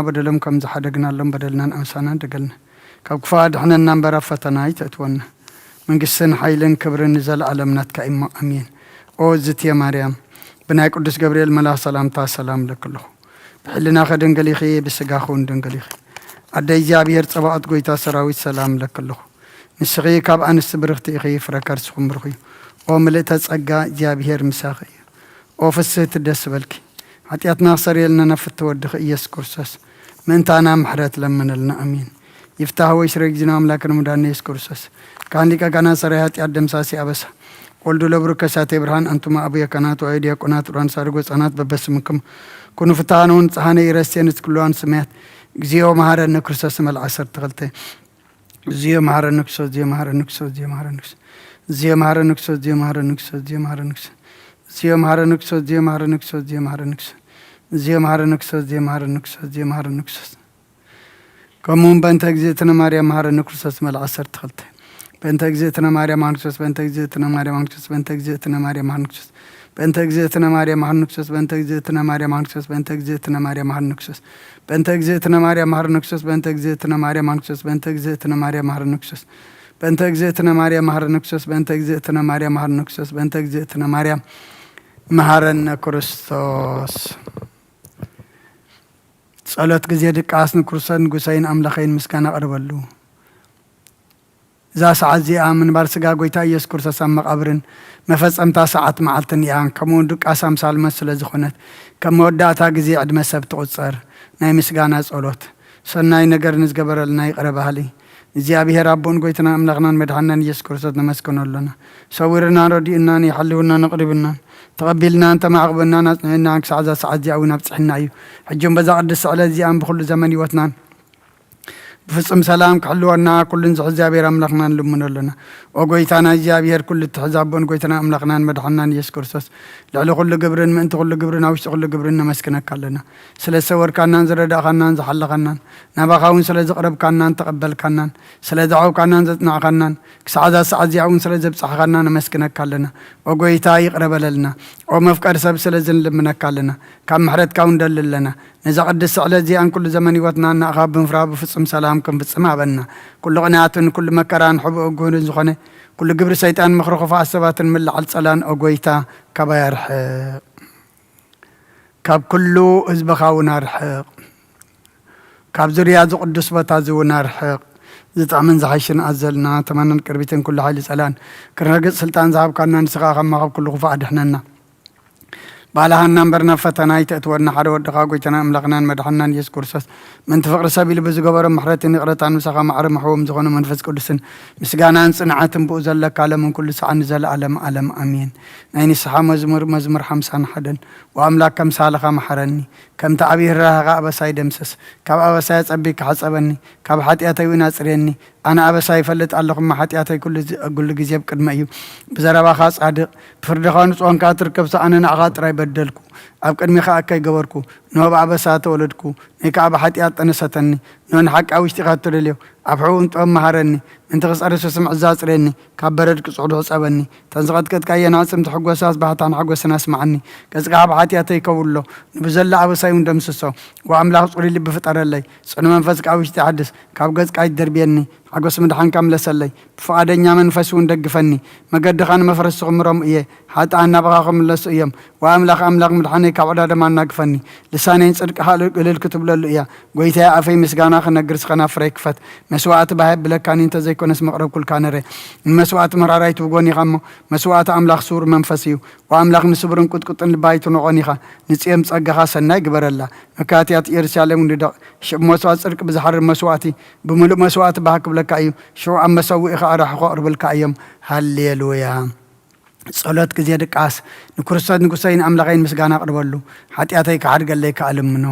በደሎም ከም ዝሓደግናሎም በደልናን ኣምሳናን ደገልና። ካብ ክፉእ ኣድሕነና እምበር ኣብ ፈተና ኣይተእትወና። መንግስትን ሓይልን ክብርን ንዘለኣለም ናትካ እሞ ኣሜን። ኦ ዝትየ ማርያም፣ ብናይ ቅዱስ ገብርኤል መልኣኽ ሰላምታ ሰላም እለኪ ኣለኹ። ብሕልናኺ ድንግል ኢኺ፣ ብስጋኺ እውን ድንግል ኢኺ። ኣደ እግዚኣብሔር ጸባኦት ጎይታ ሰራዊት ሰላም እለኪ ኣለኹ። ንስኺ ካብ ኣንስቲ ብርኽቲ ኢኺ፣ ፍረ ከርስኹም ብሩኽ እዩ። ኦ ምልእተ ጸጋ እግዚኣብሔር ምሳኺ እዩ። ኦ ፍስህቲ ደስ በልኪ። ሓጢኣትና ክሰርየልና ናብ ፍትወ ወድኺ ኢየሱስ ክርስቶስ ምእንታና ምሕረት ለምነልና። ኣሜን። ይፍታህ ወይ ስረ ጊዜና ኣምላክ ንምዳን ኢየሱስ ክርስቶስ ካህን ሊቀ ካህናት ሰራይ ሓጢኣት ደምሳሲ ኣበሳ ወልዱ ለብሩ ከሳቴ ብርሃን ኣንቱማ ኣቡየ ካህናት ወአይ ዲያቆናት ሩዋን ሳድጎ ህጻናት በበስምክም ኩኑ ፍትሃነ ወንጽሃነ ኢረስቴ ንትክልዋን ስምያት እግዚኦ መሐረነ ክርስቶስ መልዓ ዓሰርተ ክልተ። እዚዮ መሐረነ ክሶ እዚዮ መሐረነ ክሶ እዚዮ መሐረነ ክሶ እዚዮ መሐረነ ክሶ እዚዮ መሐረነ ክሶ እዚዮ መሐረነ ክሶ እዚዮ መሐረነ ክሶ እዚዮ መሐረነ ክሶ እዚዮ መሐረነ ክሶ እዚዮ መሐረነ ክሶ እዚዮ መሐረነ ክሶ እዚዮ መሐረነ ክሶ። ከምኡውን በእንተ እግዝእትነ ማርያም መሐረነ ክርስቶስ መልዓ ዓሰርተ ክልተ። በእንተ እግዝእትነ ማርያም መሐረነ ክርስቶስ በእንተ እግዝእትነ ማርያም መሐረነ ክርስቶስ በእንተ እግዝእትነ ማርያም መሐረነ ክርስቶስ በእንተ እግዝእትነ ማርያም መሐረነ ክርስቶስ በእንተ እግዝእትነ ማርያም መሐረነ ክርስቶስ በእንተ እግዝእትነ ማርያም መሐረነ ክርስቶስ በእንተ እግዝእትነ ማርያም መሐረነ ክርስቶስ በእንተ እግዝእትነ ማርያም መሐረነ ክርስቶስ በእንተ እግዝእትነ ማርያም መሐረነ ክርስቶስ በእንተ እግዝእትነ ማርያም መሐረነ ክርስቶስ በእንተ እግዝእትነ ማርያም መሐረነ ክርስቶስ በእንተ እግዝእትነ ማርያም መሐረነ ክርስቶስ። ጸሎት ግዜ ድቃስ ንክርስቶስ ንጉሰይን ኣምላኸይን ምስጋና ኣቕርበሉ። እዛ ሰዓት እዚኣ ምንባር ስጋ ጎይታ ኢየሱስ ክርስቶስ ኣብ መቓብርን መፈጸምታ ሰዓት መዓልትን እያ። ከምኡውን ድቃስ ኣምሳል መስ ስለ ዝኾነት፣ ከም መወዳእታ ግዜ ዕድመ ሰብ ትቑጸር። ናይ ምስጋና ጸሎት። ሰናይ ነገር ንዝገበረልና ይቕረ በሃሊ እግዚኣብሔር ኣቦን ጎይትና ኣምላኽናን መድሓናን ኢየሱስ ክርስቶስ ነመስግኖ ኣሎና። ሰዊርናን ረዲኡናን ይሓልውናን ኣቕሪብናን ተቐቢልናን ተማዕቕብናን ኣጽኒዕናን ክሳዕ እዛ ሰዓት እዚኣ እውን ኣብጽሕና እዩ። ሕጂ እውን በዛ ቅድስቲ ዕለት እዚኣን ብኹሉ ዘመን ህይወትናን ብፍጹም ሰላም ክሕልወና ኩሉን ዝሕዚ እግዚኣብሔር ኣምላኽና ንልምኖ ኣለና። ኦ ጎይታና እግዚኣብሔር ኩሉ እትሕዝ ኣቦን ጎይታና ኣምላኽናን መድሓናን ኢየሱስ ክርስቶስ፣ ልዕሊ ኩሉ ግብርን ምእንቲ ኩሉ ግብርን ኣብ ውሽጢ ኩሉ ግብርን ነመስግነካ ኣለና። ስለ ዝሰወርካናን ዝረዳእኻናን ዝሓለኻናን፣ ናባኻ እውን ስለ ዝቕረብካናን ተቐበልካናን፣ ስለ ዘዕብካናን ዘጽናዕካናን፣ ክሳዕ እዛ ሰዓት እዚኣ እውን ስለ ዘብጻሕኻና ነመስግነካ ኣለና። ኦ ጎይታ ይቕረ በለልና። ኦ መፍቀሪ ሰብ ስለ ዝንልምነካ ኣለና። ካብ ምሕረትካ እውን ደሊ ኣለና። ነዛ ቅድስቲ ዕለት እዚኣን ኩሉ ዘመን ህይወትና እናእኻ ብምፍራ ብፍጹም ሰላም ክንፍጽም ሃበና። ኩሉ ቅንያትን ኩሉ መከራን ሕቡእ እጉህርን ዝኾነ ኩሉ ግብሪ ሰይጣን ምኽሪ ክፉኣት ሰባትን ምልዓል ጸላን ኦ ጎይታ ካባይ ኣርሕቕ። ካብ ኩሉ ህዝብኻ እውን ኣርሕቕ። ካብ ዙርያ እዚ ቅዱስ ቦታ እዚ እውን ኣርሕቕ። ዝጥዕምን ዝሓይሽን ኣዘልና ተማንን ቅርቢትን ኩሉ ሓይሊ ጸላን ክነርግጽ ስልጣን ዝሃብካና ንስኻ ከማኸብ ኩሉ ክፉእ ኣድሕነና። ባልሃና እምበር ናብ ፈተና ኣይተእትወና። ሓደ ወድኻ ጎይታና ኣምላኽናን መድሓናን ኢየሱስ ክርስቶስ ምእንቲ ፍቕሪ ሰብ ኢሉ ብዝገበሮ ምሕረትን ይቕረታን ምሳኻ ማዕረ መሕዎም ዝኾነ መንፈስ ቅዱስን ምስጋናን ጽንዓትን ብኡ ዘለካ ለምን ኩሉ ሰዓት ንዘለኣለም ኣለም ኣሜን። ናይ ንስሓ መዝሙር መዝሙር ሓምሳን ሓደን። ወኣምላክ ከምሳልኻ መሓረኒ፣ ከምቲ ዓብዪ ርህራሄኻ ኣበሳይ ደምስስ። ካብ ኣበሳይ ኣጸቢካ ሓጸበኒ፣ ካብ ሓጢኣተይ እውን ኣጽርየኒ። ኣነ ኣበሳይ ይፈልጥ ኣለኹ እሞ ሓጢኣተይ ኩሉ ዚ- ኩሉ ግዜ ኣብ ቅድመ እዩ። ብዘረባኻ ጻድቕ፣ ብፍርድኻ ንጹህ ኮንካ ትርከብሲ ኣነ ንዓኻ ጥራይ በደልኩ፣ ኣብ ቅድሚኻ እከይ ገበርኩ፣ ንሆ ብኣበሳ ተወለድኩ፣ ንይ ከኣ ብሓጢኣት ጠነሰተኒ። ንሆ ንሓቂ ኣብ ውሽጢኻ እትደልዮ፣ ኣብ ሕቡእን ጥበብ መሃረኒ፣ ምእንቲ ክጸሪ ስስምዕ እዛ ኣጽርየኒ፣ ካብ በረድ ቅጹዕ ድሕጸበኒ። እተን ዝቐጥቀጥካየን ኣዕጽምቲ ሕጎሳስ ባህታን ሓጎስን ኣስምዓኒ። ገጽካ ካብ ሓጢኣተይ ከውሎ፣ ንብዘላ ኣበሳይ እውን ደምስሶ። ወኣምላኽ ጽሩይ ልቢ ፍጠረለይ፣ ጽኑ መንፈስ ከኣ ውሽጢ ሓድስ። ካብ ገጽካ ኣይትደርብየኒ፣ ሓጎስ ምድሓንካ ምለሰለይ። ብፍቓደኛ መንፈስ እውን ደግፈኒ። መገድኻ ንመፍረስቲ ክምሮም እየ፣ ሓጥኣን ናባኻ ክምለሱ እዮም። ወኣምላኽ ኣምላኽ ምድሓነይ ካብ ዕዳ ደም ኣናግፈኒ። ልሳነይ ንጽድቅኻ እልል ክትብለሉ እያ። ጎይታየ ኣፈይ ምስጋና ክነግር ስኸና ፍረይ ክፈት። መስዋእቲ ባህ የብለካኒ እንተዘይኮነስ መቕረብኩልካ ነረ። ንመስዋእቲ መራራይ ትብጎን ኢኻ እሞ መስዋእቲ ኣምላኽ ስውር መንፈስ እዩ። ወኣምላኽ ንስቡርን ቁጥቁጥን ልባ ኣይትንቖን ኢኻ። ንጽዮን ጸጋኻ ሰናይ ግበረላ። መካትያት ኢየሩሳሌም ንደቕ። ሽብ መስዋእቲ ጽድቂ ብዝሓርር መስዋእቲ ብምሉእ መስዋእቲ ባህ ክብለካ እዩ። ሽዑ ኣብ መሰውኢኻ ኣራሕኾ ኣቕርብልካ እዮም። ሃሌሉያ። ጸሎት ግዜ ድቃስ። ንክርስቶስ ንጉሰይን ኣምላኸይን ምስጋና ኣቕርበሉ። ሓጢኣተይ ክሓድገለይ ከኣ ልምኖ።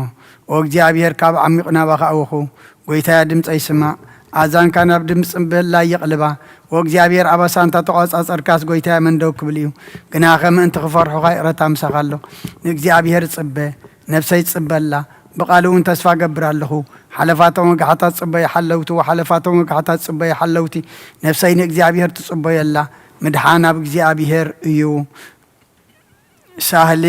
ኦ እግዚኣብሔር ካብ ዓሚቕ ናባኻ ኣወኹ። ጎይታየ ድምፀይ ስማዕ። ኣእዛንካ ናብ ድምፂ ምህላይ የቕልባ። ኦ እግዚኣብሔር ኣበሳ እንተ ተቖጻጸርካስ ጎይታየ መን ደው ክብል እዩ። ግናኸ ምእንቲ ክፈርሑኻ ይቕረታ ምሳኻ ኣሎ። ንእግዚኣብሔር ጽበ። ነፍሰይ ትጽበ ኣላ። ብቓሉ እውን ተስፋ እገብር ኣለኹ። ሓለፋቶም ወጋሕታ ትጽበ ይሓለውቲ ወሓለፋቶም ወጋሕታ ትጽበ ይሓለውቲ። ነፍሰይ ንእግዚኣብሔር ትጽበዮ ኣላ። ምድሓን ኣብ እግዚኣብሔር እዩ። ሳህሊ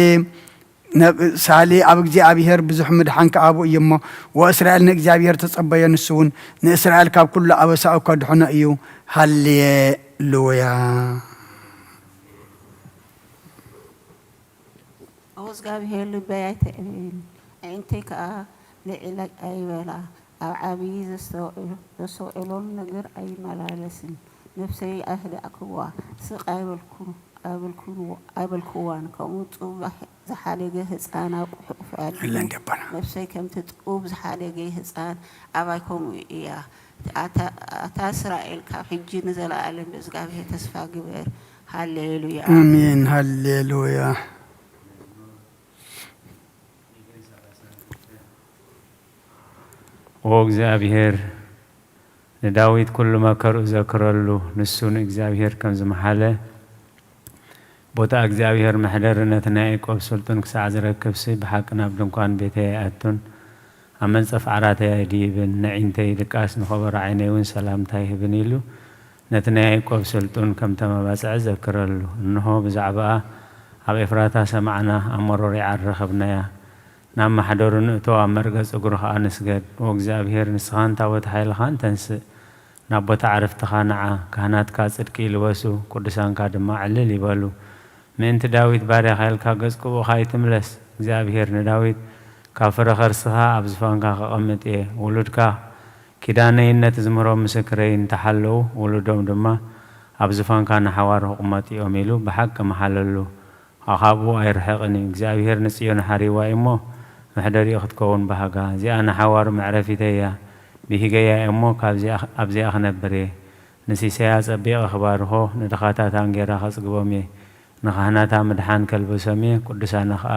ሳሊ ኣብ እግዚኣብሔር ብዙሕ ምድሓን ከኣቡ እዩ እሞ፣ ወእስራኤል ንእግዚኣብሔር ተጸበዮ፣ ንሱ እውን ንእስራኤል ካብ ኩሉ ኣበሳኡ ከድሕኖ እዩ። ሃሌሉያ። ኦ እግዚኣብሔር፣ ልበይ ኣይተዕብን፣ ኣዒንተይ ከኣ ልዕል ኣይበላ። ኣብ ዓብዪ ዘስተውዕሎን ነገር ኣይመላለስን። ነፍሰይ ኣህደእክዋ፣ ስቕ ኣይበልኩዋን። ከምኡ ጡብ ዝሓደገ ህጻን ኣብ ሕቑፈይ ኣድሕኑ። ነፍሰይ ከምቲ ጡብ ዝሓደገ ህጻን ኣባይ ከምኡ እያ። ኣታ እስራኤል፣ ካብ ሕጂ ንዘለኣለም ብእግዚኣብሔር ተስፋ ግበር። ሃሌሉያ። ኣሜን። ሃሌሉያ። ኦ እግዚኣብሔር፣ ንዳዊት ኩሉ መከርኡ ዘክረሉ፣ ንሱ ንእግዚኣብሔር ከም ዝመሓለ፣ ቦታ እግዚኣብሔር መሕደሪ ነቲ ናይ ያዕቆብ ስልጡን ክሳዕ ዝረክብሲ፣ ብሓቂ ናብ ድንኳን ቤተይ ኣይኣቱን፣ ኣብ መንጸፍ ዓራተይ ኣይድይብን፣ ነዒንተይ ድቃስ ንኸበሮ ዓይነይ እውን ሰላምታ ኣይህብን ኢሉ፣ ነቲ ናይ ያዕቆብ ስልጡን ከም ተመባጽዐ ዘክረሉ። እንሆ፣ ብዛዕባኣ ኣብ ኤፍራታ ሰማዕና፣ ኣብ መሮር ይዓር ረኸብናያ። ናብ ማሕደሩ ንእቶ፣ ኣብ መርገጽ እግሩ ኸኣ ንስገድ። ኦ እግዚኣብሔር፣ ንስኻን ታቦት ሓይልኻን ተንስእ፣ ናብ ቦታ ዕረፍትኻ ንዓ። ካህናትካ ጽድቂ ይልበሱ፣ ቅዱሳንካ ድማ ዕልል ይበሉ። ምእንቲ ዳዊት ባርያኻ ኢልካ ገጽ ቅቡእኻ ኣይትምለስ። እግዚኣብሔር ንዳዊት፣ ካብ ፍረ ኸርስኻ ኣብ ዝፋንካ ከቐምጥ እየ። ውሉድካ ኪዳነይን ነቲ ዝምህሮም ምስክረይን እንተ ሓለዉ፣ ውሉዶም ድማ ኣብ ዝፋንካ ንሓዋሩ ክቕመጡ እዮም ኢሉ ብሓቂ መሓለሉ። ካብኡ ኣይርሕቕን እዩ። እግዚኣብሄር ንጽዮን ሓሪዋ እዩ እሞ፣ መሕደሪኡ ክትከውን ባህጋ። እዚኣ ንሓዋሩ መዕረፊተይ እያ። ብሂገያ እየ እሞ፣ ኣብዚኣ ክነብር እየ። ንሲሳያ ኣጸቢቐ ክባርኾ፣ ንድኻታታ እንጌራ ከጽግቦም እየ። ንኻህናታ ምድሓን ከልብሶም እየ፣ ቅዱሳና ኸኣ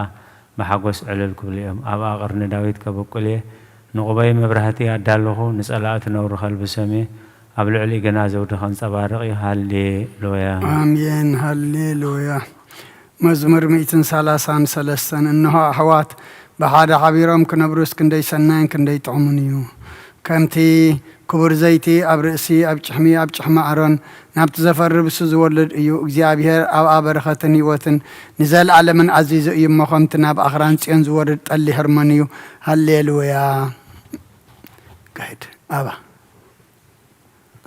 ብሓጎስ ዕልል ክብሉ እዮም። ኣብኣ ቅርኒ ዳዊት ከብቁል እየ። ንቑበይ መብራህቲ ኣዳለኹ፣ ንጸላእቱ ነውሪ ከልብሶም እየ። ኣብ ልዕሊኡ ግና ዘውዲ ከንጸባርቕ እዩ። ሃሌሉያ። ኣሜን። ሃሌሉያ። መዝሙር ሚእትን ሰላሳን ሰለስተን። እንሆ ኣሕዋት ብሓደ ሓቢሮም ክነብሩስ ክንደይ ሰናይን ክንደይ ጥዑምን እዩ። ከምቲ ክቡር ዘይቲ ኣብ ርእሲ ኣብ ጭሕሚ ኣብ ጭሕሚ ኣሮን ናብቲ ዘፈሪ ብሱ ዝወልድ እዩ። እግዚኣብሔር ኣብኣ በረኸትን ህይወትን ንዘለኣለምን ኣዚዙ እዩ እሞ ከምቲ ናብ ኣኽራን ጽዮን ዝወርድ ጠሊ ህርሞን እዩ። ሃሌሉያ። ጋይድ ኣባ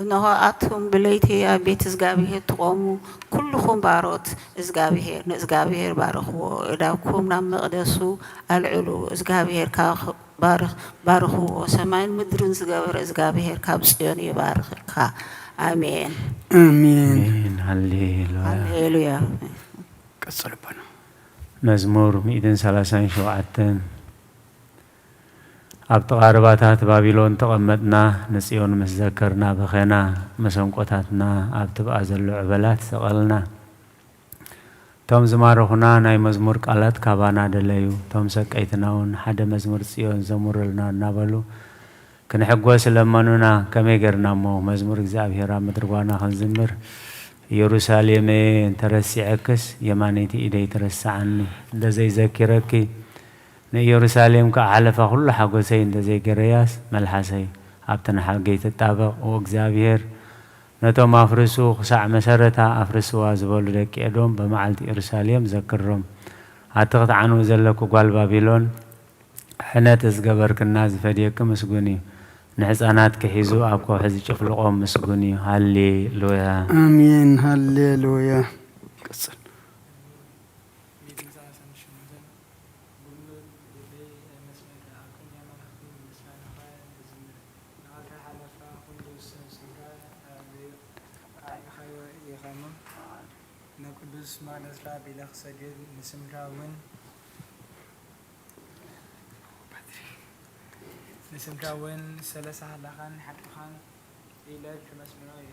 እነሆ ኣቱም ብለይቲ ኣብ ቤት እግዚኣብሔር ትቖሙ፣ ኩልኹም ባሮት እግዚኣብሔር፣ ንእግዚኣብሔር ባርኽዎ፣ ኣእዳውኩም ናብ መቕደሱ ኣልዕሉ፣ እግዚኣብሔር ባርኽዎ፣ ሰማይን ምድርን ዝገበረ እግዚኣብሔር ካብ ጽዮን ይባርኽካ። ኣሜን። ኣሜን። ኣሜን። ሃሌሉያ። ሃሌሉያ። ቀጽል ኣቦና። መዝሙር ሚእትን ሰላሳን ሸውዓተን። ኣብ ጥቓ ርባታት ባቢሎን ተቐመጥና፣ ንጽዮን ምስ ዘከርና በኸና፣ መሰንቆታትና ኣብ ትብኣ ዘሎ ዕበላት ሰቐልና። እቶም ዝማረኹና ናይ መዝሙር ቃላት ካባና ደለዩ፣ እቶም ሰቀይትና እውን ሓደ መዝሙር ጽዮን ዘሙርልና እናበሉ ክንሕጎስ ለመኑና። ከመይ ጌርና እሞ መዝሙር እግዚኣብሔር ኣብ ምድሪ ጓና ክንዝምር? ኢየሩሳሌመየ እንተረሲዐክስ የማነይቲ ኢደይ ትረስዓኒ፣ እንተዘይዘኪረኪ ንኢየሩሳሌም ከኣ ሓለፋ ኩሉ ሓጎሰይ እንተዘይገረያስ፣ መልሓሰይ ኣብቲ ንሓገይ ትጣበቕ። ኦ እግዚኣብሔር፣ ነቶም ኣፍርሱ፣ ክሳዕ መሰረታ ኣፍርስዋ ዝበሉ ደቂ ኤዶም፣ በመዓልቲ ኢየሩሳሌም ዘክሮም። ኣቲ ክትዓንዊ ዘለኪ ጓል ባቢሎን፣ ሕነ እቲ ዝገበርክና ዝፈድየኪ ምስጉን እዩ። ንሕፃናትኪ ሒዙ ኣብ ከውሒ ዝጭፍልቖም ምስጉን እዩ። ሃሌ ሉያ። ኣሜን። ሃሌ ሉያ። ቅጽል። ንቅዱስ መቅደስካ ኣቢለ ክሰግድ ንስምካ እውን ንስምካ እውን ሰለሳ ሃለኻን ሓቅኻን ኢለ ክመስግኖ እየ።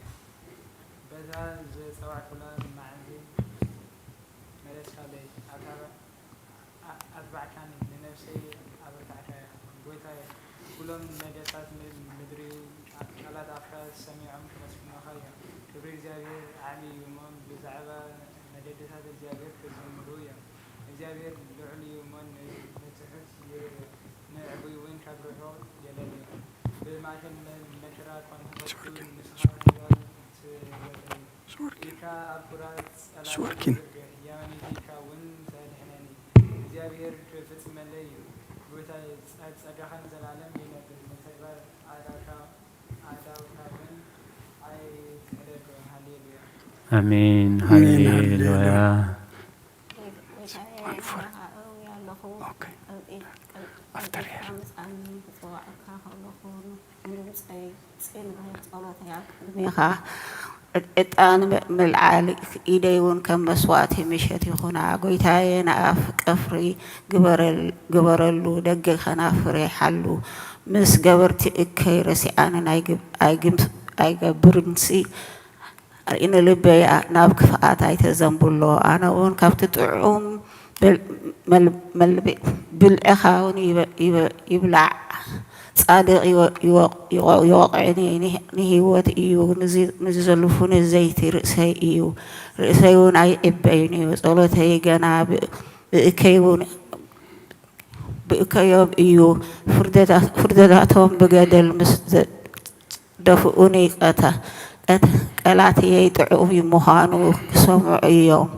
በዛ ዝጸዋዕኩላ መዓልቲ መለስካለይ። ኣታ ኣትባዕካኒ፣ ንነፍሰይ ኣበርታዕካያ። ጐይታየ፣ ኵሎም ነገስታት ምድሪ ቃላት ኣፍካ ሰሚዖም ከመስግኑኻ እዮም። ክብሪ እግዚኣብሔር ዓቢ እዩ እሞ፣ ብዛዕባ መገድታት እግዚኣብሔር ክዝምሩ እዮም። እግዚኣብሔር ልዑል እዩ እሞ፣ ንትሑት ይርእዮ፣ ንዕቡይ እውን ካብ ርሑቕ የለልዮ። ብማእከል መከራ ኳንታታቱ ንስኻ ኪዳን ትበጽሐኒ። ኢድካ ኣብ ቁራ ጸላእተይ ትዝርግሕ፣ የማነይቲ ኢድካ እውን ተድሕነኒ። እግዚኣብሔር ፍጽመለይ እዩ። ጎይታየ፣ ጸ-፣ ጸጋኻ ንዘለዓለም ይነብር። ንተግባር ኣእዳውካ፣ ኣእዳውካ ግን ኣይፍቀደልኩ። ሃሌሉያ። ኣሜን። ኣሜን። ሃሌሉያ። ሃሌሉያ። ጎይታየ፣ ኣባኻ እው ያለኹ። ኦኬ። ቀልጢ-፣ ቀል-፣ ኣፍተር ቀልጢፍካ ሄር። ምጻኒ ክጽዋዕካ ከለኹ፣ ንድምጸይ ጽን በል፣ ጸሎተይ ኣብ ቅድሜኻ። ዕጣን ምልዓል ኢደይ እውን ከም መስዋእቲ ምሸት ይኹና። ጎይታየ፣ ንኣፍ ቀፍሪ ግበረል-፣ ግበረሉ፣ ደገ ከናፍረይ ሓሉ። ምስ ገበርቲ እከይ ረሲዓንን ኣይግብ-፣ ኣይግም-፣ ኣይገብርንሲ። ንልበይ ናብ ክፍኣት ኣይተዘንብሎ። ኣነ እውን ካብቲ ጥዑም ብል-፣ መል-፣ መልቢ-፣ ብልዕኻ እውን ይበ-፣ ይበ-፣ ይብላዕ። ጻድቕ ይወ-፣ ይወ-፣ ይወ-፣ ይወቕዕኒ፣ ንህ-፣ ንህይወት እዩ። ንዚ-፣ ንዝዘልፉኒ ዘይቲ ርእሰይ እዩ። ርእሰይ እውን ኣይዕበይን እዩ። ጸሎተይ ገና ብ-፣ ብእከይ እውን፣ ብእከዮም እዩ። ፍርደታ-፣ ፍርደታቶም ብገደል ምስ ዘ-፣ ደፍኡኒ። ቀተ-፣ ቀተ-፣ ቀላትየይ ጥዑም ምዃኑ ክሰምዑ እዮም።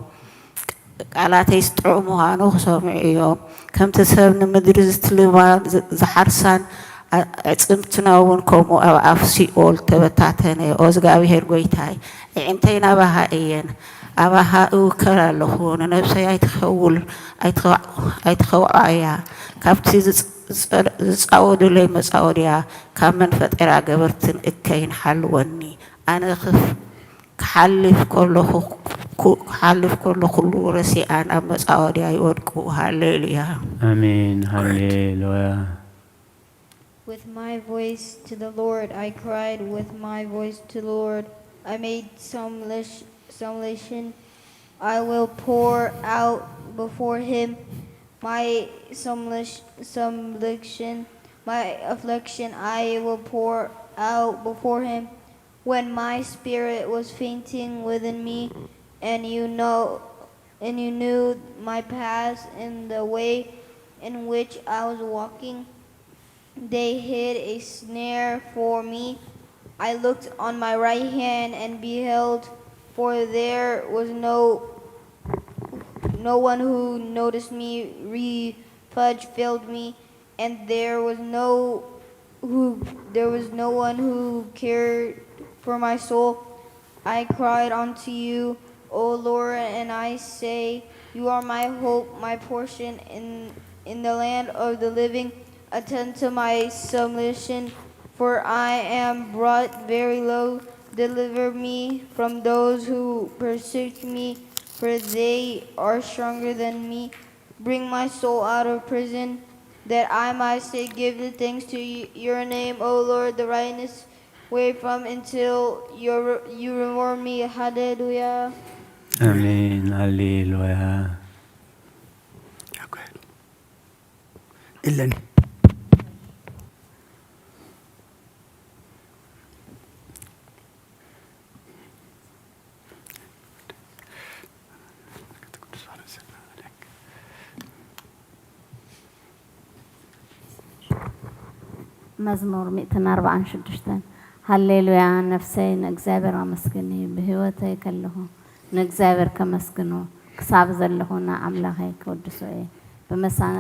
ቃላተይስ ጥዑም ምዃኑ ክሰምዑ እዮም። ከምቲ ሰብ ንምድሪ ዝትልማ ዝ-፣ ዝሓርሳን ኣ-፣ ኣዕጽምትና እውን ከምኡ ኣብ ኣፍ ሲኦል ተበታተነ። ኦ እግዚኣብሄር ጐይታይ፣ ኣዒንተይ ናባኻ እየን፣ ኣባኻ እውከል ኣለኹ። ንነብሰይ ኣይትኸውል-፣ ኣይትኸ-፣ ኣይትኸውዓያ። ካብቲ ዝጽ-፣ ዝጸ-፣ ዝጻወዱለይ መጻወድያ፣ ካብ መን ፈጠራ ገበርትን እከይን ሓልወኒ። ኣነ ክፍ-፣ ክሓልፍ ከለኹ፣ ኩ-፣ ክሓልፍ ከሎ ኩሉ ረሲኣን ኣብ መጻወድያ ይወድቁ። ሃሌሉያ። ኣሜን። ሃሌሉያ። With my voice to the Lord, I cried with my voice to the Lord. I made supplic-, supplication. I will pour out before him my supplic-, supplication, my affliction I will pour out before him. When my spirit was fainting within me, and you know, and you knew my path and the way in which I was walking, they hid a snare for me. I looked on my right hand and beheld, for there was no, no one who noticed me. Reproach filled me, and there was no who, there was no one who cared for my soul. I cried unto you, O Lord, and I say, you are my hope, my portion in, in the land of the living. Attend to my submission, for I am brought very low. Deliver me from those who persecute me, for they are stronger than me. Bring my soul out of prison, that I might say, give the thanks to y-, your name, O Lord, the righteous way from until your, you reward me. Hallelujah. ኣሜን። ሃሌሉያ። Okay. ኢለኒ። መዝሙር ሚእትን ኣርባዓን ሽዱሽተን። ሃሌሉያ፣ ነፍሰይ ንእግዚኣብሔር ኣመስግኒ፣ ብህይወተይ ከለኹ ንእግዚኣብሔር ከመስግኖ፣ ክሳብ ዘለኹ ንኣምላኸይ ክወድሶ እየ። ብመሳ-፣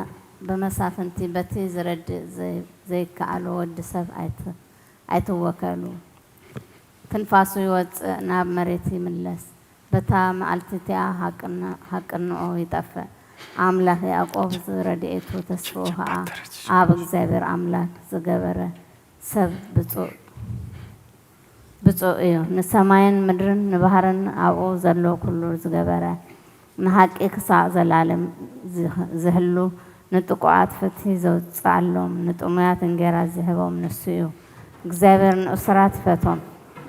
ብመሳፍንቲ በቲ ዝረድእ ዘይ-፣ ዘይከኣሎ ወዲ ሰብ ኣይት-፣ ኣይትወከሉ። ትንፋሱ ይወጽእ፣ ናብ መሬት ይምለስ። በታ መዓልቲ እቲኣ ሃቅን-፣ ሃቅንኦ ይጠፍእ። ኣምላኽ ያዕቆብ ዝረድኤቱ ተስፍኡ ኸኣ ኣብ እግዚኣብሔር ኣምላኽ ዝገበረ ሰብ ብጹእ፣ ብጹእ እዩ። ንሰማይን ምድርን ንባህርን ኣብኡ ዘሎ ኩሉ ዝገበረ፣ ንሓቂ ክሳዕ ዘላለም ዝህ-፣ ዝህሉ፣ ንጥቁዓት ፍትሒ ዘውጽኣሎም፣ ንጥሙያት እንጌራ ዝህቦም ንሱ እዩ። እግዚኣብሔር ንእሱራት ይፈትዎም።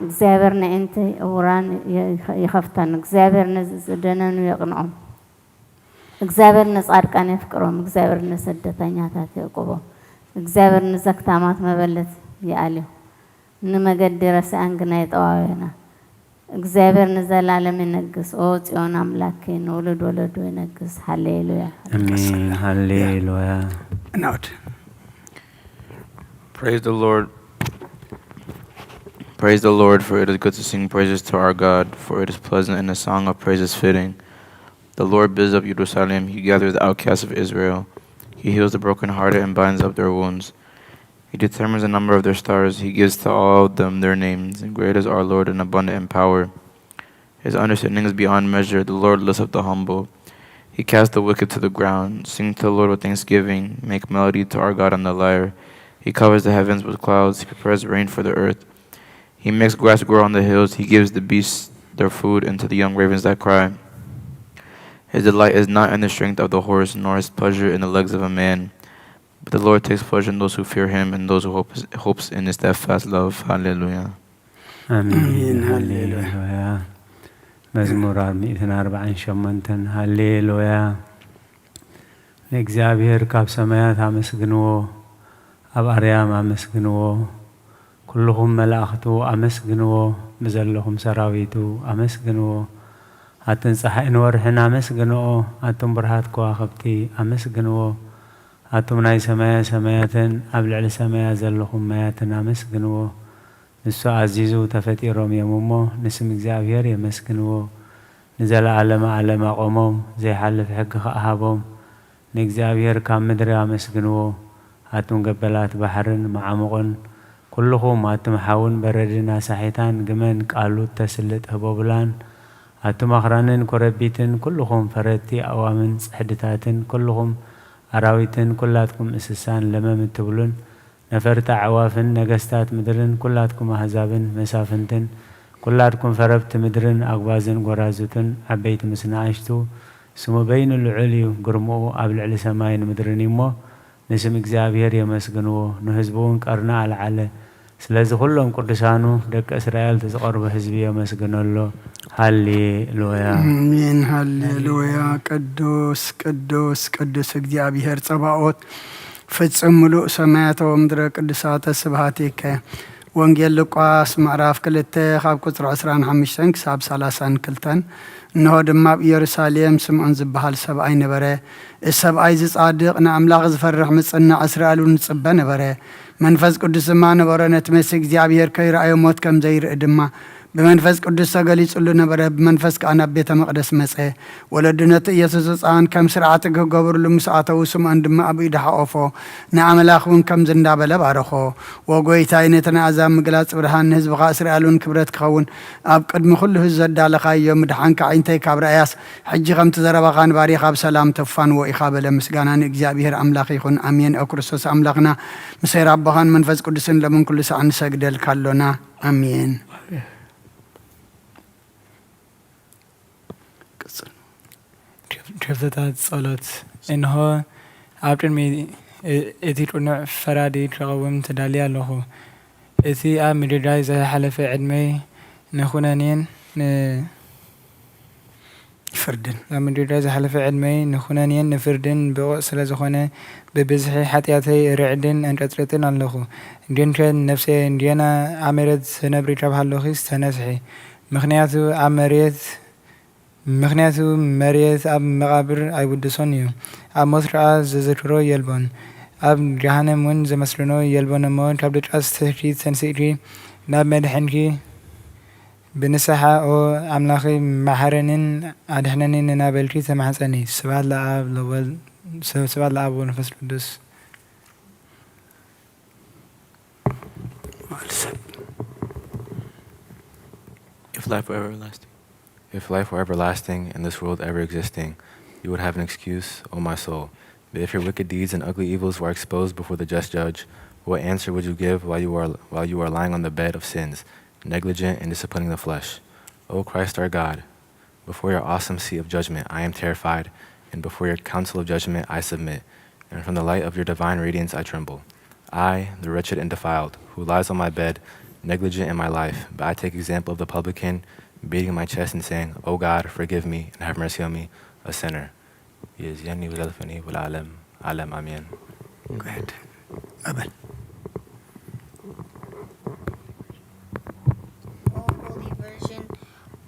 እግዚኣብሔር ነዒንቲ እውራን ይ-፣ ይኸፍተን። እግዚኣብሔር ንዝደነኑ የቕንዖም። እግዚኣብሔር ንጻድቃን የፍቅሮም። እግዚኣብሔር ንስደተኛታት የዕቁቦም። እግዚኣብሔር ንዘክታማት መበለት ይኣልዮ። ንመገዲ ረሲኣን ግና የጠዋውየና። እግዚኣብሔር ንዘላለም ይነግስ። ኦ ጽዮን ኣምላኪ ንውሉድ ወለዱ ይነግስ። ሃሌሉያ። ኣሜን። ሃሌሉያ። ናውድ። Praise the Lord. Praise the Lord, for it is good to sing praises to our God, for it is pleasant in the song of praises fitting. The Lord builds up Jerusalem, he gathers the outcasts of Israel. He heals the brokenhearted and binds up their wounds. He determines the number of their stars, he gives to all of them their names. And great is our Lord and abundant in power. His understanding is beyond measure. The Lord lifts up the humble. He casts the wicked to the ground. Sing to the Lord with thanksgiving. Make melody to our God on the lyre. He covers the heavens with clouds. He prepares rain for the earth. He makes grass grow on the hills. He gives the beasts their food and to the young ravens that cry. His delight is not in the strength of the horse, nor his pleasure in the legs of a man. But the Lord takes pleasure in those who fear him and those who hope, hopes in his steadfast love. Hallelujah. ኣሜን። ኣሜን። ሃሌሉያ። ሃሌሉያ። መዝሙር ሚእትን ኣርባዓን ሸሞንተን። ሃሌሉያ። ንእግዚኣብሔር ካብ ሰማያት ኣመስግንዎ፣ ኣብ ኣርያም ኣመስግንዎ፣ ኩልኹም መላእኽቱ ኣመስግንዎ፣ ብዘለኹም ሰራዊቱ ኣመስግንዎ። ኣቱም ጸሓይን ወርሕን ኣመስግንኦ፣ ኣቱም ብርሃት ከዋኽብቲ ኣመስግንዎ። ኣቱም ናይ ሰማየ ሰማያትን ኣብ ልዕሊ ሰማያት ዘለኹም ማያትን ኣመስግንዎ። ንሱ ኣዚዙ ተፈጢሮም እዮም እሞ፣ ንስም እግዚኣብሔር የመስግንዎ። ንዘለዓለመ ዓለም ኣቖሞም፣ ዘይሓልፍ ሕጊ ኸኣ ሃቦም። ንእግዚኣብሔር ካብ ምድሪ ኣመስግንዎ። ኣቱም ገበላት ባሕርን መዓሙቕን፣ ኩልኹም ኣቱም ሓውን በረድን ኣሳሒታን ግመን ቃሉ እተስልጥ ህቦብላን፣ ኣቱም ኣኽራንን ኮረቢትን፣ ኩልኹም ፈረድቲ ኣእዋምን ጽሕድታትን፣ ኩልኹም ኣራዊትን ኩላትኩም እንስሳን ለመም እትብሉን፣ ነፈርቲ ኣዕዋፍን ነገስታት ምድርን፣ ኩላትኩም ኣህዛብን መሳፍንትን፣ ኩላትኩም ፈረብቲ ምድርን ኣጉባዝን ጎራዙትን፣ ዓበይቲ ምስ ንኣሽቱ፣ ስሙ በይኑ ልዑል እዩ፣ ግርምኡ ኣብ ልዕሊ ሰማይን ምድርን እዩ እሞ፣ ንስም እግዚኣብሔር የመስግንዎ፣ ንህዝቡ እውን ቀርኒ ኣልዓለ። ስለዚ ኩሎም ቅዱሳኑ ደቂ እስራኤል እቲ ዝቐርቦ ህዝቢ የመስግኖ ኣሎ። ሃሌሉያ። ኣሜን። ሃሌሉያ። ቅዱስ ቅዱስ ቅዱስ እግዚኣብሔር ጸባኦት ፍጹም ምሉእ ሰማያተ ወምድረ ቅዱሳተ ስብሐቲከ። ወንጌል ሉቃስ ምዕራፍ ክልተ ካብ ቁጽሪ ዕስራን ሓሙሽተን ክሳብ ሰላሳን ክልተን። እንሆ ድማ ኣብ ኢየሩሳሌም ስምዖን ዝበሃል ሰብኣይ ነበረ። እዚ ሰብኣይ እዚ ጻድቕ፣ ንኣምላኽ ዝፈርሕ፣ ምጽናዕ እስራኤል እውን ዝጽበ ነበረ። መንፈስ ቅዱስ ድማ ነበሮ፣ ነቲ መሲህ እግዚኣብሔር ከይረኣዮ ሞት ከም ዘይርኢ ድማ ብመንፈስ ቅዱስ ተገሊጹሉ ነበረ። ብመንፈስ ከኣ ናብ ቤተ መቕደስ መጸ። ወለዱ ነቲ ኢየሱስ ህጻን ከም ስርዓት ክገብርሉ ምስ ኣተዉ፣ ስምዖን ድማ ኣብ ኢዱ ሓቖፎ፣ ንኣምላኽ እውን ከምዚ እንዳበለ ባረኾ። ዎጎይታይ፣ ነቲ ንኣሕዛብ ምግላጽ ብርሃን፣ ንህዝብኻ እስራኤል እውን ክብረት ክኸውን ኣብ ቅድሚ ኩሉ ህዝቢ ዘዳለኻዮ ምድሓንካ ኣዒንተይ ካብ ረኣያስ፣ ሕጂ ከምቲ ዘረባኻ ንባሪኻ ብሰላም ተፋንዎ ኢኻ በለ። ምስጋና ንእግዚኣብሔር ኣምላኽ ይኹን። ኣሜን። ኦ ክርስቶስ ኣምላኽና፣ ምሰይ ኣቦኻን መንፈስ ቅዱስን ሎምን ኩሉ ሳዕ ንሰግደልካ ኣሎና። ኣሜን። ደብተታት ጸሎት። እንሆ፣ ኣብ ቅድሚ እቲ ጽኑዕ ፈራዲ ክቐውም ተዳልየ ኣለኹ። እቲ ኣብ ምድርዳይ ዝሓለፈ ዕድመይ ንኹነኔን ን- ፍርድን ኣብ ምድርዳይ ዝሓለፈ ዕድመይ ንኹነኔን ንፍርድን ብቑዕ ስለ ዝኾነ፣ ብብዝሒ ሓጢኣተይ እርዕድን ኣንቀጥቅጥን ኣለኹ። ግንከ ነፍሰየ እንዴና ኣብ መሬት ትነብሪ ካብ ሃሎኺስ ተነስሒ። ምኽንያቱ ኣብ መሬት ምኽንያቱ መሬት ኣብ መቓብር ኣይውድሶን እዩ፣ ኣብ ሞት ከኣ ዘዘክሮ የልቦን፣ ኣብ ገሃነም እውን ዘመስግኖ የልቦን እሞ፣ ካብ ድቃስ ትሕቲ ተንሲእኪ ናብ መድሕንኪ ብንስሓ ኦ ኣምላኸይ መሓረንን ኣድሕነንን እናበልኪ ተማሕጸኒ። ስብሐት ለኣብ ለወልድ ስብሐት ለኣብ ወመንፈስ ቅዱስ። If life were everlasting. If life were everlasting and this world ever existing, you would have an excuse, O my soul. But if your wicked deeds and ugly evils were exposed before the just judge, what answer would you give while you are while you are lying on the bed of sins, negligent and disciplining the flesh? O Christ our God, before your awesome seat of judgment I am terrified, and before your council of judgment I submit, and from the light of your divine radiance I tremble. I, the wretched and defiled, who lies on my bed, negligent in my life, but I take example of the publican, beating my chest and saying, O God, forgive me, and have mercy on me, a sinner. Yes, yani ulal fani ul alam, alam amen. Go ahead. Abel. O Holy Virgin,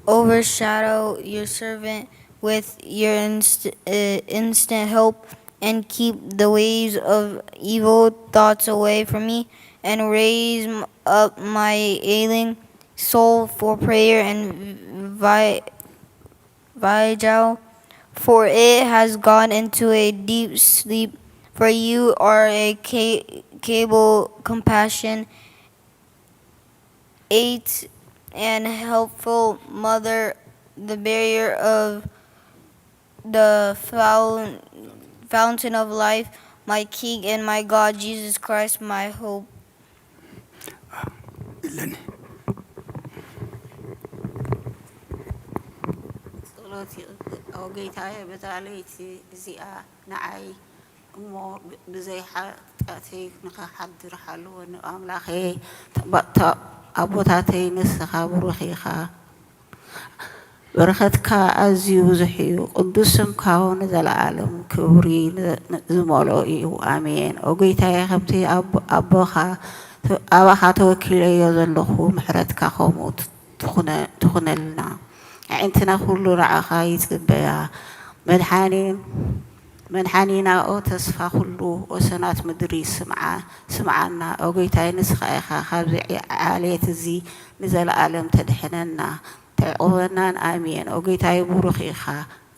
overshadow your servant with your inst- uh, instant help and keep the waves of evil thoughts away from me and raise m- up my ailing soul for prayer and vi- vigil. For it has gone into a deep sleep. For you are a ca- cable compassion, eight and helpful mother, the barrier of the foun- fountain of life, my King and my God, Jesus Christ, my hope. ኢለኒ። ጸሎት ይቕበል። ኦ ጌታዬ፣ በዛ ለይቲ እዚኣ ንዓይ እሞ ብ- ብዘይ ሓጢኣተይ ንኽሓድር ሓልወኒ። ኣምላኸይ፣ ተባ- ተ- ኣቦታተይ፣ ንስኻ ብሩኽ ኢኻ። በረኸትካ ኣዝዩ ብዙሕ እዩ። ቅዱስ ስምካ እውን ንዘለኣለም ክብሪ ን- ን- ዝመልኦ እዩ። ኣሜን። ኦ ጌታዬ፣ ከምቲ ኣቦ- ኣቦኻ ተ- ኣባኻ ተወኪለዮ ዘለኹ፣ ምሕረትካ ከምኡ ት- ትኹነ- ትኹነልና። ኣዒንትና ኩሉ ንዓኻ ይጽበያ። መድሓኒ- መድሓኒና፣ ኦ ተስፋ ኩሉ ወሰናት ምድሪ፣ ስምዓ- ስምዓና። ኦ ጌታዬ፣ ንስኻ ኢኻ ካብዚ ዒ- ዓሌት እዚ ንዘለኣለም ተድሕነና። ተዕቑበናን። ኣሜን። ኦ ጌታዬ፣ ብሩኽ ኢኻ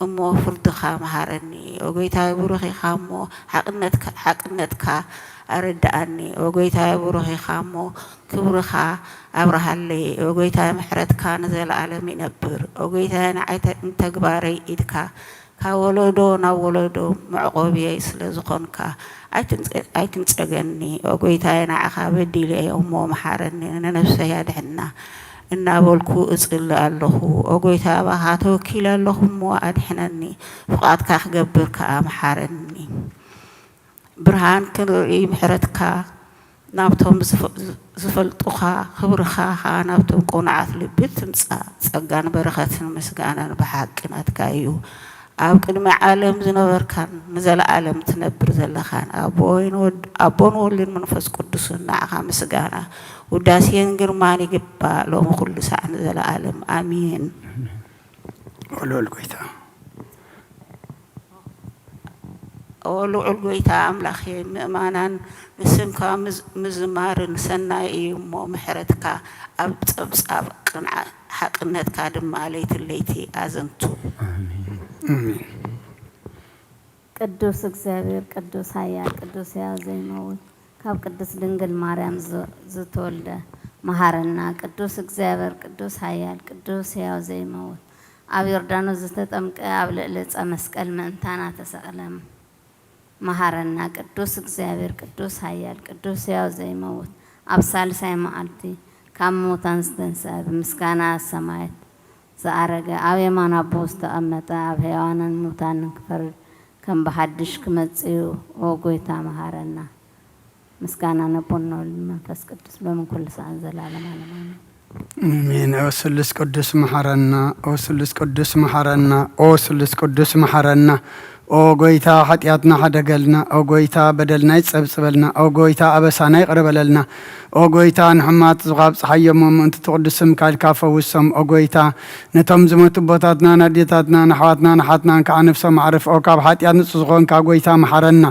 እሞ ፍርድኻ መሃረኒ። ኦ ጌታዬ፣ ብሩኽ ኢኻ እሞ ሓቅነትካ- ሓቅነትካ ኣረድኣኒ። ኦ ጌታዬ፣ ብሩኽ ኢኻ እሞ ክብርኻ ኣብርሃለይ። ኦ ጌታዬ፣ ምሕረትካ ንዘለኣለም ይነብር። ኦ ጌታዬ፣ ንዓይ ተ- ንተግባረይ ኢድካ ካብ ወለዶ ናብ ወለዶ መዕቆብየይ ስለ ዝኾንካ ኣይትንጸ- ኣይትንጸገኒ። ኦ ጌታዬ፣ ንዓኻ በዲለ እየ እሞ መሓረኒ፣ ንነፍሰይ ኣድሕና እናበልኩ እጽሊ ኣለኹ። ኦ ጌታ፣ ኣባኻ ተወኪለ ኣለኹ እሞ ኣድሕነኒ፣ ፍቓድካ ክገብር ከኣ መሓረኒ። ብርሃን ክንርኢ ምሕረትካ ናብቶም ዝፈ- ዝፈልጡኻ፣ ክብርኻ ኸኣ ናብቶም ቅኑዓት ልቢ ትምጻእ። ጸጋን በረኸትን ምስጋናን ብሓቂ ናትካ እዩ። ኣብ ቅድሚ ዓለም ዝነበርካን ንዘለኣለም ትነብር ዘለኻን ኣቦ ወይን ወድ- ኣቦን ወልድን መንፈስ ቅዱስን ንዓኻ ምስጋና ውዳሴን ግርማን ይግባእ፣ ሎሚ ኩሉ ሳዕ ንዘለኣለም ኣሜን። ኦ ልዑል ጎይታ። ኦ ልዑል ጎይታ ኣምላኸ፣ ምእማናን ንስምካ ምዝ- ምዝማርን ሰናይ እዩ እሞ፣ ምሕረትካ ኣብ ጸብጻብ ቅንዓ- ሓቅነትካ ድማ ለይትን ለይቲ ኣዘንቱ። ኣሜን። ቅዱስ እግዚኣብሔር፣ ቅዱስ ኃያል፣ ቅዱስ ሕያው ዘይመውት፣ ካብ ቅድስት ድንግል ማርያም ዝ- ዝተወልደ መሐረና። ቅዱስ እግዚኣብሔር፣ ቅዱስ ኃያል፣ ቅዱስ ሕያው ዘይመውት፣ ኣብ ዮርዳኖስ ዝተጠምቀ፣ ኣብ ልዕሊ ዕፀ መስቀል ምእንታና ተሰቕለ መሐረና። ቅዱስ እግዚኣብሔር፣ ቅዱስ ኃያል፣ ቅዱስ ሕያው ዘይመውት፣ ኣብ ሳልሳይ መዓልቲ ካብ ምውታን ዝተንስአ፣ ብምስጋና ኣብ ሰማያት ዝኣረገ፣ ኣብ የማን ኣቦ ዝተቐመጠ፣ ኣብ ሕያዋንን ሙታንን ክፈርድ ከም ብሓድሽ ክመጽእ እዩ። ኦ ጐይታ መሓረና። ምስጋና ነቦና ወልድ መንፈስ ቅዱስ ሎምን ኩሉ ሰዓን ዘላለም ዓለም ኣሜን። ኣሜን። ኦ ስሉስ ቅዱስ መሓረና፣ ኦ ስሉስ ቅዱስ መሓረና፣ ኦ ስሉስ ቅዱስ መሓረና። ኦ ጐይታ ሓጢኣትና ሓደገልና፣ ኦ ጐይታ በደልና ይጸብጽበልና፣ ኦ ጐይታ ኣበሳና ይቕረ በለልና። ኦ ጐይታ ንሕማት ዝኻብ ጸሓይ እሞ ምእንቲ እቲ ቅዱስ ስምካ ኢልካ ፈውሶም። ኦ ጐይታ ነቶም ዝሞቱ ኣቦታትናን ኣዴታትናን ኣሕዋትናን ኣሓትናን ከዓ ነፍሶም ኣዕርፍ። ኦ ካብ ሓጢኣት ንጹህ ዝኾንካ ጐይታ መሓረና።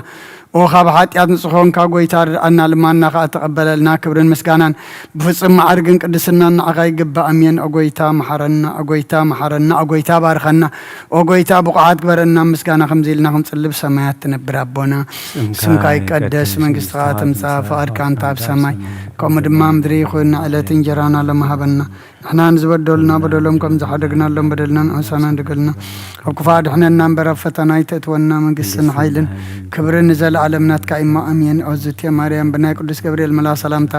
ኦ ካብ ሓጢኣት ንጹህ ኾንካ ጐይታ ርድኣና፣ ልማና ኸኣ ተቐበለልና። ክብርን ምስጋናን ብፍጹም ማዕርግን ቅድስናን ንዓኻ ይግባእ። ኣሜን። ኦ ጐይታ መሓረና፣ ኦ ጐይታ መሓረና፣ ኦ ጐይታ ባርኸና፣ ኦ ጐይታ ብቑዓት ግበረና። ምስጋና ከምዚ ኢልና ክንጽሊ ብሰማያት ትነብር ኣቦና፣ ስምካ ይቀደስ፣ መንግስትኻ ትምጻእ፣ ፍቓድካ እንተ ኣብ ሰማይ ከምኡ ድማ ምድሪ ይኹን። ዕለት እንጀራና ሎሚ ሃበና። ንሕና ንዝበደሉና በደሎም ከም ዝሓደግናሎም በደልና ንዕሳና ንደገልና፣ ካብ ክፉእ ኣድሕነና እምበር ኣብ ፈተና ኣይተእትወና። መንግስትን ሓይልን ክብርን ንዘለኣለም ናትካ እሞ ኣሜን። ኦዝቴ ማርያም ብናይ ቅዱስ ገብርኤል መልኣ ሰላምታ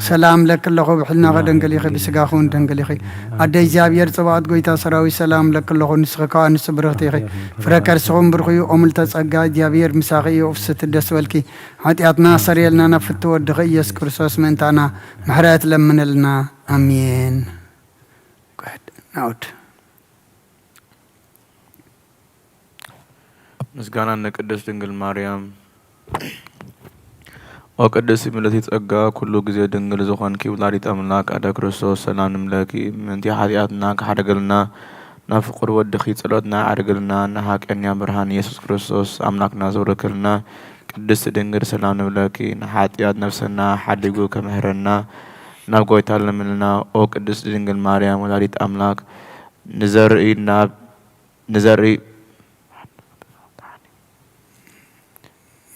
ሰላም ለኪ ኣለኹ፣ ብሕልናኺ ደንግል ኢኺ፣ ብስጋኺ እውን ደንግል ኢኺ። ኣደ እግዚኣብሔር ጽባኦት ጐይታ ሰራዊት ሰላም ለኪ ኣለኹ፣ ንስኺ ካብ ኣንስቲ ብርኽቲ ኢኺ፣ ፍረ ከርስኺ እውን ብሩኽ እዩ። ኦ ምልዕተ ጸጋ እግዚኣብሔር ምሳኺ እዩ፣ ፍስሕቲ ደስ በልኪ፣ ሓጢኣትና ኣስተሰርየልና፣ ናብ ፍትው ወድኺ ኢየሱስ ክርስቶስ ምእንታና ምሕረት ለምንልና። ኣሜን። Go ahead. ናውድ። ምስጋና ንቅድስት ድንግል ማርያም። ኦ ቅድስቲ ምልእቲ ጸጋ፣ ኩሉ ግዜ ድንግል ዝኾንኪ ወላዲት ኣምላክ ኣደ ክርስቶስ፣ ሰላም ንብለኪ። ምእንቲ ሓጢኣትና ክሓደገልና፣ ናብ ፍቁር ወድኺ ጸሎትና ኣዕርግልና። ንሓቀኛ ብርሃን ኢየሱስ ክርስቶስ ኣምላክና ዘውረከልና፣ ቅድስቲ ድንግል ሰላም ንብለኪ። ንሓጢኣት ነፍስና ሓዲጉ ከምህረና፣ ናብ ጐይታ ለምንልና። ኦ ቅድስቲ ድንግል ማርያም ወላዲት ኣምላክ፣ ንዘርኢ ናብ ንዘርኢ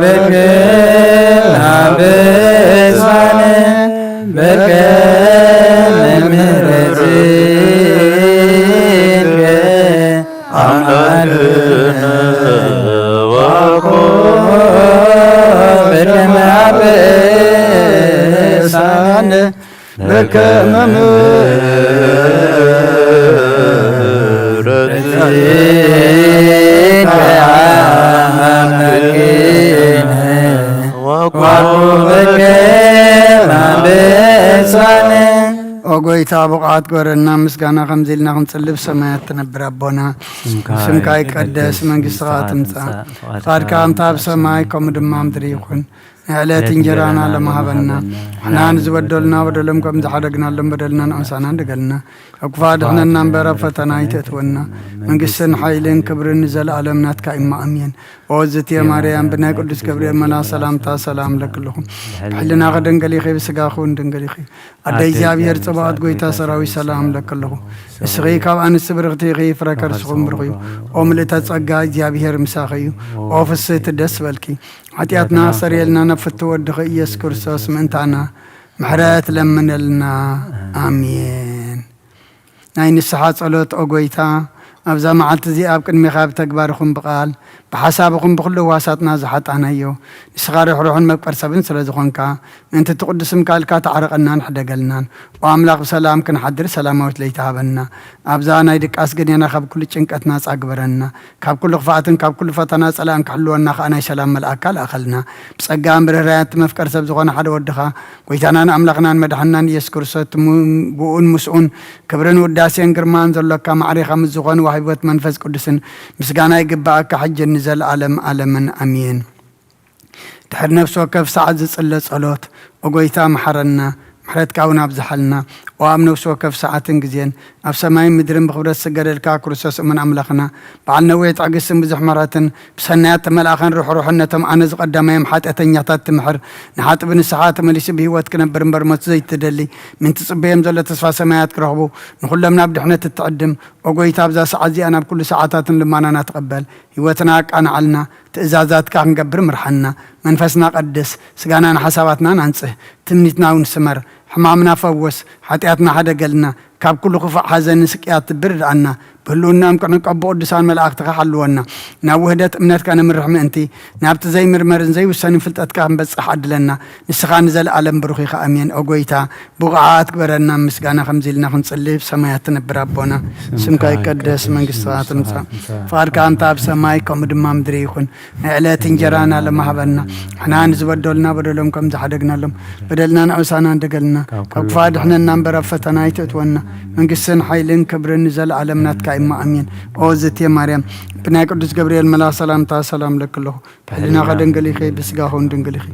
ብክል ኣበሳነ በከመ ምሕረትከ ኣማልክነ ዋኮ በከመ ኣበሳነ በከመ ምሕረትከ አምላክነ ወኮበከ ማበሳነ። ኦ ጎይታ፣ ብቑዓት ግበረና፣ ምስጋና ከምዚ ኢልና ክንጽልብ ሰማያት ትነብር ኣቦና። ስምካ ይቀደስ፣ መንግስትኻ ትምጻእ፣ ፍቓድካ ከምታ ኣብ ሰማይ ከምኡ ድማ ኣብ ምድሪ ይኹን። ናይ ዕለት እንጀራና ሎሚ ሃበና። ንሕና ንዝበደሉና በደሎም ከም ዝሓደግናሎም በደልና ንኣምሳና እንደገልና። ካብ ክፉእ ኣድሕነና እምበር ኣብ ፈተና ኣይተእትወና። መንግስትን ሓይልን ክብርን ንዘለኣለም ናትካ እማ ኣሜን። ኦ ዝትየ ማርያም፣ ብናይ ቅዱስ ገብርኤል መልኣኽ ሰላምታ ሰላም እብለኪ ኣለኹ። ብሕልናኺ ድንግል ኢኺ፣ ብስጋኺ እውን ድንግል ኢኺ። ኣደ እግዚኣብሔር ጽባኦት፣ ጎይታ ሰራዊት፣ ሰላም እብለኪ ኣለኹ። ንስኺ ካብ ኣንስቲ ብርኽቲ ኢኺ፣ ፍረ ከርስኹም ብሩኽ እዩ። ኦ ምልእተ ጸጋ፣ እግዚኣብሔር ምሳኺ እዩ። ኦ ፍስህቲ፣ ደስ በልኪ። ሓጢኣትና ኣስተሰርየልና፣ ናብ ፍትው ወድኺ ኢየሱስ ክርስቶስ ምእንታና ምሕረት ለምነልና። ኣሜን። ናይ ንስሓ ጸሎት። ኦ ጎይታ፣ ኣብዛ መዓልቲ እዚኣ ኣብ ቅድሜኻ ብተግባርኹም ብቓል ብሓሳብኹም ብኹሉ ህዋሳትና ዝሓጣናዮ፣ ንስኻ ርሕሩሕን መፍቀር ሰብን ስለ ዝኾንካ፣ ምእንቲ እቲ ቅዱስ ስምካ ኢልካ ተዓረቐናን ሕደገልናን። ኦ ኣምላኽ፣ ብሰላም ክንሓድር ሰላማዊት ለይቲ ሃበና። ኣብዛ ናይ ድቃስ ግዜና ካብ ኩሉ ጭንቀት ናጻ ግበረና። ካብ ኩሉ ክፍኣትን ካብ ኩሉ ፈተና ጸላእን ክሕልወና ከኣ ናይ ሰላም መልኣካ ልኣኸልና። ብጸጋን ብርህራሄን እቲ መፍቀር ሰብ ዝኾነ ሓደ ወድኻ፣ ጎይታናን ኣምላኽናን መድሓንናን ኢየሱስ ክርስቶስ፣ እቲ ሙ-፣ ብኡን ምስኡን ክብርን ውዳሴን ግርማን ዘሎካ ማዕሬኻ ምስ ዝኾኑ ዋህቢ ሕይወት መንፈስ ቅዱስን ምስጋና ይግብኣካ፣ ሕጅን ንዘለኣለም ኣለምን። ኣሜን። ድሕሪ ነፍሲ ወከፍ ሰዓት ዝጽለ ጸሎት፣ ኦ ጎይታ፣ መሓረና፣ ምሕረትካ እውን ኣብዝሓልና። ኦ ኣብ ነፍሲ ወከፍ ሰዓትን ግዜን፣ ኣብ ሰማይን ምድርን ብኽብረት ዝገደልካ ክርስቶስ እሙን ኣምላኽና፣ በዓል ነዊሕ ትዕግስትን ብዙሕ ምሕረትን፣ ብሰናያት ተመልኣኸን ርሑሩሕን ነቶም ኣነ ዝቐዳማዮም ሓጢኣተኛታት ትምሕር፣ ንሓጥእ ብንስሓ ተመሊሱ ብህይወት ክነብር እምበር ሞት ዘይትደሊ፣ ምእንቲ ጽበዮም ዘሎ ተስፋ ሰማያት ክረኽቡ፣ ንኹሎም ናብ ድሕነት እትዕድም፣ ኦ ጎይታ፣ ኣብዛ ሰዓት እዚኣ ናብ ኩሉ ሰዓታትን ልማናና ተቐበል። ህይወትና ኣቃንዓልና፣ ትእዛዛትካ ክንገብር ምርሓና። መንፈስና ቀድስ፣ ስጋናን ሓሳባትናን ኣንጽህ፣ ትምኒትና እውን ስመር። ሕማምና ፈውስ፣ ሓጢኣትና ሓደገልና፣ ካብ ኩሉ ክፉእ ሓዘንን ስቅያት ትብርድኣና። ብህልውናኦም ክንዕቀብ ብቅዱሳን መላእኽትኻ ሓልወና። ናብ ውህደት እምነትካ ነምርሕ ምእንቲ፣ ናብቲ ዘይምርመርን ዘይውሰንን ፍልጠትካ ክንበጽሕ ዓድለና። ንስኻ ንዘለኣለም ብሩኽ ኢኻ። ኣሜን። ኦ ጎይታ፣ ብቑዓት ግበረና፣ ምስጋና ከምዚ ኢልና ክንጽሊ፣ ብሰማያት ትነብር ኣቦና፣ ስምካ ይቀደስ፣ መንግስትኻ ትምጻእ፣ ፍቓድካ ከምታ ኣብ ሰማይ ከምኡ ድማ ምድሪ ይኹን። ናይ ዕለት እንጀራና ሎሚ ሃበና፣ ንሕና ንዝበደሉና በደሎም ከም ዝሓደግናሎም በደልና ንኣውሳና እንደገልና፣ ካብ ክፉእ ኣድሕነና እምበር ኣብ ፈተና ኣይተእትወና። መንግስትን ሓይልን ክብርን ንዘለኣለም ናትካ እማ ኣሜን። ኦ ዝቴ ማርያም፣ ብናይ ቅዱስ ገብርኤል መልኣኽ ሰላምታ ሰላም እለኪ ኣለኹ። ብሕልናኺ ድንግል ኢኺ፣ ብስጋኺ እውን ድንግል ኢኺ።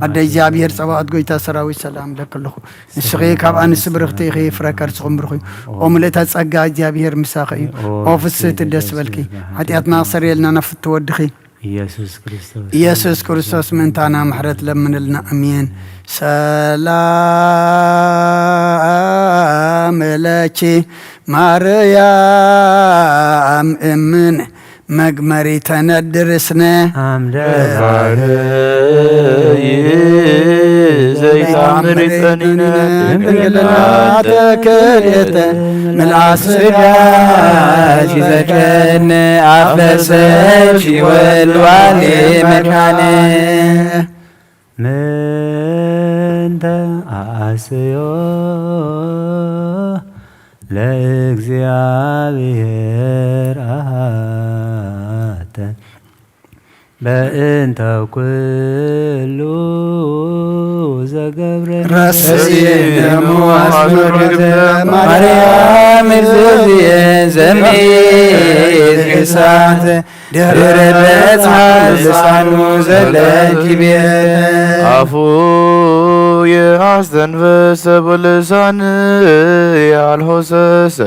ኣደ እግዚኣብሔር ጸባኦት፣ ጎይታ ሰራዊት፣ ሰላም እለኪ ኣለኹ። ንስኺ ካብ ኣንስቲ ብርኽቲ ኢኺ፣ ፍረ ከርስኹም ብሩኽ እዩ። ኦ ምልእተ ጸጋ፣ እግዚኣብሔር ምሳኺ እዩ። ኦ ፍስህቲ፣ ደስ በልኪ። ሓጢኣትና ኣስተሰርየልና፣ ናብ ፍትው ወድኺ ኢየሱስ ክርስቶስ ኢየሱስ ክርስቶስ ምእንታና ምሕረት ለምንልና። ኣሜን። ሰላም ለኪ ማርያም እምን መግመሪተ ነድር ስነ አምደ ባርይ ዘይታምሪ ጸኒነ ድንግልና ተክልተ ምልኣት ስጋኪ ዘከነ ኣፍለሰኪ ወልዋሌ መድኃኔ ምንተ ኣስዮ ለእግዚኣብሔር ኣተ በእንተ ኩሉ ዘገብረ ረስየ ደሙ አስመረተ ማርያም እግዝእትየ ዘምኤት እሳት ድህረ በጽሐ ልሳኑ ዘለኪ ቤተ አፉ የአስተንፈሰ በልሳን ያልሆሰሰ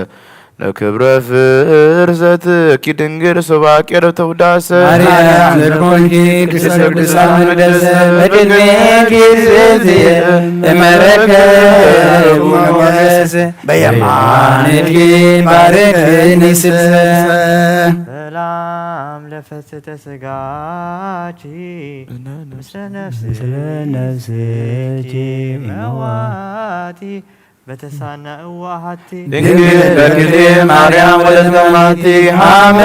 ለክብረ ፍርዘትኪ ድንግል ሱባቄ ርተውዳሰ ማርያም ዘኮንኪ ቅድስተ ቅዱሳን መቅደሰ በቅድሜኪ ዝእትየ እመረከቡ ሞገስ በየማንኪ ባርክኒ ስብሰ ሰላም ለፈስተ ስጋኪ ምስለ ነፍስኪ መዋቲ በተሳነ እዋሃቲ ድንግል በክልኤ ማርያም ወለተ ማቲ ሃመ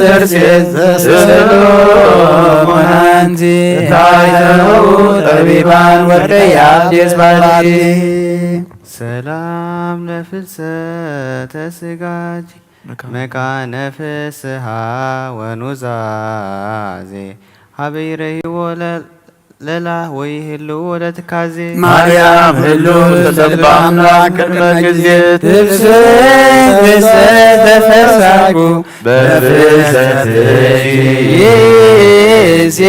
ተርሴስ ዘሰሎሞን ኣንቲ እታይተው ጠቢባን ወርደያት የስባቲ ሰላም ለፍልሰተ ስጋኪ መካነ ፍስሃ ወኑዛዜ ሀበ ይረህዎ ለላ ወይህልዎ ለትካዜ ማርያም ህሉ ተሰባ ኣምላክ ቅድመ ግዜ ትብስት ብሰተፈሳኩ በፍሰትኪ ይዜ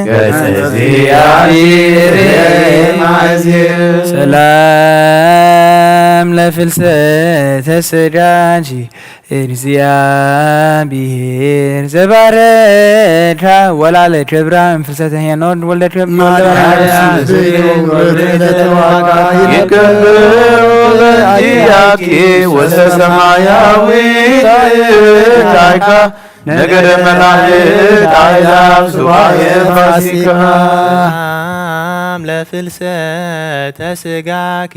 ገጸ እግዚአብሔር ማእዜ ሰላም ለፍልሰተ ስጋኪ እግዚአብሔር ዘባረካ ወላለ ክብራ እንፍልሰተ ሄኖድ ወልደ ክብ ማርያም ስብሐት ወክብር ለተዋጋ ይከብሩ በእንቲአኪ ወሰ ሰማያዊ ታይካ ነገደ መላእክት አሕዛብ ሱባኤ ፋሲካ ሰላም ለፍልሰተ ስጋኪ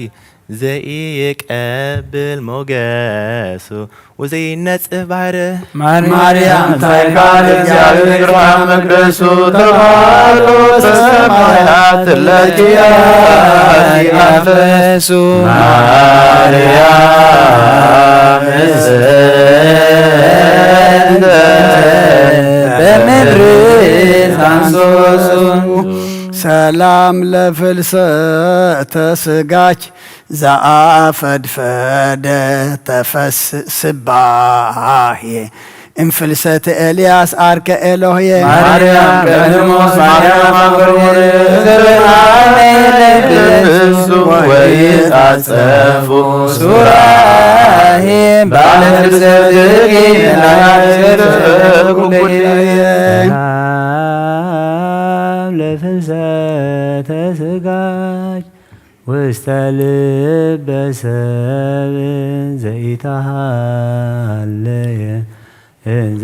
ዘይቀብል ሞገሱ ወዘይነጽፍ ባህር ማርያም ታይካ ለእግዚአብሔር ግርማ መቅደሱ ተባህሎ ሰማያት ለኪ አፈሱ ማርያም በምድር ታንሶሱ ሰላም ለፍልሰተ ስጋኪ ዘአፈድፈደ ተፈስ ስባሄ እምፍልሰተ ኤልያስ አርከ ኤሎሄ ማርያም ቀድሞስ ማርያም አበርሆር ብርሃነ ለክርስቱ ወይታጸፉ ሱራሄ ባለ ፍልሰትኪ ናይዘረጉ ኩልየ ሰላም ለፍልሰተ ስጋኪ ውስተ ልበ ሰብ ዘይተሃለየ እንዘ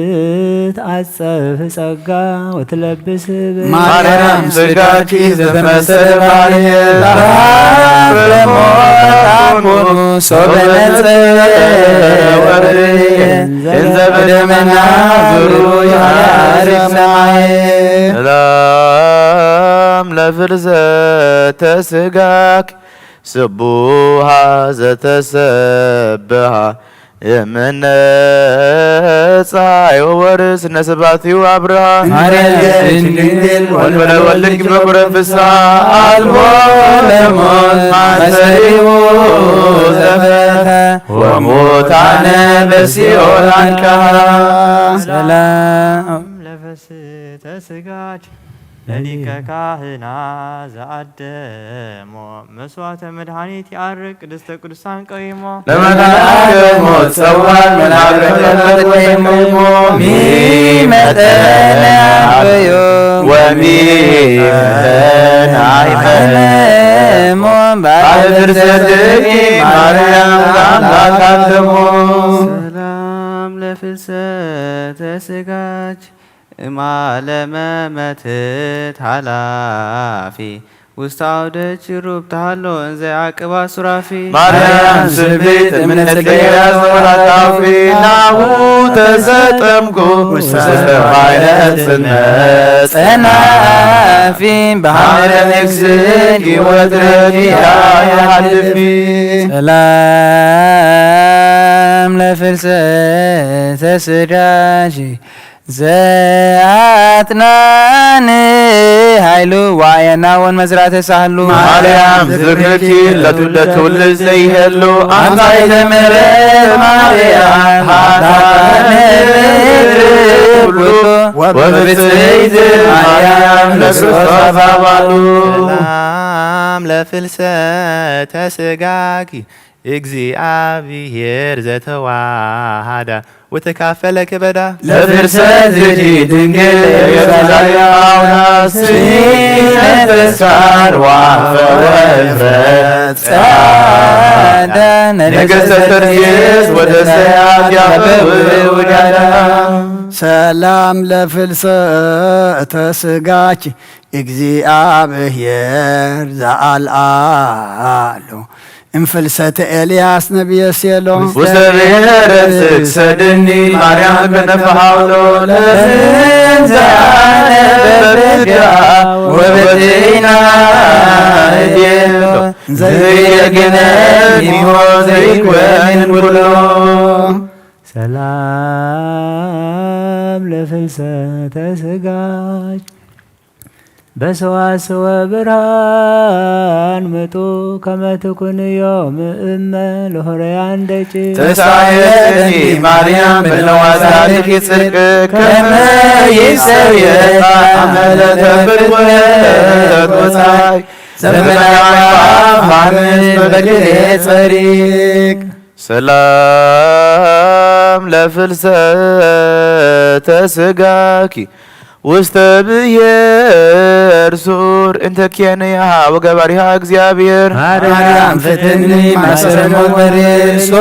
ትትዓጸፍ ጸጋ ወትለብስ ማርያም ስጋኪ ዘተመሰለ ባህርየ ለሃብ ለሞት አኮኑ ሶበ ነጸ ወርየ እንዘ በደመና ዙሩ ያርግ ሰማየ ሰላም ለፍልሰተ ስጋኪ ስቡሃ ዘተሰብሃ እምነ ፀሐይ ወወርስ ነስባቲው አብርሃ ማርያም ድንግል ወንበለ ወልድ በኩረ ፍስሐ አልቦ ለሞት ማሰሪው ዘፈተ ወሙታነ በሲኦል አንቀሃ ሰላም ለፈስተ ስጋኪ ለሊቀ ካህና ዘአደሞ መስዋዕተ መድኃኒት ያርግ ቅድስተ ቅዱሳን ቀይሞ ለመልአከ ሞት ጸዋን መልአከ ምሕረት ወይም ቀይሞ ሚመጠነ አበዮ ወሚመጠነ አይመሞ ባለ ፍርሰትኪ ማርያም ለአምላክ አተሞ ሰላም ለፍልሰተ ስጋኪ እማለመመትት ኃላፊ ውስተ አውደ ችሩብ ተሃሎ እንዘ ያዕቅባ ሱራፊ ማርያም ስብሕት እምነ ጽጌ ያዘወራ ጣፊ ናሁ ተሰጠምኩ ውስተ ባሕረ ጽልመት ጸናፊ በሐመረ ንግሥኪ ወትረፊ ያሃልፊ ሰላም ለፍልሰተ ስጋኪ ዘአጥናን ኃይሉ ወአየናውን መዝራተ ሳህሉ ማርያም ዝክርኪ ለትውልደ ትውልድ ዘይሄሉ አንታይተ ምሕረት ማርያም ኃጥኣነ ምድር ኩሉ ወብፅዕት ማርያም ለክርስቶስ አባሉ ሰላም ለፍልሰተ ስጋኪ እግዚኣብሔር ዘተዋሃዳ ወተካፈለ ክበዳ። ለፍልሰትኪ ድንግል የብዛላዊ ኣውናስ ነፈስካን ዋፈወፈ ጸዳ ነገሰ ተርሴስ ወደሰያ ያበው ውዳዳ። ሰላም ለፍልሰተ ስጋኪ እግዚኣብሔር ዘኣልኣሎ እምፍልሰተ ኤልያስ ነብየ ሴሎ። ውስተ ብሔረ ስግሰድኒ ማርያም ከነፈ ሃውሎ ለዝንዛነ በብዳ ወበጤና እዴሎ ዘይየግነ ሚሆ ዘይኮንን ኩሎ። ሰላም ለፍልሰተ ስጋኪ በሰዋስወ ብርሃን ምጡ ከመ ትኩንዮ ምእመ ለሆረያን ደቂ። ተሳየኒ ማርያም በነዋሳልኪ ጽድቅ ከመ ይሰየጣ አመለተ ፍትወት ወጻይ ዘመናዊ ማርስ በግሌ ጸሪቅ። ሰላም ለፍልሰተ ስጋኪ ውስተ ብሔር ሱር እንተ ኬንያ ወገባሪሃ እግዚኣብሔር። ማርያም ፍትኒ ማሰረሞ ወሬሶ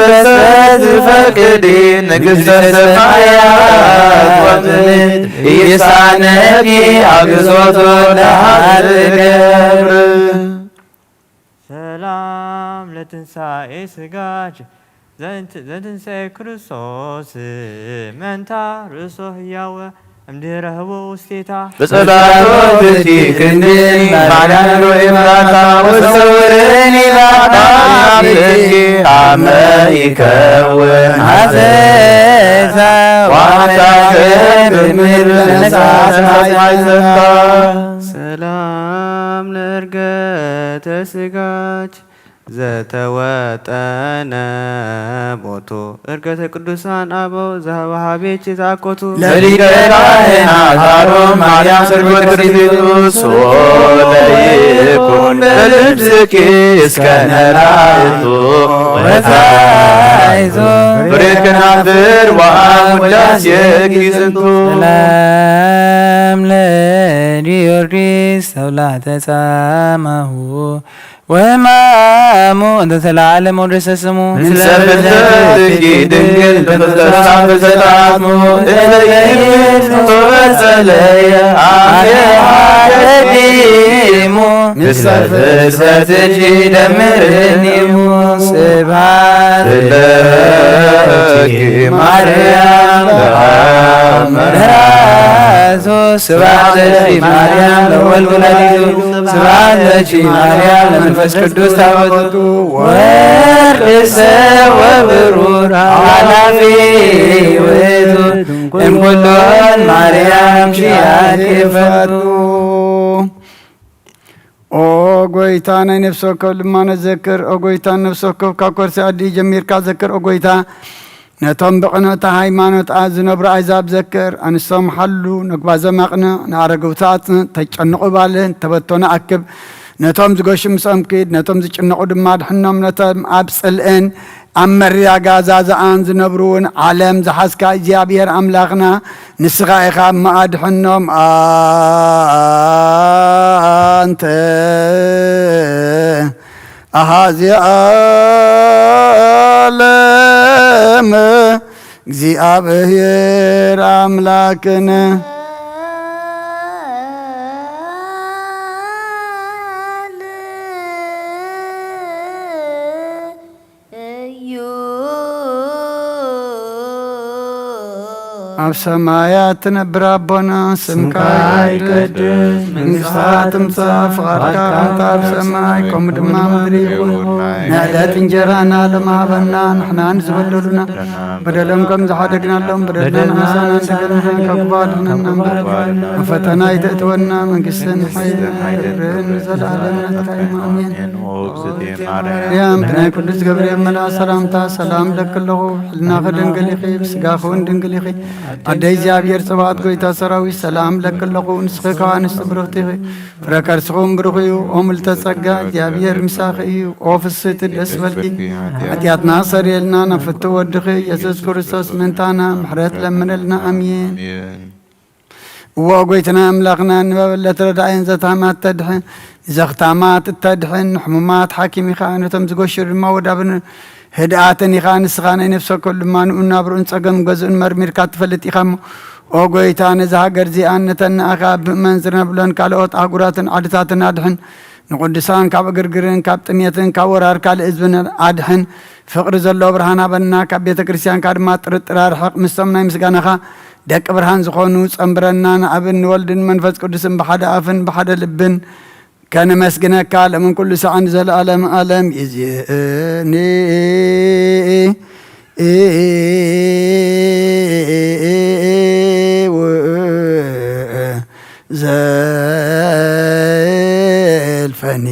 በሰት ፈቅዲ ንግሥተ ሰማያት ወምድር ይሳነኪ አግዞቶ ለሃልገብር። ሰላም ለትንሳኤ ስጋች ዘንት- ዘትንሳኤ ክርስቶስ መንታ ርእሶ ህያወ እምድህረ ህቦ ውስቴታ። በጸላሎትኪ ክንድን ማርያም ዶ ኤፍራታ ወሰውረኒ ላታ አብኪ አመ ይከውን ሐዘዛ ዋታ ክብር ለነሳት ማይዘታ። ሰላም ለእርገተ ስጋች ዘተወጠነ ቦቱ እርገተ ቅዱሳን አበው ዘሀበሃቤች ዛኮቱ። ለሊቀ ካህናት አሮን ማርያም ስርጎት ርፊቱ ሶለ ይኩን በልብስኪ እስከ ነላይቱ ወታይዞ ፍሬ ከናፍር ወአብ ውዳሴኪ ዝንቱ። ሰላም ለጊዮርጊስ ተውላተ ጻማሁ ወሕማሙ እንተ ተላዓለ መውደሰ ስሙ። ምስለ ፍልጠትኪ ድንግል በተሳብ ዘጣጥሙ እለይን ቶበጸለየ አፌሃ ቀዲሙ ምስለ ፍልጠትኪ ደምርኒሙ ስብሐት ለኪ ማርያም ለአብ መርሃ ስብሐት ለኪ ማርያም ለወልድ ወላዲቱ ስብሐት ለኪ ማርያም ለመንፈስ ቅዱስ ታቦቱ ወርቅሰ ወብሩር ኃላፊ ውእቱ እምኩሎን ማርያም ኪያኪ ፈቱ። ኦ ጎይታ ናይ ነፍሲ ወከፍ ልማኖት ዘክር። ኦ ጎይታ ነፍሲ ወከፍ ካብ ከርሲ ኣዲኡ ጀሚርካ ዘክር። ኦ ጎይታ ነቶም ብቕንዕቲ ሃይማኖት ዝነብሩ ኣሕዛብ ዘክር። ኣንስቶም ሓሉ፣ ነጉባዞም ኣቕንዕ፣ ንኣረግውቲ ኣጽንዕ፣ ተጨንቑ ባልህ፣ ተበተኑ ኣክብ። ነቶም ዝገሹ ምስኦም ኪድ፣ ነቶም ዝጭነቑ ድማ ኣድሕኖም። ነቶም ኣብ ጽልእን ኣብ መሪር ኣጋዛዝኣን ዝነብሩ እውን ዓለም ዝሓዝካ እግዚኣብሔር ኣምላኽና ንስኻ ኢኻ እሞ ኣድሕኖም። ኣንተ ኣሃዚ ዓለም እግዚኣብሔር ኣምላክነ። ኣብ ሰማያት ትነብር ኣቦና፣ ስምካ ይቀደስ፣ መንግስትኻ ትምጻእ፣ ፍቓድካ ከምቲ ኣብ ሰማይ ከምኡ ድማ ምድሪ ይኹን። ናይ ዕለት እንጀራና ሎም ሃበና፣ ንሕና ንዝበደሉና በደሎም ከም ዝሓደግናሎም በደልና ንሕሳና እንደገና ካብ ክፉእ ኣድሕነና እምበር፣ ኣብ ፈተና ኣይተእትወና፣ መንግስትን ሓይልን ክብርን ንዘለኣለም ናትካ እዩ። ኣሜን። ማርያም ብናይ ቅዱስ ገብርኤል መልኣክ ሰላምታ ሰላም እብለኪ ኣለኹ። ብሕልናኺ ድንግል ኢኺ፣ ብስጋኺ እውን ድንግል ኢኺ። ኣደይ እግዚኣብሔር ጸባኦት ጎይታ ሰራዊት ሰላም ለኪ ኣለኹ። ንስኺ ካብ ኣንስቲ ብርኽቲ ኢኺ፣ ፍረ ከርስኹም ብሩኽ እዩ። ኦ ምልተ ጸጋ እግዚኣብሔር ምሳኺ እዩ። ኦ ፍስሕቲ ደስ በልኪ፣ ሓጢኣትና ሰሪየልና ናብ ፍትው ወድኺ ኢየሱስ ክርስቶስ ምእንታና ምሕረት ለምነልና። ኣሜን። እዎ ጎይትና ኣምላኽና ንበበለት ረዳእን ዘታማት ተድሕን፣ ንዘኽታማት እተድሕን፣ ንሕሙማት ሓኪም ኢኻ፣ ነቶም ዝጎሹ ድማ ወዳብን ህድኣትን ኢኻ። ንስኻ ናይ ነፍሲ ወከፍ ድማ ንኡን ናብርኡን ጸገም ገዝኡን መርሚርካ ትፈልጥ ኢኻ እሞ፣ ኦ ጎይታ፣ ነዛ ሃገር እዚኣን ነተን ንኣኻ ብምእማን ዝነብለን ካልኦት ኣህጉራትን ዓድታትን ኣድሕን። ንቅዱሳን ካብ ዕግርግርን ካብ ጥሜትን ካብ ወራር ካልእ ህዝብን ኣድሕን። ፍቕሪ ዘለዎ ብርሃን ሃበና፣ ካብ ቤተ ክርስቲያንካ ድማ ጥርጥር ኣርሕቕ። ምስቶም ናይ ምስጋናኻ ደቂ ብርሃን ዝኾኑ ጸንብረና። ንኣብን ንወልድን መንፈስ ቅዱስን ብሓደ ኣፍን ብሓደ ልብን ከነመስግነካ፣ ለምን ኩሉ ሰዓን ዘለዓለም ዓለም ይዝየኒ። ዘልፈኒ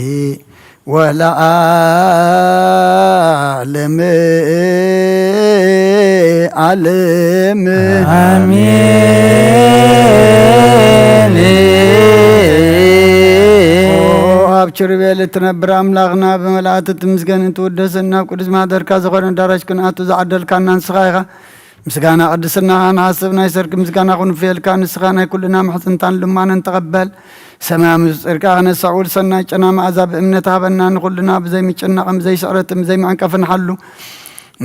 ወለዓለም ዓለም። ኣሜን። ኦ ኣብ ኪሩቤል እትነብር ኣምላኽና፣ ብመላእክቲ ትምስገንን ትውደስን፣ ናብ ቅዱስ ማሕደርካ ዝኾነ ኣዳራሽ ክንኣቱ ዝዓደልካና ንስኻ ኢኻ። ምስጋና ቅድስናኻ ንሓስብ፣ ናይ ሰርክ ምስጋና ክንፍየልካ፣ ንስኻ ናይ ኩልና ምሕጽንታን ልማንን ተቐበል። ሰማያዊ ምስጢርካ ክነሳዕ ውል ሰናይ ጨና መኣዛ ብእምነት ሃበና፣ ንኹልና ብዘይምጭናቕን ብዘይስዕረትን ብዘይምዕንቀፍን ሓሉ።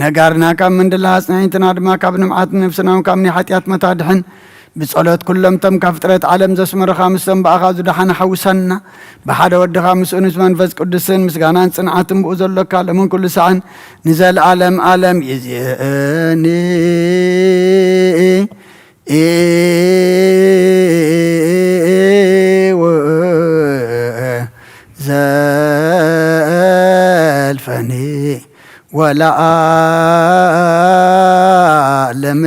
ነጋርና ካብ ምንድላ ኣጽናዒትና ድማ ካብ ንምዓት ነፍስና እውን ካብ ናይ ሓጢኣት መታድሕን። ብጸሎት ኩሎም እቶም ካብ ፍጥረት ዓለም ዘስመሩኻ ምስቶም ብኣኻ ዝደሓነ ሓውሰና። ብሓደ ወድኻ ምስኡ ምስ መንፈስ ቅዱስን ምስጋናን ጽንዓትን ብኡ ዘሎካ ለምን ኩሉ ሰዓን ንዘለዓለም ዓለም ይዝየኒ። ዘልፈኒ ወለዓለም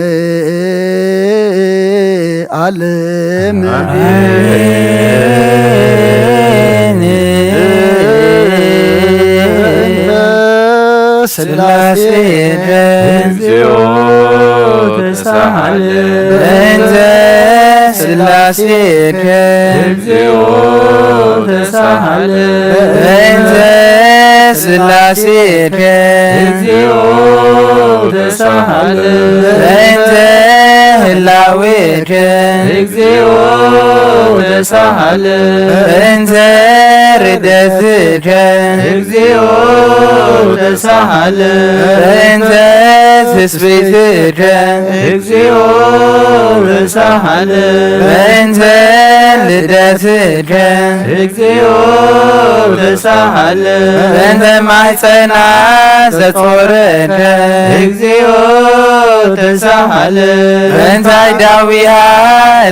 ዓለም። ስላሴ። እግዚኦ ተሳሃለ። በእንተ ስላሴ። እግዚኦ ተሳሃለ። በእንተ ስላሴ። እግዚኦ ተሳሃለ። በእንተ ህላዌ። እግዚኦ ተሳሃለ። በእንተ ርደትከ። እግዚኦ ተሳሃለ። በእንተ ትስብእትከ። እግዚኦ ተሳሃለ። በእንተ ልደትከ። እግዚኦ ተሳሃለ። በእንተ ማሕፀና ዘጾረከ። እግዚኦ ተሳሃለ። በእንተ ኣእዳዊሃ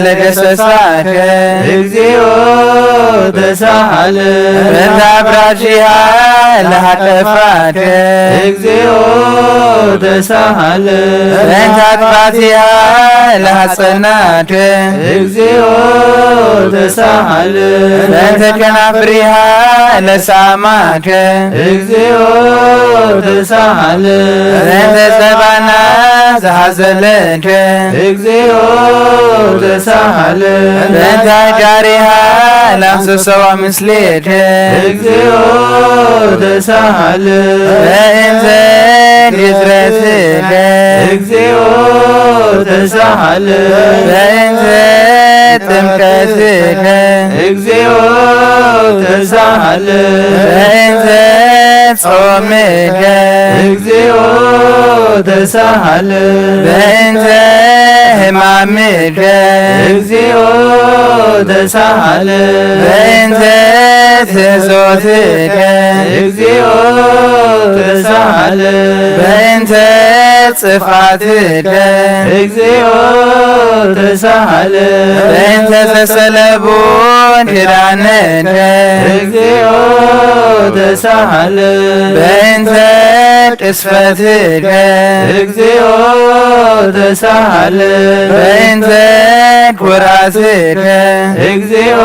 ለገሰሳከ። እግዚኦ ተሳሃለ። በእንተ ኣብራጅሃ ለሃቀፋከ። እግዚኦ ተሳሃለ። በእንተ ኣጥባቲሃ ለሃጸናከ። እግዚኦ ተሳሃለ። በእንተ ከናፍሪሃ ለሳማከ። እግዚኦ ተሳሃለ። በእንተ ዘባና ዝሃዘለከ። እግዚኦ ተሳሃለ። በእንተ ኣጋሪሃ ላፍሰሰዋ ምስሌከ። እግዚኦ ተሳሃለ። በእንተ ግዝረትከ። እግዚኦ ተሳሃለ። በእንተ ጥምቀትከ። እግዚኦ ተሳሃለ። በእንተ ጾምከ። እግዚኦ ተሳሃለ። በእንተ ሕማምከ። እግዚኦ ተሳሃለ። በእንተ ትእዞትከ። እግዚኦ ተሳሃለ። በእንተ ጽፍዓትከ። እግዚኦ ተሳሃለ። በእንተ ዘሰለቡ ኪዳነከ። እግዚኦ ተሳሃለ። በእንተ ቅስፈትከ። እግዚኦ ተሳሃለ። በእንተ ኩራትከ። እግዚኦ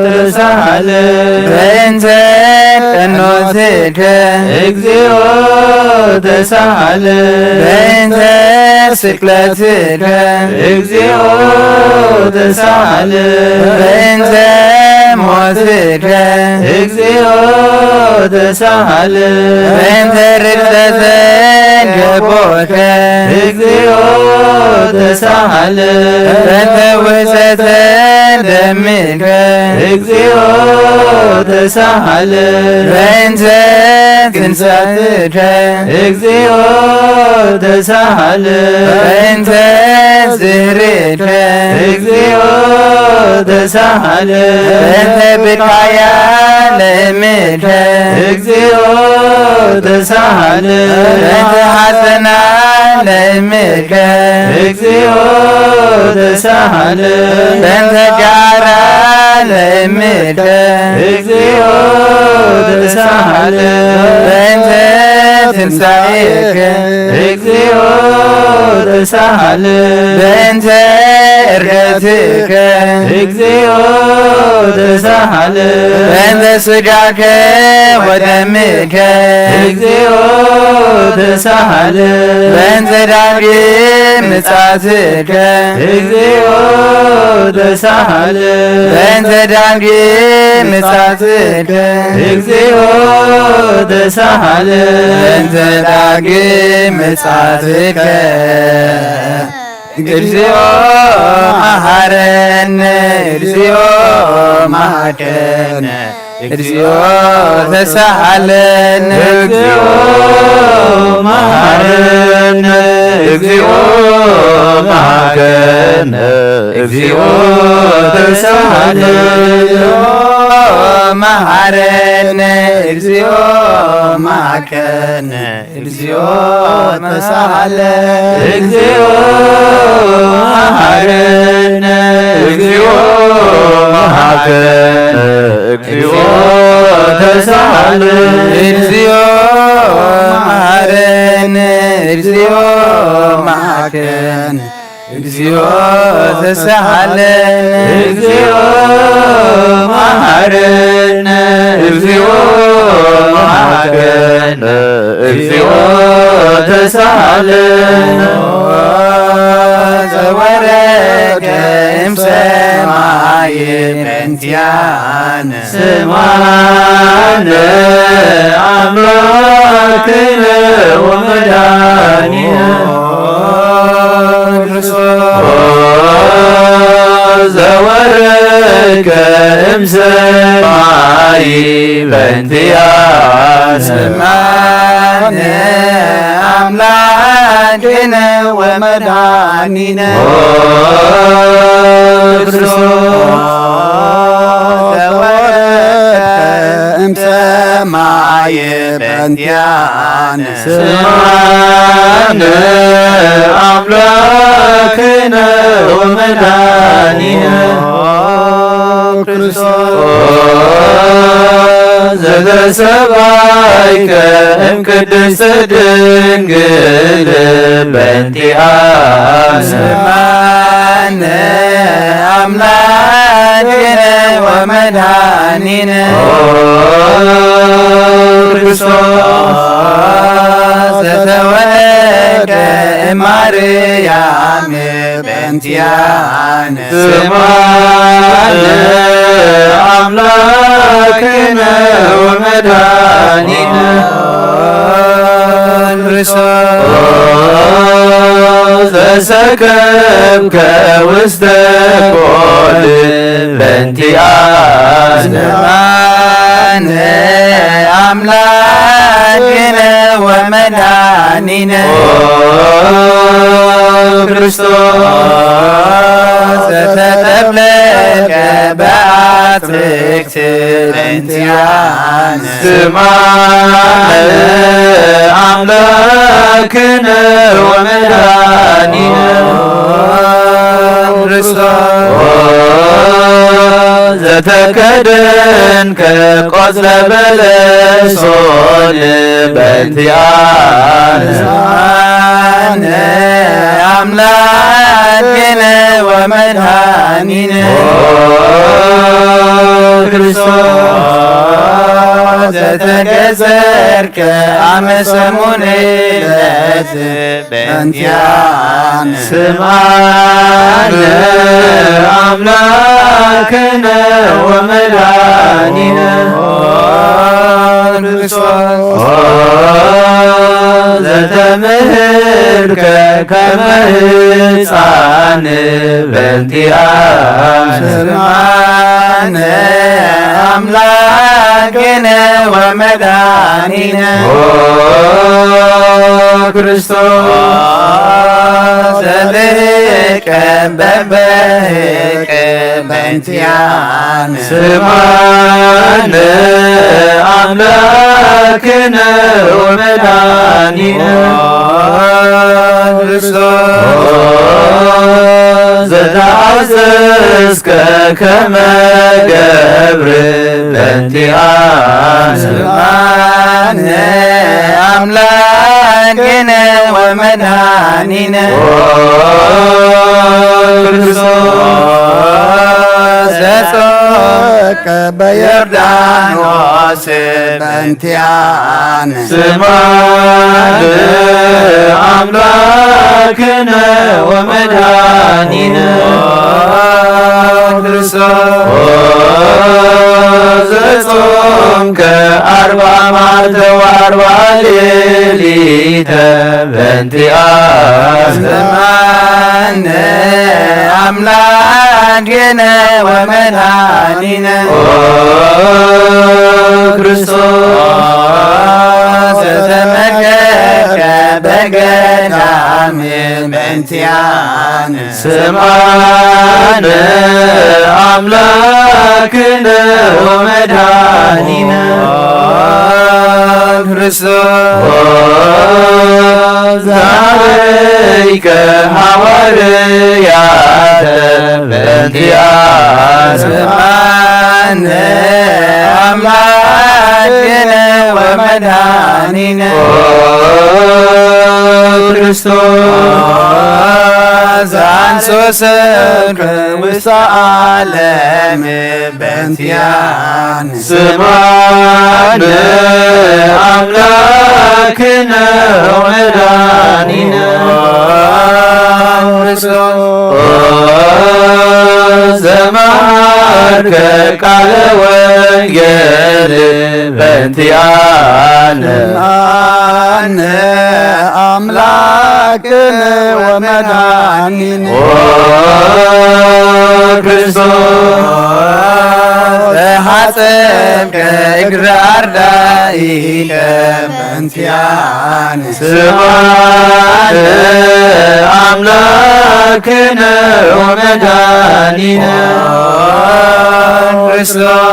ተሳሃለ። በእንተ ቀኖ ሞትከ እግዚኦ ተሳሃለ። በእንተ ስቅለትከ እግዚኦ ተሳሃለ። በእንተ ሞትከ እግዚኦ ተሳሃለ። በእንተ ርግጸተ ገቦከ እግዚኦ ተሳሃለ። በእንተ ውሕጸተ ደምከ እግዚኦ ተሳሃለ። በእንተ ትንሳኤከ እግዚኦ ተሳሃለ። በእንተ ዝህርየከ እግዚኦ ተሳሃለ። በእንተ ብካያ ለእምከ እግዚኦ ተሳሃለ። በእንተ ሐዘና ለእምከ እግዚኦ ተሳሃለ። በእንተ ጃራ ለእምከ እግዚኦ ተሳሃለ። በእንተ ትንሳኤከ እግዚኦ ተሳሃለ። በእንተ እርገትከ እግዚኦ ተሳሃለ። በእንተ ስጋከ ወደምከ እግዚኦ ተሳሃለ። በእንተ ዳግም ምጽኣትከ እግዚኦ ተሳሃለ። በእንተ ዳግም ምጽኣትከ እግዚኦ ተሳሃለ። በእንተ ዳግም ምጽኣትከ እግዚኦ መሐረነ እግዚኦ መሐረነ እግዚኦ ተሳሃለነ። እግዚኦ መሐረነ እግዚኦ መሐረነ እግዚኦ ተሳሃለነ። መሐረነ እግዚኦ መሐረነ እግዚኦ ተሳሃለ። እግዚኦ መሐረነ እግዚኦ መሐረነ እግዚኦ ተሳሃለ። እግዚኦ መሐረነ እግዚኦ መሐረነ እግዚኦ ተሳሃለ። እግዚኦ መሐረነ እግዚኦ መሐረነ እግዚኦ ተሳሃለ። ዘወረደ እምሰማይ በእንቲአነ ስማነ አምላክነ ወመድኃኒነ ክርስቶስ ዘወረድከ እምሰማይ በእንቲአነ ስማነ አምላክነ ወመድኃኒነ ክርስቶስ ዘወረድከ እምሰማይ በእንቲአነ ስማነ አምላክነ ወመድኃኒነ ክርስቶስ ዘተሰባይከ እምቅድስት ድንግል በእንቲአነ ስማነ አምላክነ ወመድኃኒነ ክርስቶስ ዘተወልደ እማርያም በእንቲአነ ስማነ አምላክነ ወመድኃኒነ ክርስቶስ ዘሰከብከ ውስተ ኮል በእንቲአነ ስማነ አምላክነ ወመድኃኒነ ክርስቶስ ዘተጠብለቀ በአትክልት በእንቲአነ ስማነ አምላክነ ወመድኃኒነ ክርስቶስ ዘተከደንከ ቆጽለ በለሶን በእንቲአነ ስማነ አምላክነ ወመድኃኒነ ክርስቶስ ተገዘርከ ኣመ ሰሙን ዕለት በእንቲኣነ። ስምዓነ ኣምላክነ ወመድኃኒነ ኦ ክርስቶስ። ኦ ዘተምህርከ ከመ ህፃን በእንቲኣነ። ስምዓነ ኣምላክነ ወመድኃኒነ ኦ ክርስቶስ። ዘልህቀ በበህቅ በእንቲኣነ። ስምዓነ ኣምላክነ ወመድኃኒነ ኦ ክርስቶስ። ኦ ዘተኣዘዝከ ከመ ገብር በእንቲኣነ። ስምዓነ ኣምላክነ ወመድኃኒነ ኦ ክርስቶስ። ዘጾምከ በዮርዳኖስ በእንቲኣነ። ስምዓነ ኣምላክነ ወመድኃኒነ ኦ ክርስቶስ። ኦ ዘጾምከ ኣርብዓ መዓልተ ወኣርብዓ ሌሊተ በእንቲኣነ። ስምዓነ ኣምላክነ ወመድኃኒነ ኦ ክርስቶስ። ዘተመገከ በገዳም በእንቲኣነ። ስምዓነ ኣምላክነ ወመድኃኒነ ኦ ክርስቶስ። ኦ ዘሃበይከ ሃዋርያተ በእንቲኣነ። ስምዓነ ኣምላክነ ወመድኃኒነ ኦ ክርስቶስ። ዘአንሶ ስምከ ውስተ ዓለም በእንቲኣነ። ስምዓነ ኣምላክነ ወመድኃኒነ ኦ ክርስቶስ። ኦ ዘመሃርከ ቃለ ወንጌል በእንቲኣነ። ስምዓነ ኣምላክነ ወመድኃኒነ ኦ ክርስቶስ። ዘሓጸብከ እግረ ኣርዳኢከ በእንቲኣነ። ስምዓነ ኣምላክነ ወመድኃኒነ ኦ ክርስቶስ።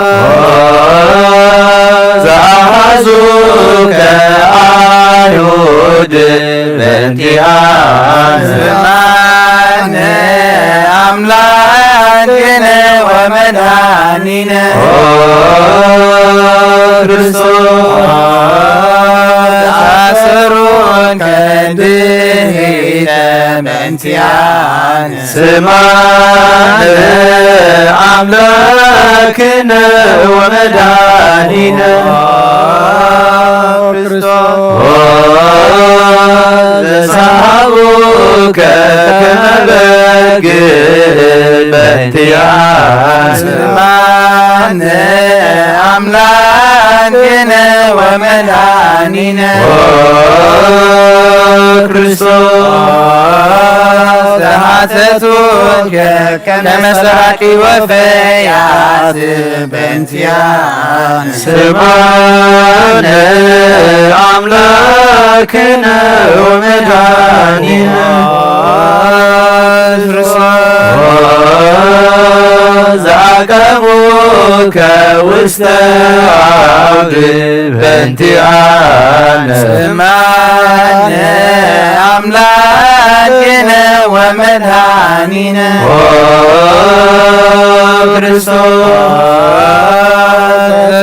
ዘአሐዙከ አይሁድ በእንቲአነ። ስምዓነ አምላክነ ወመድኃኒነ ኦ ክርስቶስ። አሰሩከ ድህተ በእንቲአነ። ስምዓነ አምላክነ ወመድኃኒነ ኦ ክርስቶስ። ዘሰሃቡከ ከመ በግ በእንቲአነ። ስምዓነ አምላክነ ወመድኃኒነ ኦ ክርስቶስ። ዘሐተቱከ ከመ ሰራቂ ወፈያት በእንቲአነ። ስምዓነ አምላክነ ወመድኃኒነ ኦ ክርስቶስ። ዘአቀሙከ ውስተ አውድ በእንቲአነ። ስምዓነ አምላክነ ወመድኃኒነ ኦ ክርስቶስ።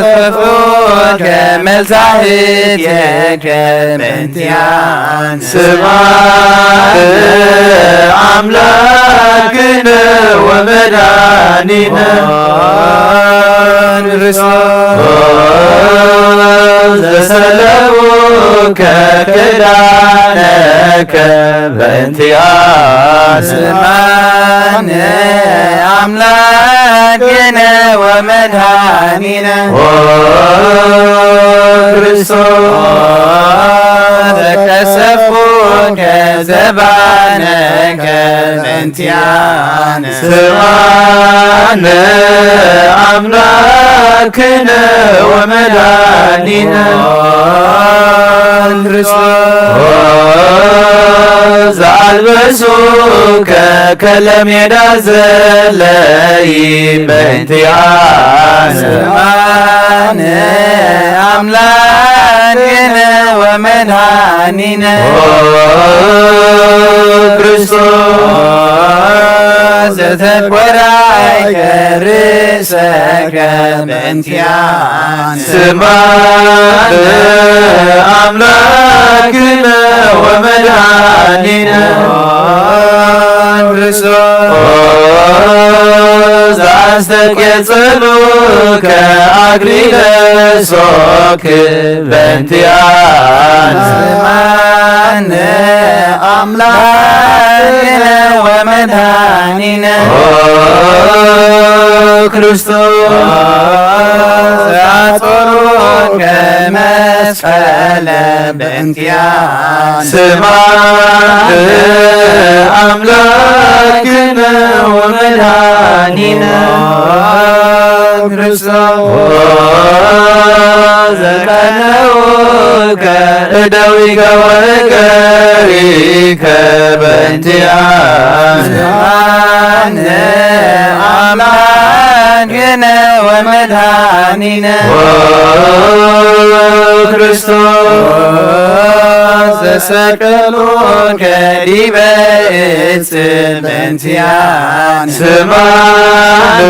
ተስፉከ መዛህትከ በእንቲአነ። ስምዓነ አምላክነ ወመድኃኒነ ኦ ክርስቶስ። ከክዳነከ በእንቲኣነ ስማነ ኣምላክነ ወመድኃኒነ ኦ ክርስቶስ ዘቀሰፍኩከ ዘባነከ በእንቲኣነ ስማነ ኣምላክነ ወመድኃኒነ ክርስቶስ ዘኣልበሱከ ከለሜዳ ዘለይ በእንቲኣነ ስማነ ኣምላክነ ወመድኃኒነ ኦ ክርስቶስ ዘተቆራይከ ርእሰከ በእንቲኣነ ስማነ ኣምላክነ ወመድኃኒነ ኦ ክርስቶስ ኦ ዘኣስተኬ ጸሉከ ኣክሊለ ሶክ በእንቲኣነ ስማነ ኣምላክነ ወመድኃኒነ ኦ ክርስቶስ ኣጾሩከ መስቀለ በእንቲኣነ ስማነ ኣምላክነ ወመድኃኒነ ክርስቶስ ዘቀነውከ እደዊከ ወእገሪከ በእንቲኣነ ስማነ ኣምላክነ ወመድኃኒነ ኦ ክርስቶስ ዘሰቀሉከ ዲበ እጽ በእንቲኣነ ስማነ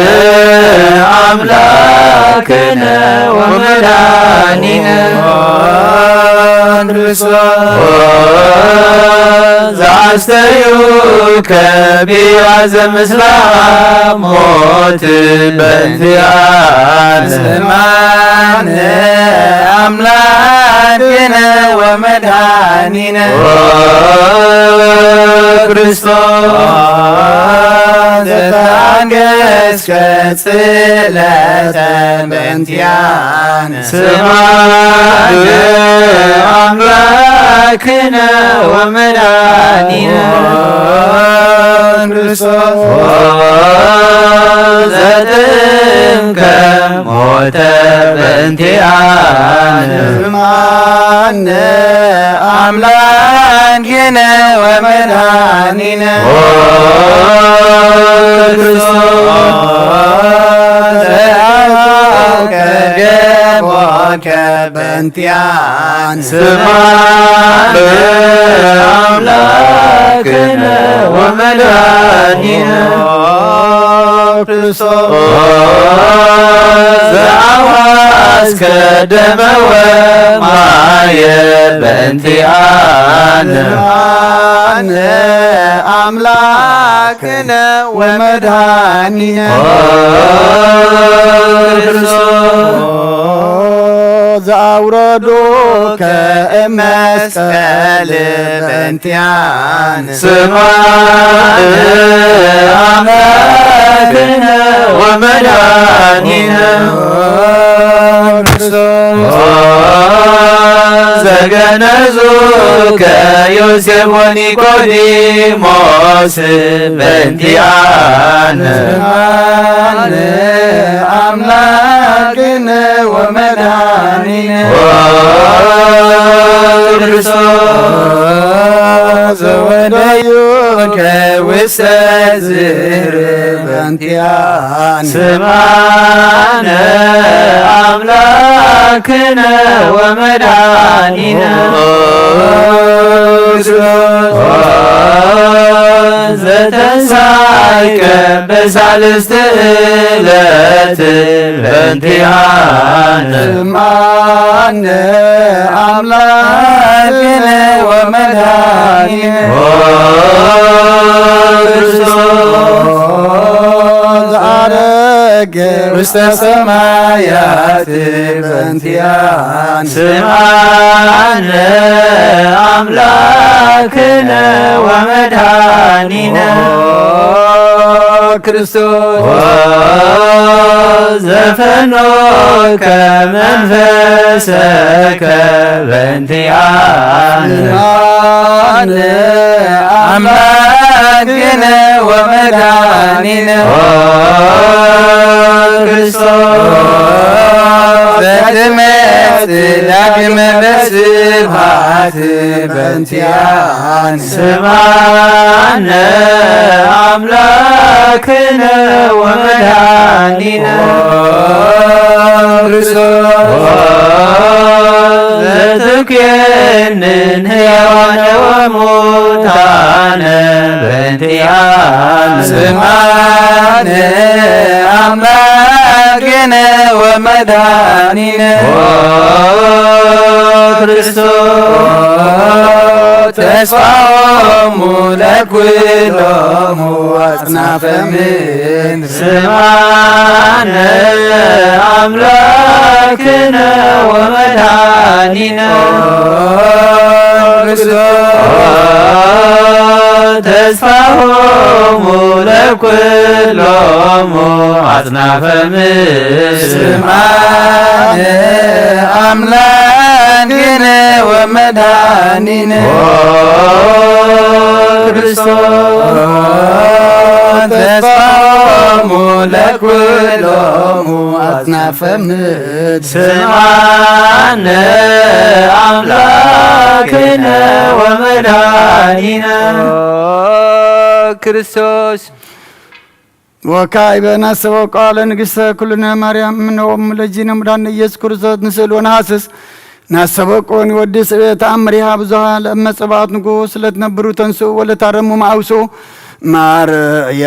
ኣምላክነ ወመድኃኒነ ኦ ክርስቶስ ዘኣስተዩከ ቢባ ዘምስላ ሞት በእንቲኣነ ስማነ ኣምላክነ ወመድኃኒነ ኦ ክርስቶስ ዘታገስከ ጽለተ በእንቲኣነ ስማነ ኣምላክነ ወመድኃኒነ ክርስቶስ ዘጥምከ ሞተ በእንቲኣነ ስማነ ኣምላክነ ወመድኃኒነ ኦ ክርስቶስ ዘአልቦከ ገቦከ በእንቲኣነ ስማነ ኣምላክነ ወመድኃኒነ ኦ ክርስቶስ ዘአውሐስከ ደመ ወማየ በእንቲኣነ ስማነ ኣምላክነ ወመድኃኒነ ኦ ክርስቶስ ዘአውረዱከ እመስቀል በእንቲኣነ ስማነ ኣምላክነ ወመድኃኒነ ክርስቶስ ዘገነዙከ ዮሴፍ ወኒቆዲሞስ በእንቲኣነ ስማነ ኣምላክነ ወመድኃኒነ ኦ ክርስቶስ ዘወደዩከ ውስተ ዝርበ በእንቲኣነ ስማነ ኣምላክነ ወመድኃኒነ ኦ ዘተንሳይከ በሳልስት ዕለት በእንቲኣነ ስማነ ኣምላክነ ወመድኃኒነ ኦ ክርስቶስ ውስተ ሰማያት በእንቲኣነ ስምዓነ ኣምላክነ ወመድኃኒነ ክርስቶስ ዘፈኖከ መንፈሰከ በእንቲኣነ ስምዓነ ኣምላክነ ወመድኃኒነ ክርስቶስ ዘትመጽእ ዳግመ በስብሐት በእንቲኣነ ስምዓነ ኣምላክነ ወመድኃኒነ ክርስቶስ ዘትኩንን ሕያዋነ ወሙታነ በእንቲኣነ ስምዓነ ኣምላክነ ወመድኃኒነ ክርስቶስ ተስፋሆሙ ለኩሎሙ አጽናፈ ምድር ስምዓነ ኣምላክነ ወመድኃኒነ ክርስቶስ ተስፋሆሙ ለኩሎሙ አጽናፈ ምድር ስምዓነ ኣምላክነ ወመድኃኒነ ክርስቶስ ተስፋሆሙ ለኩሎሙ አጽናፈ ምድር ስምዓነ ኣምላክነ ወመድኃኒነ ክርስቶስ ወካዕበ ናስተበቋ ለንግሥተ ኩልነ ማርያም እምነ ወእሙ ለእግዚእነ ሙዳነ ኢየሱስ ክርስቶስ ንስእል ወነሃስስ ናስተበቆ ንወዲ ስብየ ተአምሪሃ ብዙሃ ለእመ ጽባኦት ንጉስ ለትነብሩ ተንስኡ ወለታረሙ መአውስኡ ማርያም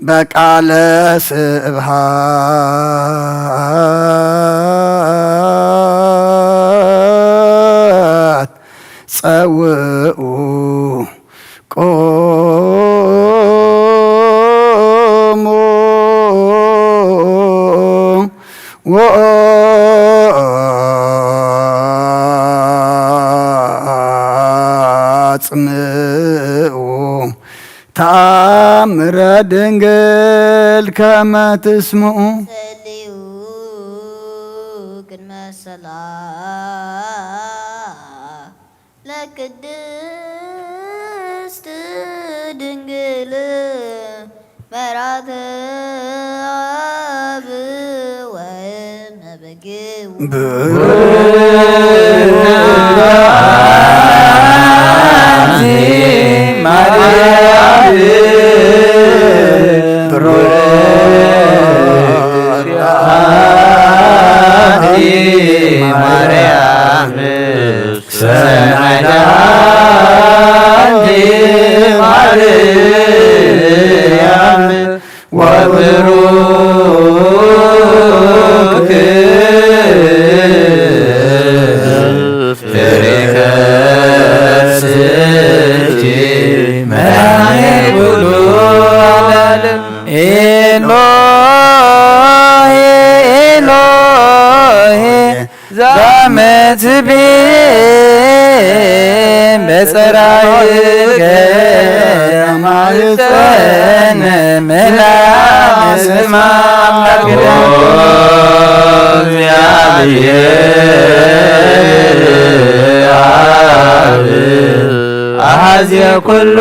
በቃለ ስብሃት ጸውኡ ቆሙ ወአጽምኡ ተአምረ ድንግል ከመ ትስምኡ። ጸልዩ ቅድመ ሰላ ለቅድስት ድንግል መራተ አብ ወመበግው ብሩክ አንቲ ማርያም ብሩክ አንቲ ማርያም ሰናይት አንቲ ማርያም ወብሩክ ፍሬ ከርስኪ መድኃኔ ኩሉ ዓለም። ኤሎሄ ኤሎሄ ዛመትቤ በጸራይከ ማህፀን መላ ስማ አምላክ እግዚአብሔር አብ አሐዜ ኩሉ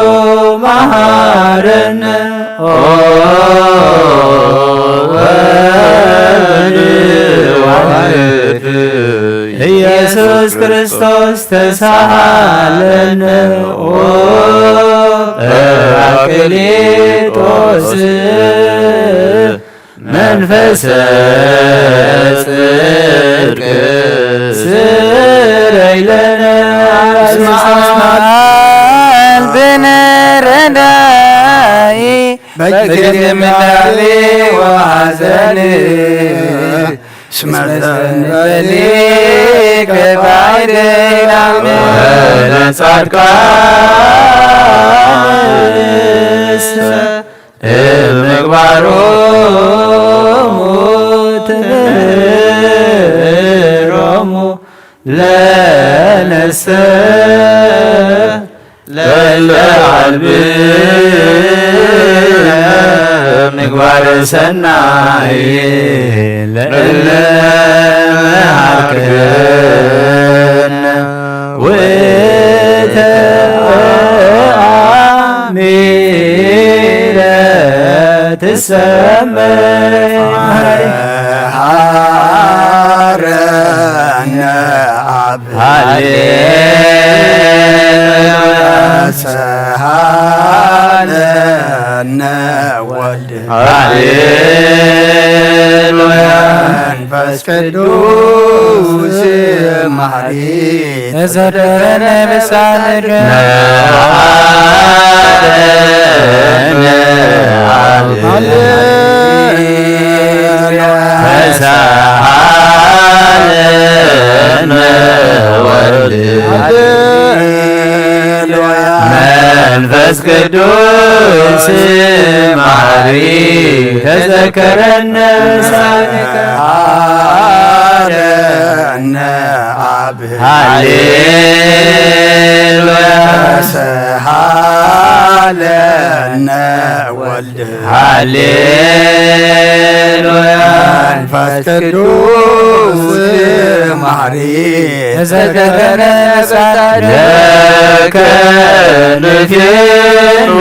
መሐረነ ኦ ወልድ ዋሕድ ኢየሱስ ክርስቶስ ተሳሃለነ ኦ ጰራቅሊጦስ መንፈሰ ጽድቅ ስረይ ለነ አስማል ብነ ረዳኢ በግዜ ምላሌ ወሐዘን እስመ ዘንበሌ ከባይደ ላመ ጻድቃንስ እምግባሮሙ ትምህሮሙ ለነሰ ለእለ አልብነ ምግባረ ሰናይ ለእለ መሃርክነ ውእተ አሚረ ትሰመይ። ሃረነ አብ ሃሌሉያ። ሰሃለነ ወልድ ሃሌሉያ። መንፈስ ቅዱስ ማሪ ተዘከረነ በሳልከ። ሃሌሉያ። ተሳሃለነ ወልድ ሃሌሉያ። መንፈስ ቅዱስ ማሪ ተዘከረነ በሳልከ። ሃለነ አብ ሃሌሉያ። ተሳሃለነ ወልድ ሃሌሉያ። መንፈስ ቅዱስ ማሪ ተዘከረነ በሳልከ። ለከ ንፌኑ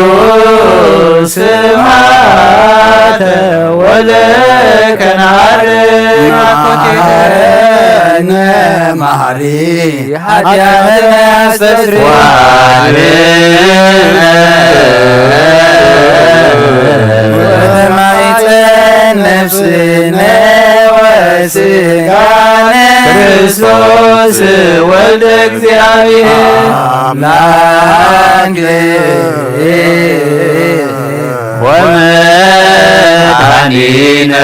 ስብሐተ ወለከ ነዐርግ። መሐረነ መሐሪ ኃጢአትነ አስተስሪ። ወአድኅነነ ወተማይፀን ነፍስነ ወስጋነ ክርስቶስ ወልደ እግዚአብሔር አምላክ ወመድኃኒነ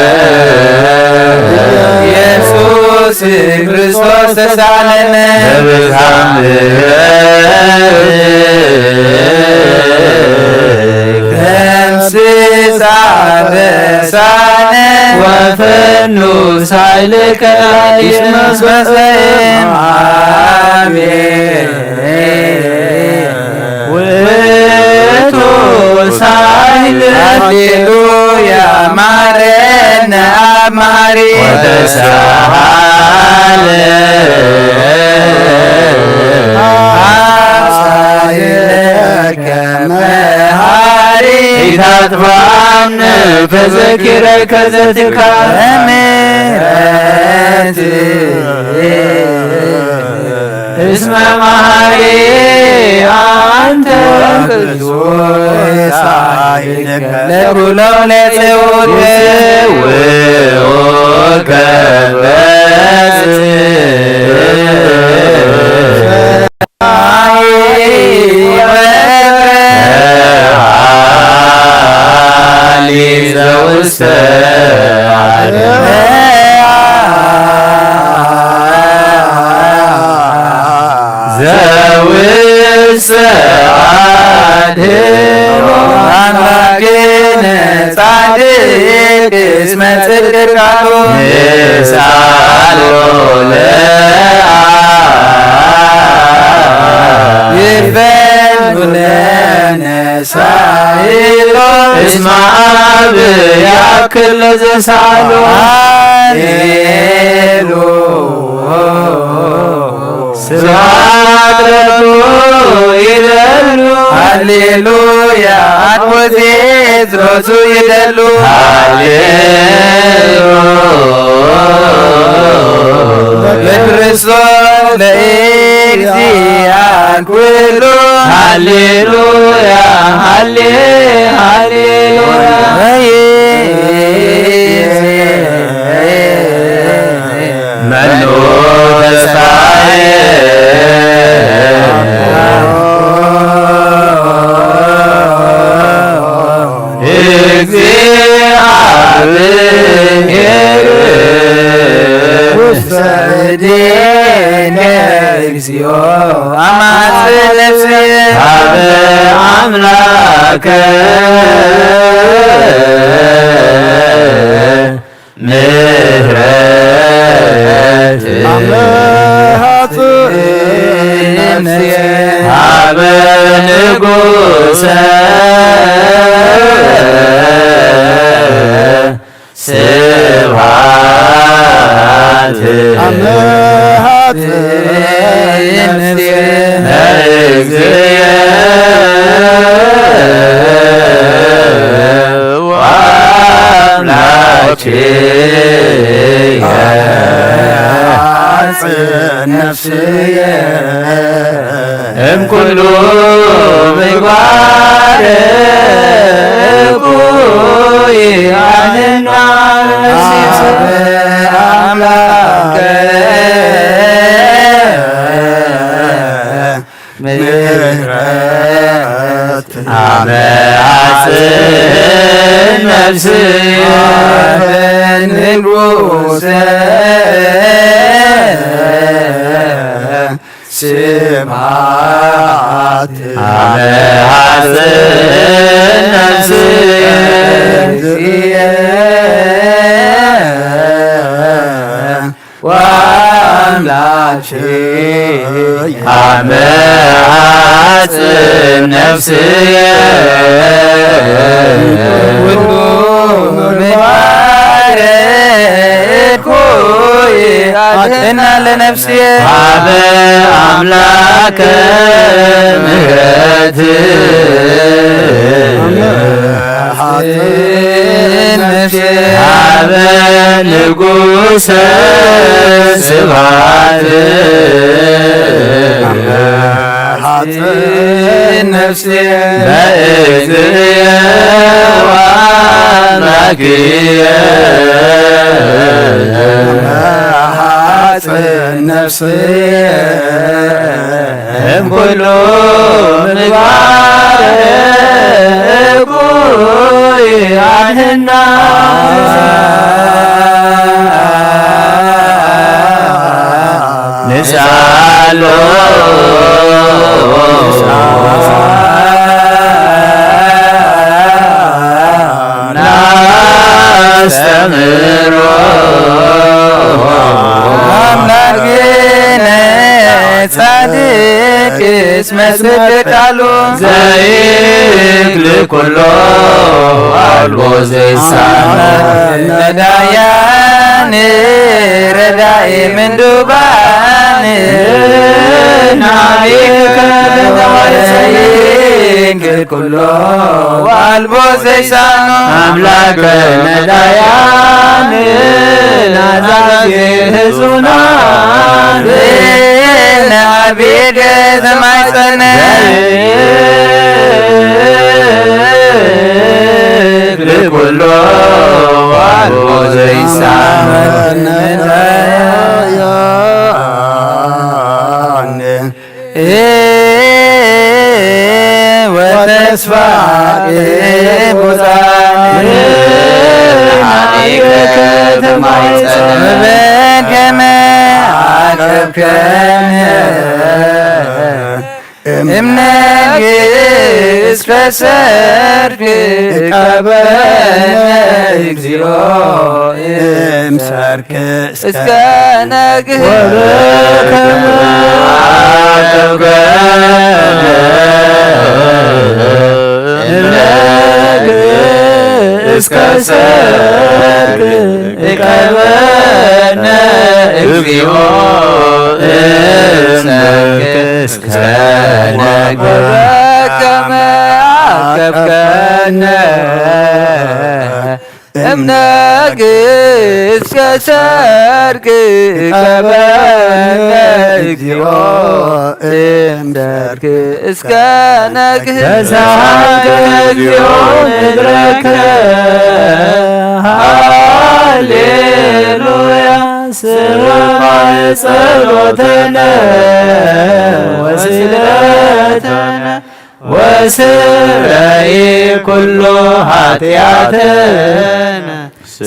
ኢየሱስ ክርስቶስ ተሳለነ። በብዝኃ ምሕረትከ ደምስስ አበሳነ ወፈኑ ሳይልከ ኢየሱስ መሰየ አሜን። ውእቱ ሳይል ሃሌሉያ። ማረነ አብ መሐሪ ወተሳሃለ አብ ሳይልከ መሐሪ ኢታጥፋነ ተዘኪረከ ዘትካለ ምሕረት እስመ መሐሪ አንተ። ለኩሎም ለጽውከ ጽውከ በጽ ዘውስተ አድሮ አምላክነ ጻድቅ እስመ ጽድቅ ቃሉ ንሳሎ ለአ ይፈኑ ለነ ሳይሎ እስመ አብ ያክል ለዘሳሎ ሃሌሉ ስብሐት ለኩሉ ይደሉ ሃሌሉያ አትወዜ ሮሱ ይደሉ ሃሌሉ ለክርስቶስ ለእግዚአን ኩሉ ሃሌሉያ ሃሌ ሃሌሉያ። መኑ ተስፋዬ እግዚአብሔር ውስተ እዴነ እግዚኦ አማጽነ ኣምላከ ምሕረት ኣመሃጽእ ነፍስየ ሃበ ንጉሰ ስብሐት ኣመሃጽእ ነፍስየ ለእግዚእየ ወአምላክየ ኣጽን ነፍስየ እምኩሉ ምግባር እኩይ ኣድህና ነፍስየ። ኣምላከ ምሕረት ኣመ አጽን ነፍስየ ንጉሰ ስብሐት ኣመ አጽን ነፍስየ ወአምላክየ ኣመ አጽን ነፍስየ ኩሉ ምግባር እኩይ አድህና ለነፍስየ ሃበ አምላከ ምሕረት ሃበ ንጉሰ ስብሐት ሓጽን ነፍስየ በእግዚእየ ወአምላክየ ሓጽን ነፍስየ እምኩሉ ምግባር እኩይ አድህና ንስኣሎ ናስተምህሮ ኣምላክነ ጻድቅ እስመ ስምዕ ቃሉ ዘይክል ኩሎ አልቦ ዘይሳኖ ነዳያን ረዳኢ ምንዱባን ናቢከ ዘይክል ኩሎ አልቦ ዘይሳኖ ኣምላከ ነዳያን ናዛዜ ህዙናን ናቢከ ተማጸነ ብኩሎ ዋልቦ ዘይሳመር ወተስፋ ቅቡጻን ናይከ ተማይጸን በከመ አቀብከን እምነግህ እስከ ሰርክ ቀበነ እግዚኦ እምሰርክ እስከ ነግህ ወበከመ አቀብከነ እምነግህ እስከ ሰርክ እቀበነ እግዚኦ እምነግህ እስከ ነግህ በከመ አቀብከነ እምነግህ እስከ ሰርክ እቀበነ እግዚኦ እምሰርክ እስከ ነግህ ተሳሃልከ እግዚኦ ምድረከ ሃሌሉያ ስማዕ ጸሎተነ ወስእለተነ ወስረይ ኩሎ ኃጢአተነ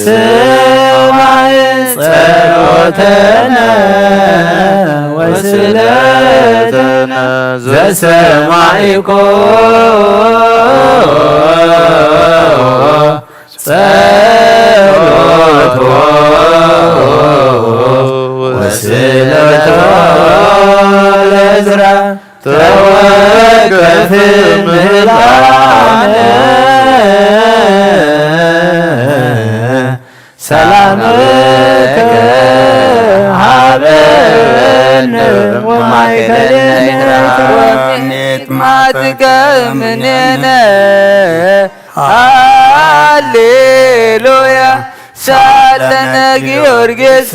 ስማዕ ጸሎተነ ወስእለተነ ዘሰማዒኮ ጸሎቶ ወስእለቶ ለዕዝራ ተወከፍ ምህላነ ሰላምከ ሃበነ ወማእከለነ ወሚጥማትከ ምኔነ። ሃሌሉያ። ሳልጠነ ጊዮርጊስ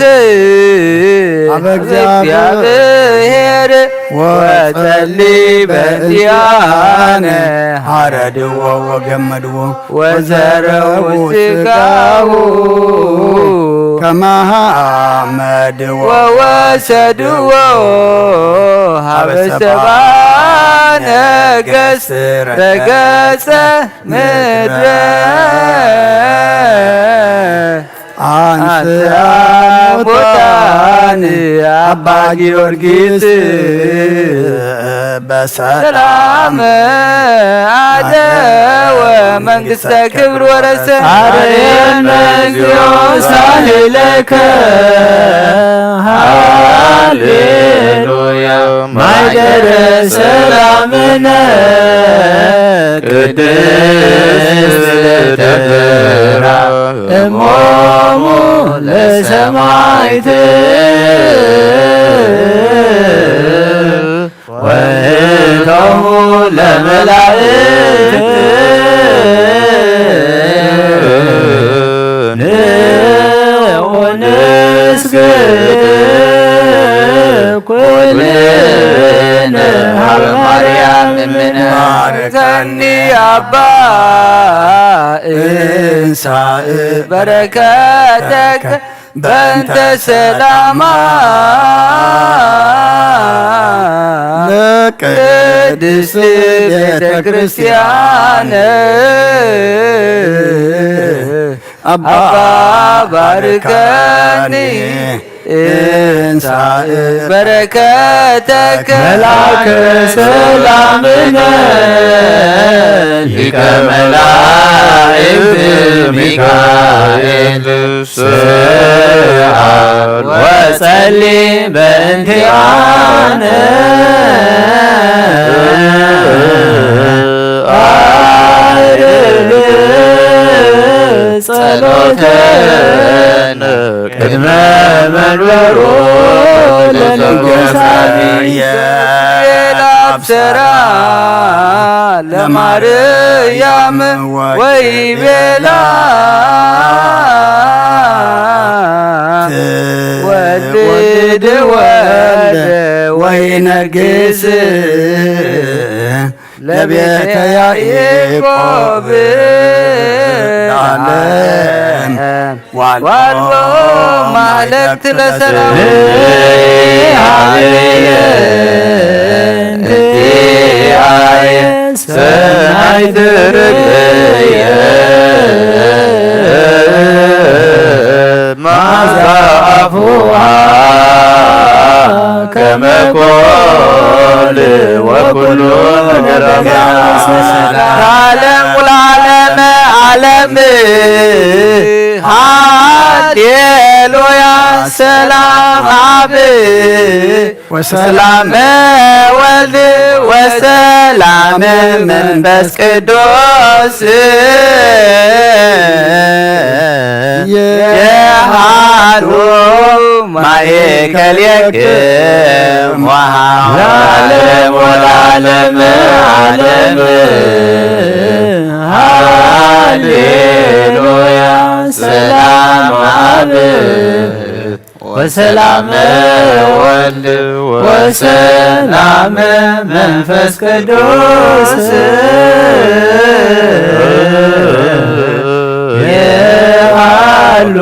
ሀበ እግዚአብሔር ወጸሊ በእንቲአነ። ሐረድዎ ወገመድዎ ወዘረው ስጋሁ ከመ ሐመድዎ ወወሰድዎ ሀበ ሰብአ ነገሥት ረገጸ ምድረ። አንስአ ሙታን አባ ጊዮርጊስ በሰላም ሰላም አደወ መንግሥተ ክብር ወረሰ። አርየነ እግዚኦ ሳህለከ ሃሌሉያ። ማይደረ ሰላምነ ቅድስት ደብራ እሞሙ ለሰማይት ወእቶሙ ለመላእክት ንዑ ንስግድ ኩልነ ሀበ ማርያም እምነ። ባርከኒ አባ እንሳእ በረከተከ በእንተ ሰላማ ለቅድስት ቤተ ክርስቲያን አባ አባ ባርከኒ ባርከኒ እንሳእ በረከተከ መልአከ ሰላምነ ሊቀ መላእክት ሚካኤል ስአል ወጸሊ በእንቲአነ። አርግ ጸሎተነ ቅድመ መንበሩ ለንጉሳት የላብ ሰራ ለማርያም ወይቤላ ወልድ ወልድ ወይነግስ ለቤተ ያዕቆብ ለዓለም ዋልቦ ማህሌት ለሰላም ሰናይ ትርብየ ማዛ አፉሃ ከመ ኮል ወኩሉ ነገር ዓለም ወለዓለመ ዓለም። ሃሌሉያ። ሰላም አብ ወሰላም ወልድ ወሰላም መንፈስ ቅዱስ የሃሉ ማእከሌክሙ ለዓለም ወለዓለም ዓለም። ሃሌሉያ። ሰላም አብ ወሰላም ወልድ ወሰላም መንፈስ ቅዱስ የሃሉ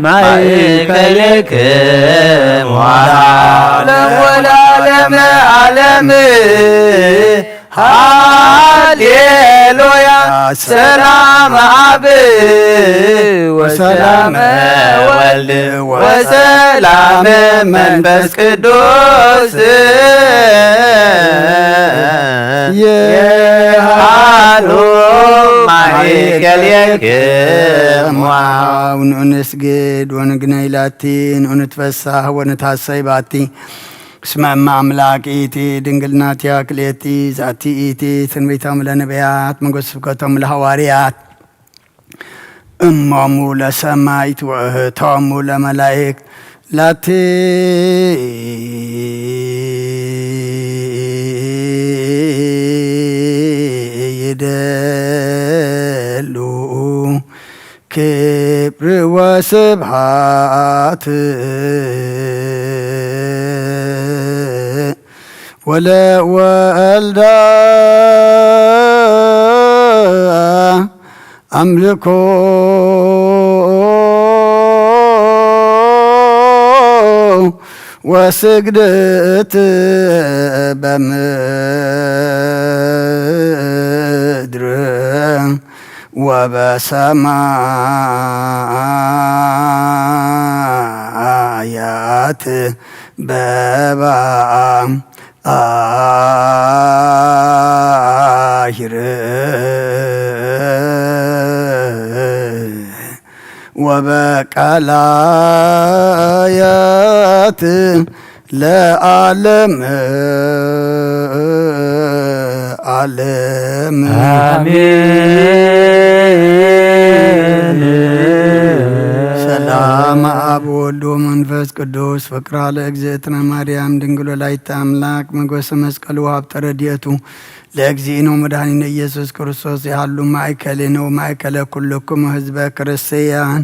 ማእከሌክሙ ለዓለም ወለዓለም ዓለም። ሃሌ ሃሌሉያ። ሰላም አብ ወሰላም ወልድ ወሰላም መንፈስ ቅዱስ የሃሉ ማእከሌክሙ። ንንስግድ ወንግነይ ላቲ፣ ንንትፈሳህ ወንትሐሰይ ባቲ። እስመ እመ አምላክ ኢቲ ድንግል ናቲያ ክልኤቲ ዛቲ ኢቲ ትንቢቶም ለነቢያት መጎስ ስብከቶም ለሐዋርያት እሞሙ ለሰማይት ወእህቶሙ ለመላእክት ላቲ ይደሉ ክብር ወስብሐት ወለወልዳ አምልኮ ወስግደት በምድር ወበሰማያት በባ አሂር ወበቃላያት ለዓለም ዓለም። አሜን። ሰላም አብ ወወልድ ወመንፈስ ቅዱስ ፍቅራ ለእግዝእትነ ማርያም ድንግል ወላዲተ አምላክ መጎሰ መስቀሉ ሀብተ ረድኤቱ ለእግዚእነ ወመድኃኒነ ኢየሱስ ክርስቶስ ይሃሉ ማእከሌነ ወማእከለ ኩልክሙ ህዝበ ክርስቲያን።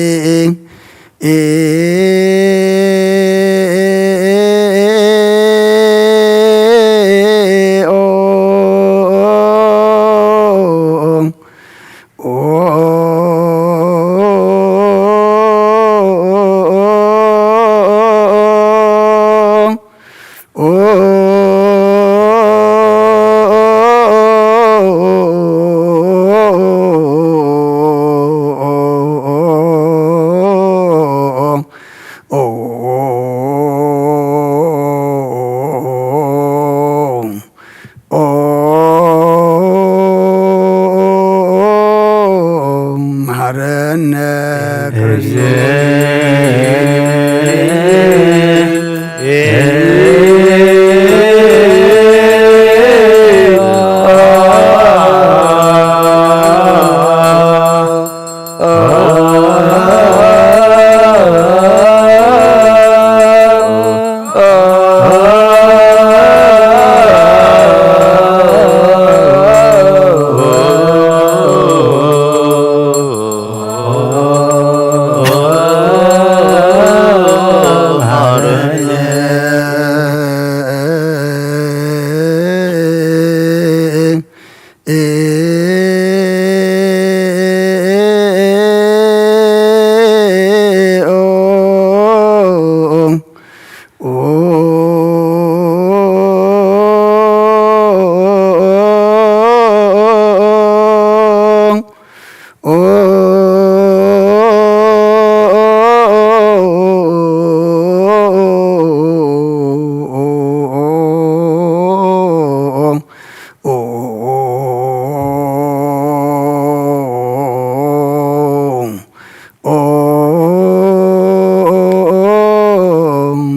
እግዚእ መሐረነ ክርስቶስ።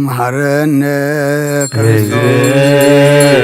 መሐረነ ክርስቶስ።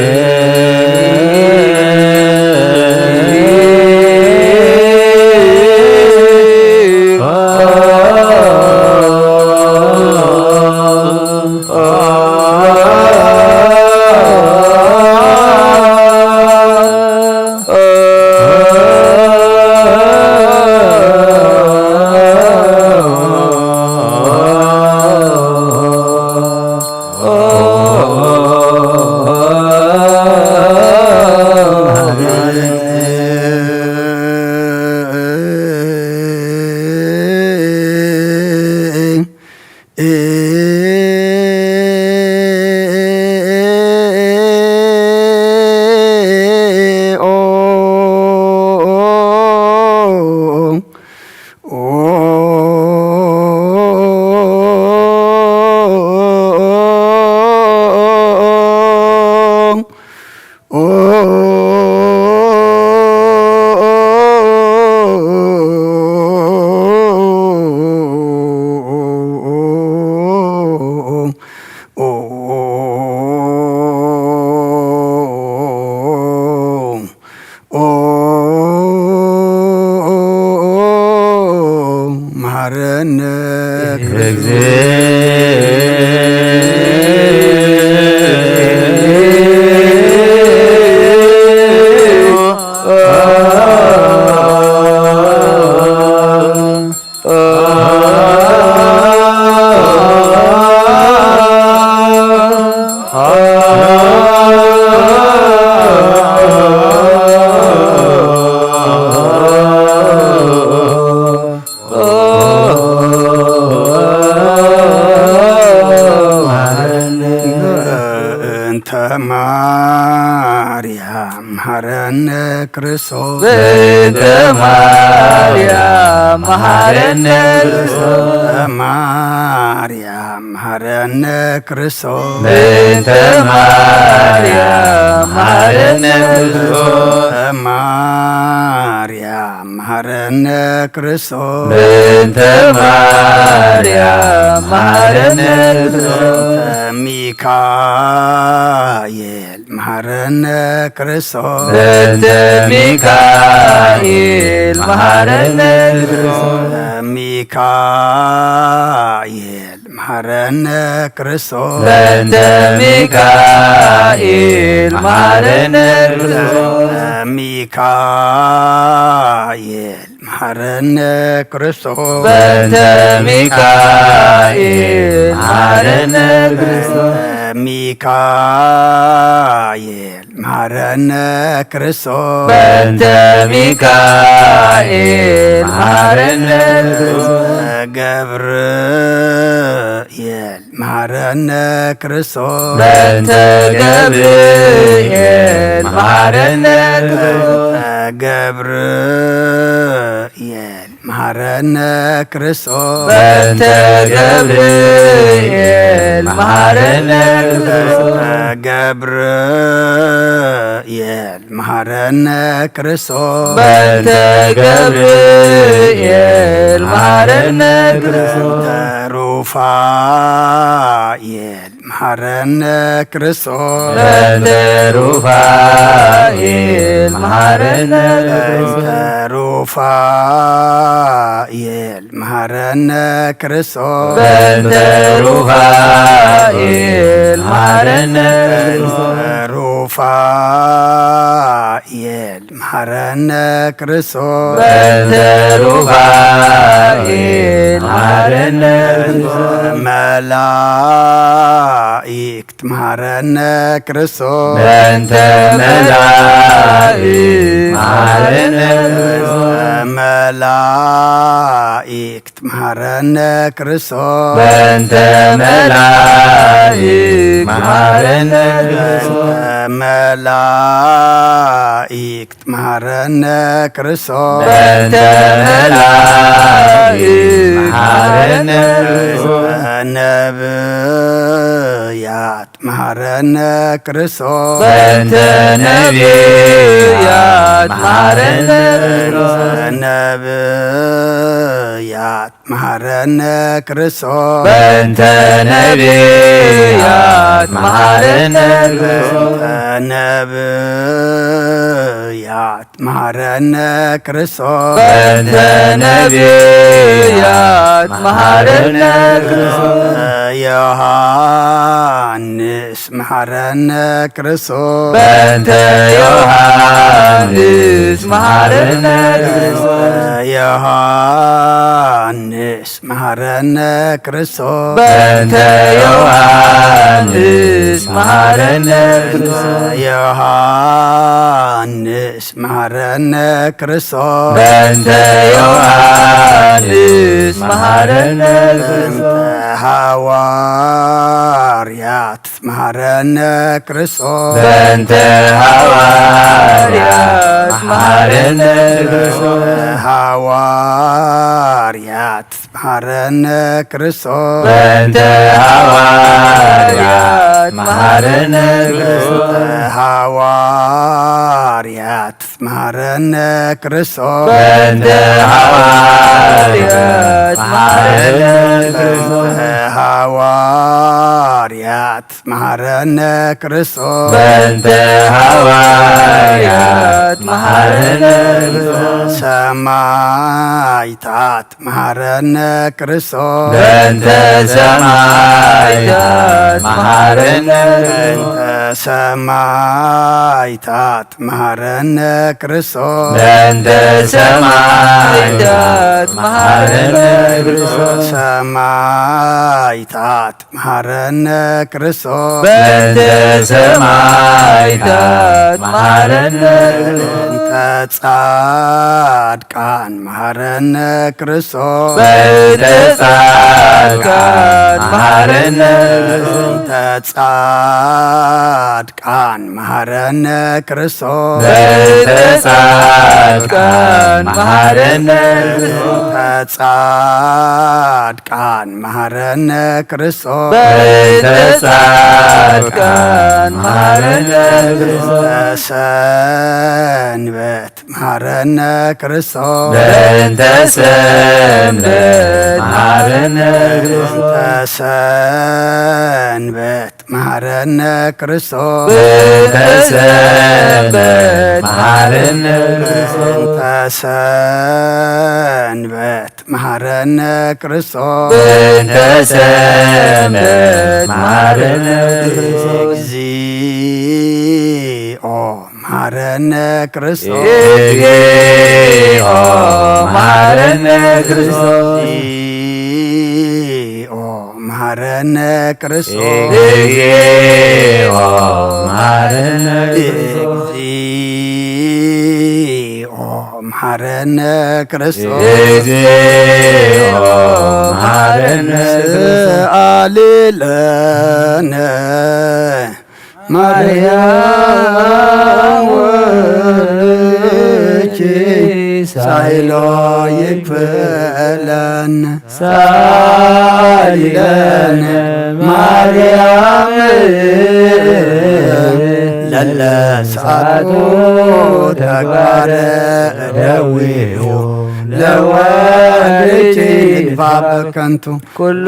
መሓረነ ክርስቶስ። በእንተ ማርያም መሓረነ ክርስቶስ። ማርያም መሓረነ ክርስቶስ። በእንተ ማርያም መሓረነ ክርስቶስ። ማርያም መሓረነ ክርስቶስ። በእንተ ማርያም መሓረነ ክርስቶስ። ሚካኤል መሓረነ ክርስቶስ። በእንተ ሚካኤል መሓረነ ክርስቶስ። ሚካኤል መሓረነ ክርስቶስ። በእንተ ሚካኤል መሓረነ ክርስቶስ። ሚካኤል መሓረነ ክርስቶስ። በእንተ ሚካኤል መሓረነ ክርስቶስ። ሚካኤል መሓረነ ክርስቶስ። በእንተ ሚካኤል መሓረነ ክርስቶስ። ገብርኤል መሓረነ ክርስቶስ። በእንተ ገብርኤል መሓረነ ክርስቶስ። ገብርኤል መሓረነ ክርስቶስ። በእንተ ገብርኤል መሓረነ ክርስቶስ። ገብርኤል መሓረነ ክርስቶስ። በእንተ ገብርኤል መሓረነ ክርስቶስ። ሩፋኤል መሓረነ ክርስቶስ። በእንተ ሩፋኤል መሓረነ ክርስቶስ። ሩፋኤል መሓረነ ክርስቶስ። በእንተ ሩፋኤል መሓረነ ክርስቶስ። ሩፋኤል መሓረነ ክርስቶስ። በእንተ ሩፋኤል መሓረነ ክርስቶስ። መላእክት መሓረነ ክርስቶስ። በእንተ መላእክት መሓረነ ክርስቶስ። መላእክት መሓረነ ክርስቶስ። በእንተ መላእክት መሓረነ ክርስቶስ። መላእክት መሓረነ ክርስቶስ። በእንተ መላእክት መሓረነ ክርስቶስ። ነብያት መሓረነ ክርስቶስ። በእንተ ነብያት መሓረነ ክርስቶስ። ነብያት መሓረነ ክርስቶስ። በእንተ ነብያት መሓረነ ክርስቶስ። ነብያት መሓረነ ክርስቶስ። በእንተ ነብያት መሓረነ ክርስቶስ። ዮሃንስ መሓረነ ክርስቶስ። በእንተ ዮሃንስ መሓረነ ክርስቶስ። ዮሃንስ መሓረነ ክርስቶስ። በእንተ ዮሃንስ መሓረነ ክርስቶስ። ዮሃንስ መሓረነ ክርስቶስ። በእንተ ዮሃንስ መሓረነ ክርስቶስ። ሃዋርያት መሓረነ ክርስቶስ። በእንተ ሃዋርያት መሓረነ ክርስቶስ። ሃዋርያት መሓረነ ክርስቶስ። በእንተ ሃዋርያት መሓረነ ክርስቶስ። ሃዋርያት መሓረነ ክርስቶስ። በእንተ ሃዋርያት መሓረነ ክርስቶስ። ሃዋርያት መሓረነ ክርስቶስ። በእንተ ሃዋርያት መሓረነ ክርስቶስ። ሰማዕታት መሓረነ ክርስቶስ። በእንተ ሰማዕታት መሓረነ ክርስቶስ። በእንተ ሰማዕታት መሓረነ ክርስቶስ። በእንተ ሰማዕታት መሓረነ ክርስቶስ። ሰማዕታት መሓረነ ክርስቶስ። በእንተ ሰማዕታት መሓረነ ክርስቶስ። እንተ ጻድቃን መሃረነ ክርስቶስ። በእንተ ጻድቃን መሃረነ። እንተ ጻድቃን መሃረነ ክርስቶስ። በእንተ ጻድቃን መሃረነ። እንተ ጻድቃን መሃረነ ክርስቶስ። በእንተ ጻድቃን መሃረነ ክርስቶስ። ሰንበት መሃረነ ክርስቶስ። በእንተ ሰንበት መሃረነ ክርስቶስ። በእንተ ሰንበት መሃረነ ክርስቶስ። በእንተ ሰንበት መሃረነ ክርስቶስ። በእንተ ሰንበት መሃረነ ክርስቶስ። በእንተ ሰንበት መሃረነ ክርስቶስ። እግዚኦ መሃረነ ክርስቶስ። እግዚኦ መሃረነ ክርስቶስ። እግዚኦ መሃረነ ክርስቶስ። እግዚኦ መሃረነ ክርስቶስ። እግዚኦ መሃረነ ክርስቶስ። እግዚኦ መሃረነ ክርስቶስ። ሰአሊ ለነ ማርያም ወልኪ ሳይሎ ይክፈለን። ሳይለን ማርያም ለለ ሰዓቱ ተግባረ እደዊሁ ለወልኪ ንግፋ በከንቱ ኩሎ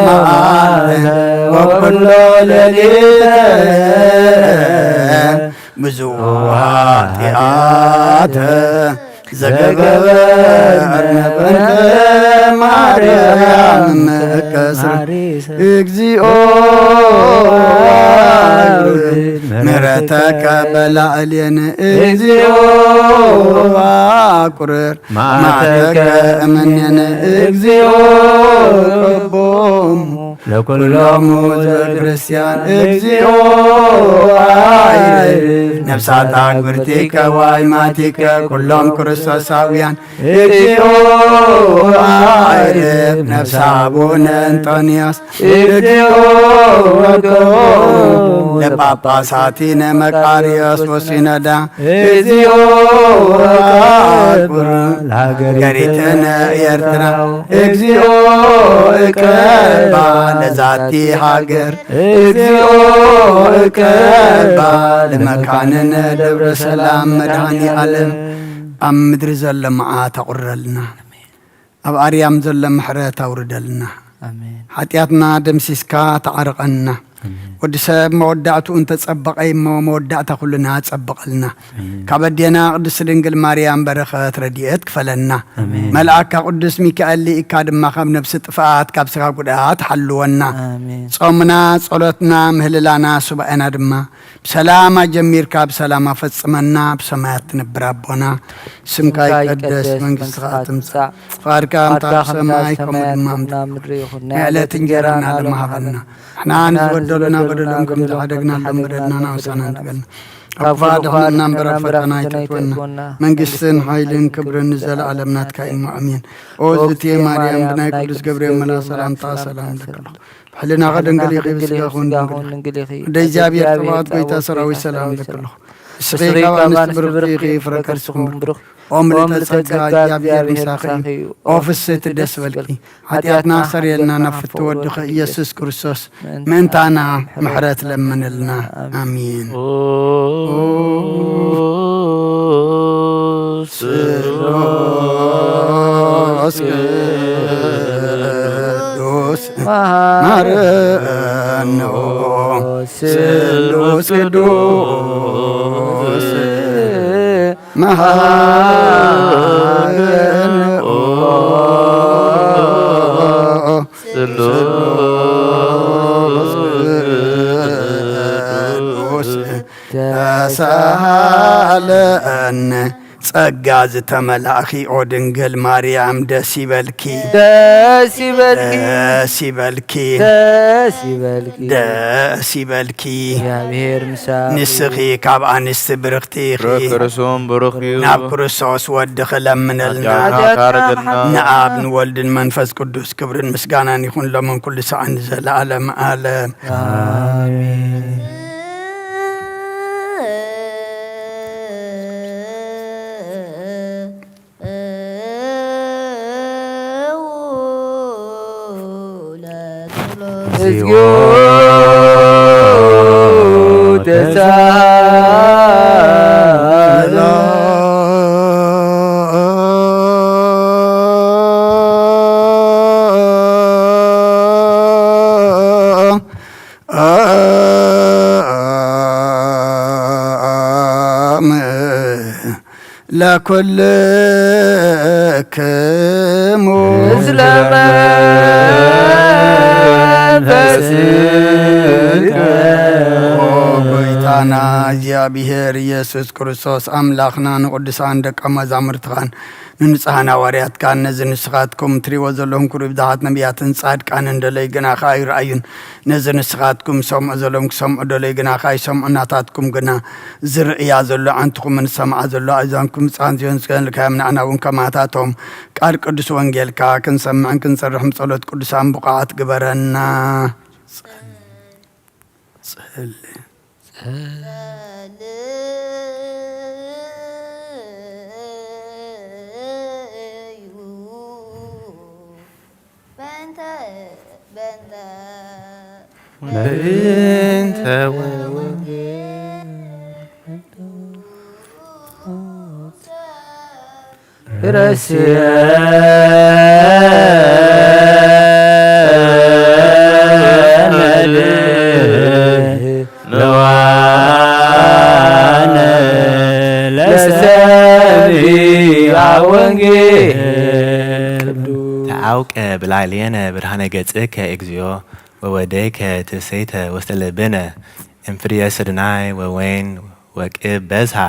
መዓልተ ወኩሎ ሌሊተ ብዙሕ ኃጢአተ ዘገበርነ በእንተ ማርያም መከስር። እግዚኦ አውርድ ምሕረተከ በላዕሌነ። እግዚኦ አቁርር መዓተከ እምኔነ። እግዚኦ ቅቦሙ ለኩሎሙ ለኩሎሙ ዘክርስቲያን። እግዚኦ አይርፍ ነፍሳት አግብርቲከ ወአይማቲከ ኩሎም ክርስቶሳውያን። እግዚኦ አይርፍ ነፍሰ አቡነ እንጦንዮስ። እግዚኦ ወኮሙ ለጳጳሳቲነ መቃርዮስ ወሲኖዳ። እግዚኦ አቁር ለሀገሪትነ ኤርትራ። እግዚኦ እቀባ ለዛቲ ሀገር። እግዚኦ እቀባ ለመካንነ ደብረ ሰላም መድኃኔ ዓለም። ኣብ ምድሪ ዘሎ መዓት ኣቑረልና። ኣብ ኣርያም ዘሎ ምሕረት ኣውርደልና። ኣሜን። ሓጢኣትና ደምሲስካ ተዓርቐና። ኣሜን። ወዲ ሰብ መወዳእትኡ እንተጸበቐ እሞ መወዳእታ ኩልና ጸብቐልና። ኣሜን። ካብ ኣዴና ቅድስት ድንግል ማርያም በረኸት ረድኤት ክፈለና። ኣሜን። መልኣካ ቅዱስ ሚካኤል ልኢካ ድማ ካብ ነፍሲ ጥፍኣት ካብ ስጋ ጉድኣት ሓልወና። ኣሜን። ጾምና፣ ጸሎትና፣ ምህልላና፣ ሱባኤና ድማ ብሰላም ኣጀሚርካ ብሰላም ኣፈጽመና። ብሰማያት ትነብር ኣቦና፣ ስምካ ይቀደስ፣ መንግስትኻ ትምጻእ፣ ፍቓድካ ከምታ ኣብ ሰማይ ከምኡ ድማ ኣብ ምድሪ ይኹን። ናይ ዕለት እንጀራና ሎሚ ሃበና። ንሕና ንዝበደሉና በደሎም ከም ዝሓደግና፣ በደልና ንዓና ኣይትበድለና፣ ካብ ክፉ ኣድሕነና እምበር ኣብ ፈተና ኣይተእትወና። መንግስትን ሓይልን ክብርን ንዘለኣለም ናትካ እዩ እሞ፣ ኣሜን። ኦ ዝእቲ ማርያም፣ ብናይ ቅዱስ ገብርኤል መልኣኽ ሰላምታ ሰላም እልኪ። ብሕልናኺ ድንግል ኢኺ፣ ብስጋኺ እውን ድንግል ኢኺ። ወደ እግዚኣብሔር ጸባኦት ጎይታ ሰራዊት ሰላም እልክልኹ። ንስኺ ካብ ኣንስቲ ብሩኽቲ ኢኺ፣ ፍረ ከርስኺ እውን ብሩኽ። ኦ ምልዕተ ጸጋ፣ እግዚኣብሔር ምሳኺ እዩ። ኦ ፍስሕቲ ደስ በልኪ፣ ሓጢኣትና ኣስተሰርየልና፣ ናብ ፍትው ወድኺ ኢየሱስ ክርስቶስ ምእንታና ምሕረት ለምንልና። ኣሜን። ኦ ስሉስ ቅዱስ መሃረነ ኦ ስሉስ ቅዱስ መሃረነ ኦ ስሉስ ቅዱስ ተሳሃለነ ጸጋ ዝተመላእኺ ኦ ድንግል ማርያም ደስ ይበልኪ፣ ደስ ይበልኪ፣ ደስ ይበልኪ፣ ደስ ይበልኪ፣ ደስ ይበልኪ። እግዚኣብሔር ምሳኺ። ንስኺ ካብ ኣንስቲ ብርኽቲ ኢኺ። ፍረ ከርሶም ብሩኽ እዩ። ናብ ክርስቶስ ወድኺ ለምነልና። ኃጢአትና ካርግልና። ንኣብ ንወልድን መንፈስ ቅዱስ ክብርን ምስጋናን ይኹን ሎምን ኩሉ ሰዓን ንዘለዓለም ዓለም። ኣሜን። እግዚኦ ተሳሎ። ለኩልክሙ ምስለ መንፈስከ። ኦ ጎይታና እግዚኣብሔር ኢየሱስ ክርስቶስ ኣምላኽና ንቅዱሳን ደቀ መዛሙርትኻን ንንጹሓን ሃዋርያትካን ነዚ ንስኻትኩም ትሪእዎ ዘለኹም ክብሪ ብዙሓት ነቢያትን ጻድቃንን ደለይ ግና ከኣ ኣይረኣዩን። ነዚ ንስኻትኩም ዝሰምዑ ዘለኹም ክሰምዑ ደለይ ግና ከኣ ኣይሰምዑ። ናታትኩም ግና ዝርእያ ዘሎ ኣዕንትኹምን ዝሰምዓ ዘሎ ኣእዛንኩም ብጻን ዝዮን ዝከልካዮም ንዓና እውን ከማታቶም ቃል ቅዱስ ወንጌልካ ክንሰምዕን ክንሰርሕን ብጸሎት ቅዱሳን ብቑዓት ግበረና። ጸል- ጸልዩ በእንተ በእንተ በእንተ ረስየነ ለዋነ ለሰሚዐ ወንጌል። ተአውቀ ብላዕሌነ ብርሃነ ገጽከ እግዚኦ ወወደይከ ትፍስሕተ ውስተ ልብነ እምፍርየ ስርናይ ወወይን ወቅብ በዝሃ።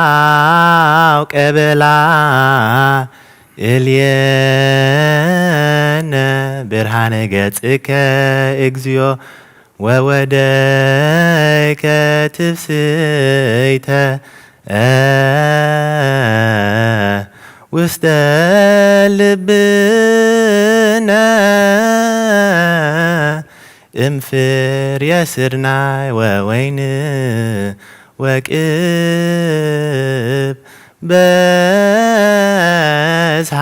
ተአውቀ በላዕሌነ ብርሃነ ገጽከ እግዚኦ ወወደይከ ትፍስሕተ ውስተ ልብነ እምፍርየ ስርናይ ወወይን ወቅብ በዝሃ።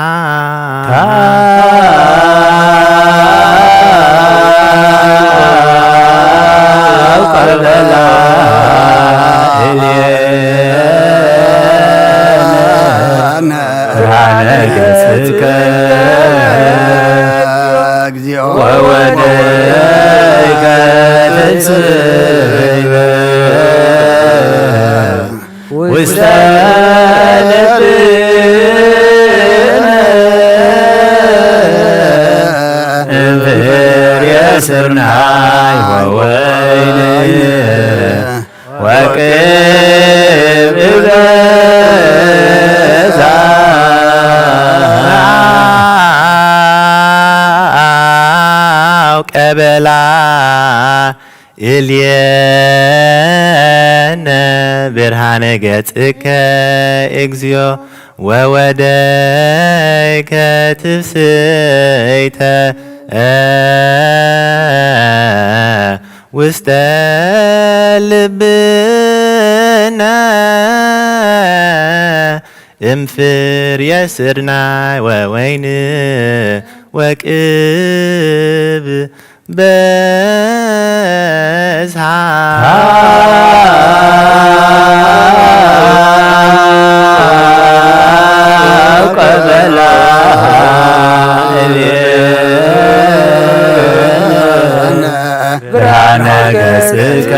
ተአውቀ በላዕሌነ ብርሃነ ገጽከ እግዚኦ ወወደይከ ትስሕተ ውስተ ልብነ እምፍርየ ስርናይ ወወይን ወቅብ በዝሃ። ተአውቀ በላዕሌነ ብርሃነ ገጽከ እግዚኦ ወወደይከ ትፍስሕተ ውስተ ልብነ እምፍርየ ስርናይ ወወይን ወቅብ በዝሃ። ተአውቀ በላዕሌነ ብርሃነ ገጽከ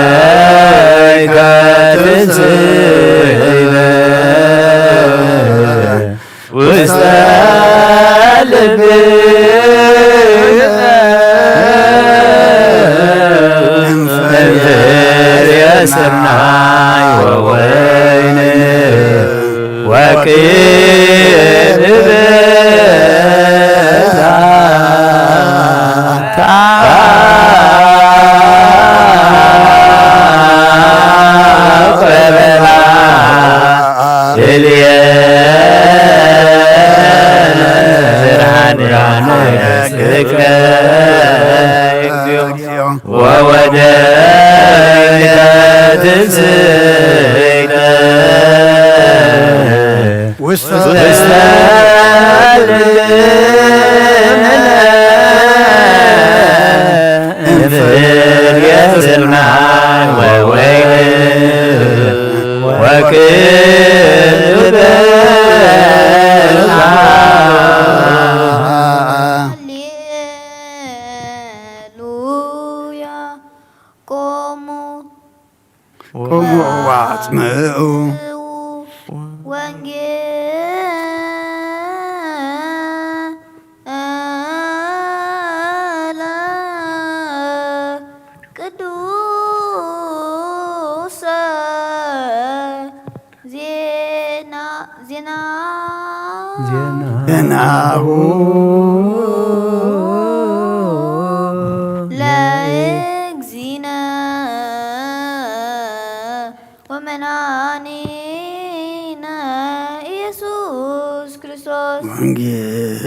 ወወደይከ ትስሕተ ውስተ ልብነ ቅውዋ ኣጽምኡ። ወንጌለ ቅዱስ ዜና ዜና ዜናሁ ለእግዚእነ ወመድኃኒነ ኢየሱስ ክርስቶስ። ወንጌል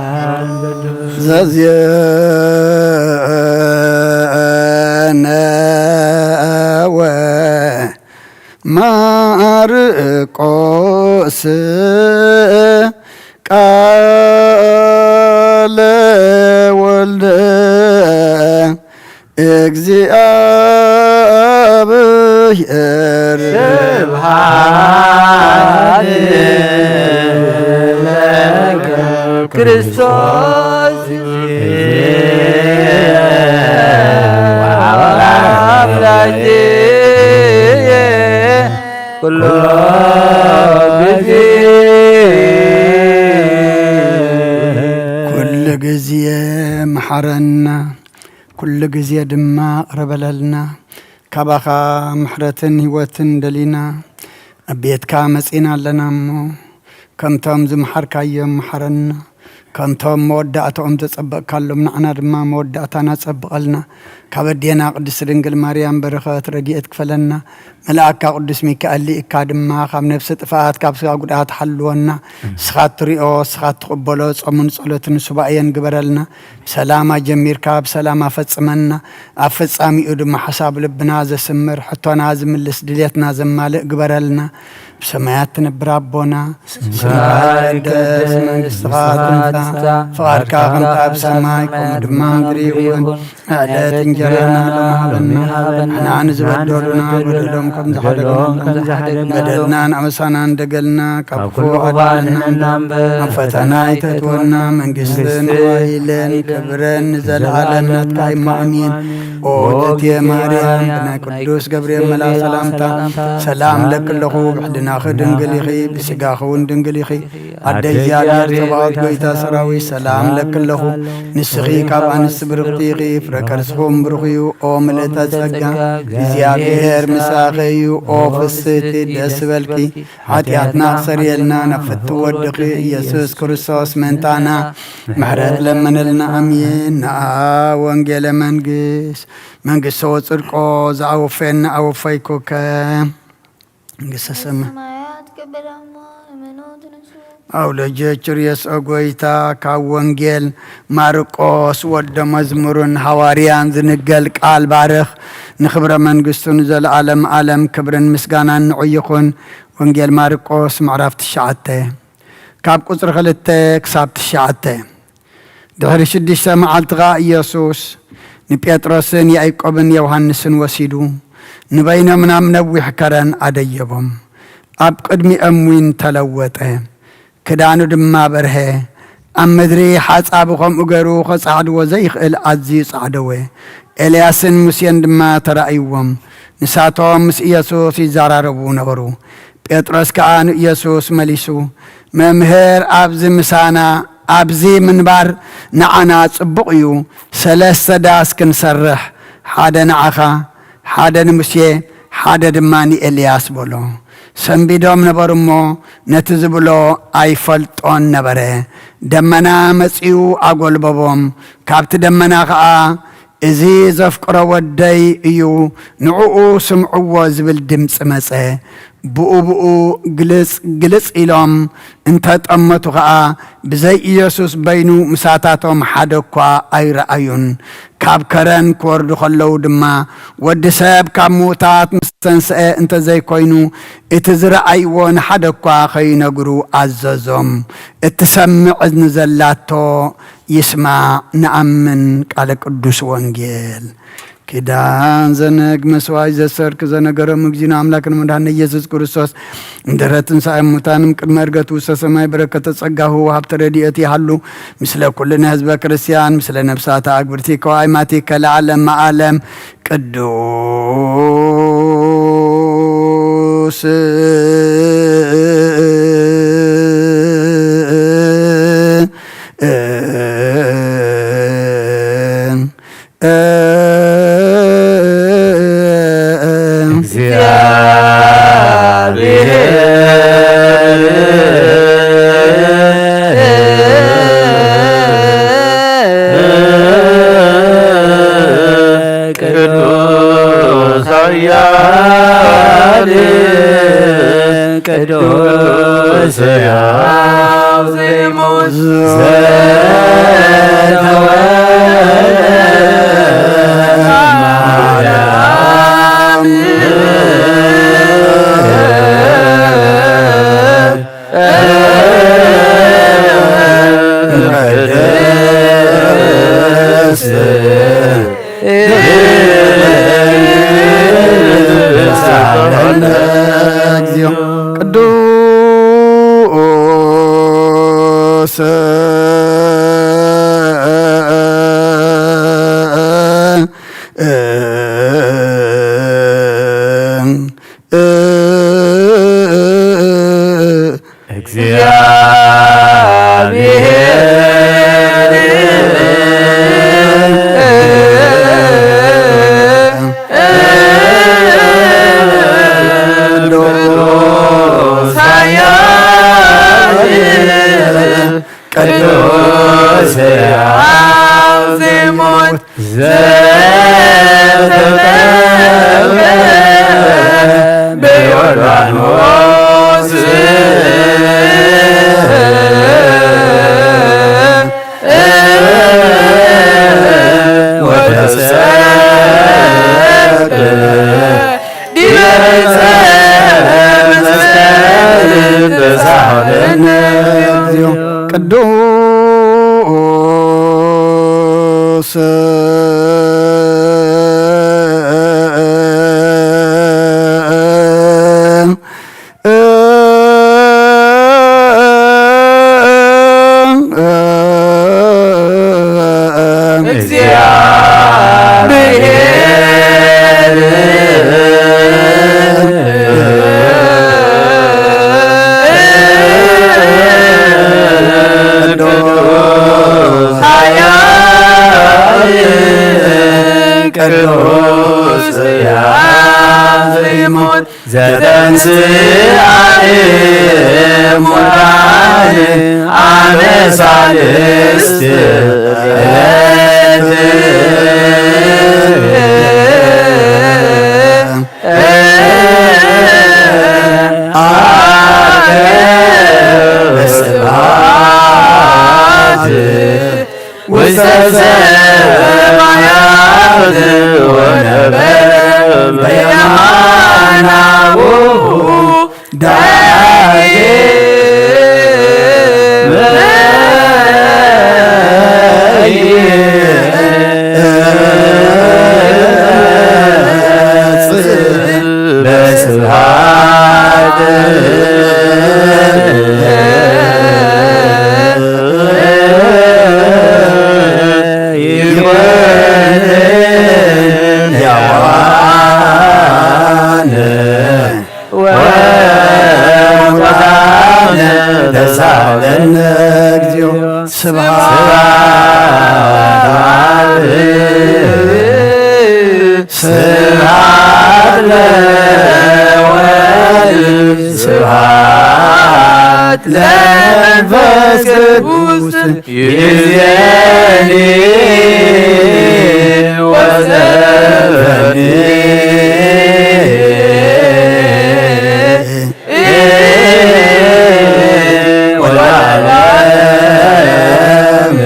ቅዱስ ዘዜነወ ማርቆስ ቃለ ወልደ እግዚኣብሔር። ስብሐት ለከ ክርስቶስ አምላኬ ኩሎ ግዜ። ኩሉ ግዜ መሓረና፣ ኩሉ ግዜ ድማ ይቕረ በለልና። ካባኻ ምሕረትን ህይወትን ደሊና ኣብ ቤትካ መጺና ኣለና እሞ፣ ከምቶም ዝመሓርካዮም መሓረና። ከምቶም መወዳእታኦም ዘጸበቕካሎም ንዓና ድማ መወዳእታና ጸብቐልና። ካብ ኣዴና ቅድስቲ ድንግል ማርያም በረኸት ረድኤት ክፈለና። መልኣካ ቅዱስ ሚካኤል ልኢካ ድማ ካብ ነፍሲ ጥፍኣት ካብ ስጋ ጉድኣት ሓልወና። ንስኻ እትሪኦ ንስኻ እትቕበሎ ጾምን ጸሎትን ሱባኤን ግበረልና። ብሰላም ኣጀሚርካ ብሰላም ኣፈጽመና። ኣብ ፍጻሚኡ ድማ ሓሳብ ልብና ዘስምር፣ ሕቶና ዝምልስ፣ ድሌትና ዘማልእ ግበረልና። ብሰማያት ትነብር ኣቦና፣ ስምካ ይትቀደስ፣ መንግስትኻ ትምጻእ፣ ፍቓድካ ከምታ ኣብ ሰማይ ከምኡ ድማ ምድሪ ይኹን። ዕለት እንጀራና ሎሚ ሃበና፣ ንሕና ንዝበደሉና በደሎም ከም ዝሓደግና፣ በደልና ንኣበሳና እንደገልና፣ ካብ ክፉእ ኣድሕነና እምበር፣ ናብ ፈተና ኣይተእትወና፣ መንግስትን ኃይልን ክብርን ንዘለዓለም ናትካ እዩ፣ ኣሜን። ኦ እቴ ማርያም፣ ብናይ ቅዱስ ገብርኤል መልኣኽ ሰላምታ ሰላም እለኪ ኣለኹ፣ ብሕልናኺ ድንግል ኢኺ፣ ብስጋኺ እውን ድንግል ኢኺ። ኣደ እግዚኣብሔር ጸባኦት፣ ጎይታ ሰራዊት፣ ሰላም እለኪ ኣለኹ። ንስኺ ካብ ኣንስቲ ብርኽቲ ኢኺ፣ ፍረ ከርስኺ እውን ብሩኽ እዩ። ኦ ምልእተ ጸጋ፣ እግዚኣብሔር ምሳኺ እዩ። ኦ ፍስሕቲ፣ ደስ ይበልኪ፣ ሓጢኣትና ክሰርየልና፣ ናብ ፍትው ወድኺ ኢየሱስ ክርስቶስ ምእንታና ምሕረት ለምንልና። ኣሜን። ነኣ ወንጌለ መንግስት፣ መንግስቶ ወጽድቆ፣ ዘኣወፈየና ኣወፈይኩከ። መንግስተ ሰማይ ሰማያት ክብር እሞ እምኖት ንሱ። ኣውሎጀ ችርየስ ኦ ጎይታ፣ ካብ ወንጌል ማርቆስ ወደ መዝሙርን ሃዋርያን ዝንገል ቃል ባርኽ። ንኽብረ መንግስቱ ንዘለዓለም ዓለም ክብርን ምስጋናን ንዑ ይኹን። ወንጌል ማርቆስ ምዕራፍ ትሽዓተ ካብ ቁጽሪ ክልተ ክሳብ ትሽዓተ። ድሕሪ ሽዱሽተ መዓልቲ ኸኣ ኢየሱስ ንጴጥሮስን ያዕቆብን ዮሃንስን ወሲዱ፣ ንበይኖም ናብ ነዊሕ ከረን ኣደየቦም። ኣብ ቅድሚኦም ዊን ተለወጠ፣ ክዳኑ ድማ በርሀ። ኣብ ምድሪ ሓጻቢ ኸምኡ ገይሩ ኸጻዕድዎ ዘይክእል ኣዝዩ ጻዕደወ። ኤልያስን ሙሴን ድማ ተራእይዎም። ንሳቶም ምስ ኢየሱስ ይዘራረቡ ነበሩ። ጴጥሮስ ከኣ ንኢየሱስ መሊሱ፣ መምህር፣ ኣብዚ ምሳና፣ ኣብዚ ምንባር ንዓና ጽቡቕ እዩ። ሰለስተ ዳስ ክንሰርሕ፣ ሓደ ንዓኻ፣ ሓደ ንሙሴ፣ ሓደ ድማ ንኤልያስ በሎ። ሰንቢዶም ነበሩ እሞ፣ ነቲ ዝብሎ ኣይፈልጦን ነበረ። ደመና መጺኡ ኣጎልበቦም። ካብቲ ደመና ኸኣ፣ "እዚ ዘፍቅሮ ወደይ እዩ፣ ንዕኡ ስምዕዎ" ዝብል ድምጺ መጸ። ብኡ ብኡ ግልጽ ግልጽ ኢሎም እንተጠመቱ ኸኣ፣ ብዘይ ኢየሱስ በይኑ ምሳታቶም ሓደ እኳ ኣይረኣዩን። ካብ ከረን ክወርዱ ከለዉ ድማ፣ ወዲ ሰብ ካብ ምዉታት ምስ ተንስአ እንተ ዘይኮይኑ፣ እቲ ዝረኣይዎ ንሓደ እኳ ኸይነግሩ ኣዘዞም። እትሰምዕ እዝኒ ዘላቶ ይስማዕ። ንኣምን። ቃለ ቅዱስ ወንጌል። ኪዳን ዘነግ መስዋዕት ዘሰርክ ዘነገሮም እግዚእነ ኣምላክን መድኃኒነ ኢየሱስ ክርስቶስ፣ እንድሕረ ትንሣኤ ሙታንም ቅድመ ዕርገቱ ውስተ ሰማይ በረከተ ጸጋሁ ወሃብተ ረድኤት ይሃሉ ምስለ ኩልነ ህዝበ ክርስቲያን፣ ምስለ ነፍሳተ ኣግብርቲ ከዋይማቲ ከለዓለም መዓለም። ቅዱስ ቅዱስ ኃያል ቅዱስ ሕያው ዘይሞት ዘተወልደ ማርያም ቅድስት እግዚኦ ቅዱስ እግዚአብሔር ቅዱስ ኃያል ቅዱስ ሕያው ዘይሞት ዘተጠምቀ በዮርዳኖስ ወተሰቅለ ዲበ ዕፀ መስቀል ተሳሃለነ። ቅዱስ ቅዱስ ሕያው ዘይሞት ዘተንሥአ እሙታን አመ ሳልስት ዕለት አርገ በስብሐት ውስተ ሰማያት ወነበረ በየማነ አቡሁ ዳግመ ይመጽእ በስብሐት። ይኩን ሕያዋን ወሙታን ተሳሃለነ እግዚኦ። ስብሐት ለአብ። ስብሐት ለወልድ ለመንፈስ ቅዱስ ይእዜኒ ወዘልፈኒ ወለዓለመ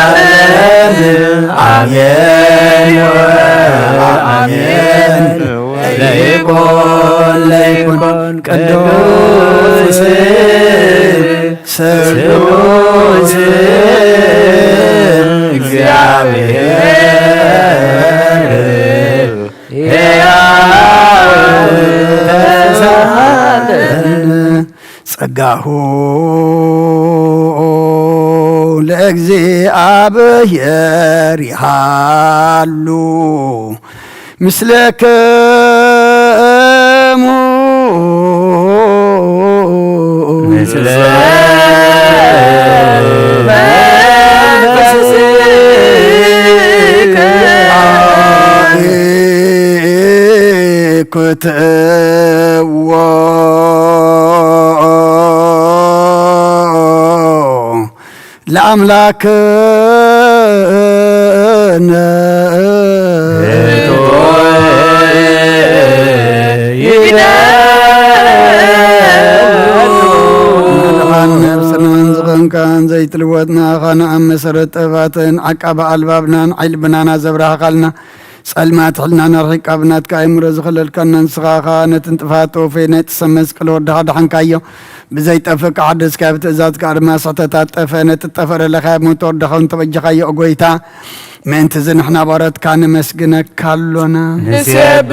ዓለም። አሜን ወአሜን። ለይኩን ለይኩን ቅዱስ ስሉስ እግዚአብሔር ሕያው ተሳለን። ጸጋሁ ለእግዚአብሔር ይሃሉ ምስለክሙ። ምስለ መንፈስከ። ክትዎ ለአምላክነ። ነብስናን ዝኸንካን ዘይትልወጥና ኻና ኣብ መሰረት ጥበባትን ዓቃቢ ኣልባብናን ዓይልብናና ዘብራህኻልና ጸልማት ሕልናና ርሒቃ ብናትካ ኣእምሮ ዝኸለልካና ንስኻ ኸኣ ነቲ ንጥፋት ተወፈየ ናይ ጥሰ መስቀል ወድኻ ደሓንካዮ። ብዘይጠፍእ ክሓደስካ ብትእዛዝካ ድማ ስሕተታት ጠፈ። ነቲ ጠፈ ደለኻዮ ሞት ወድኻ እውን ተበጀኻዮ። ኦ ጎይታ፣ ምእንቲ እዚ ንሕና ባሮትካ ነመስግነካ ኣሎና። ንሴብሃከ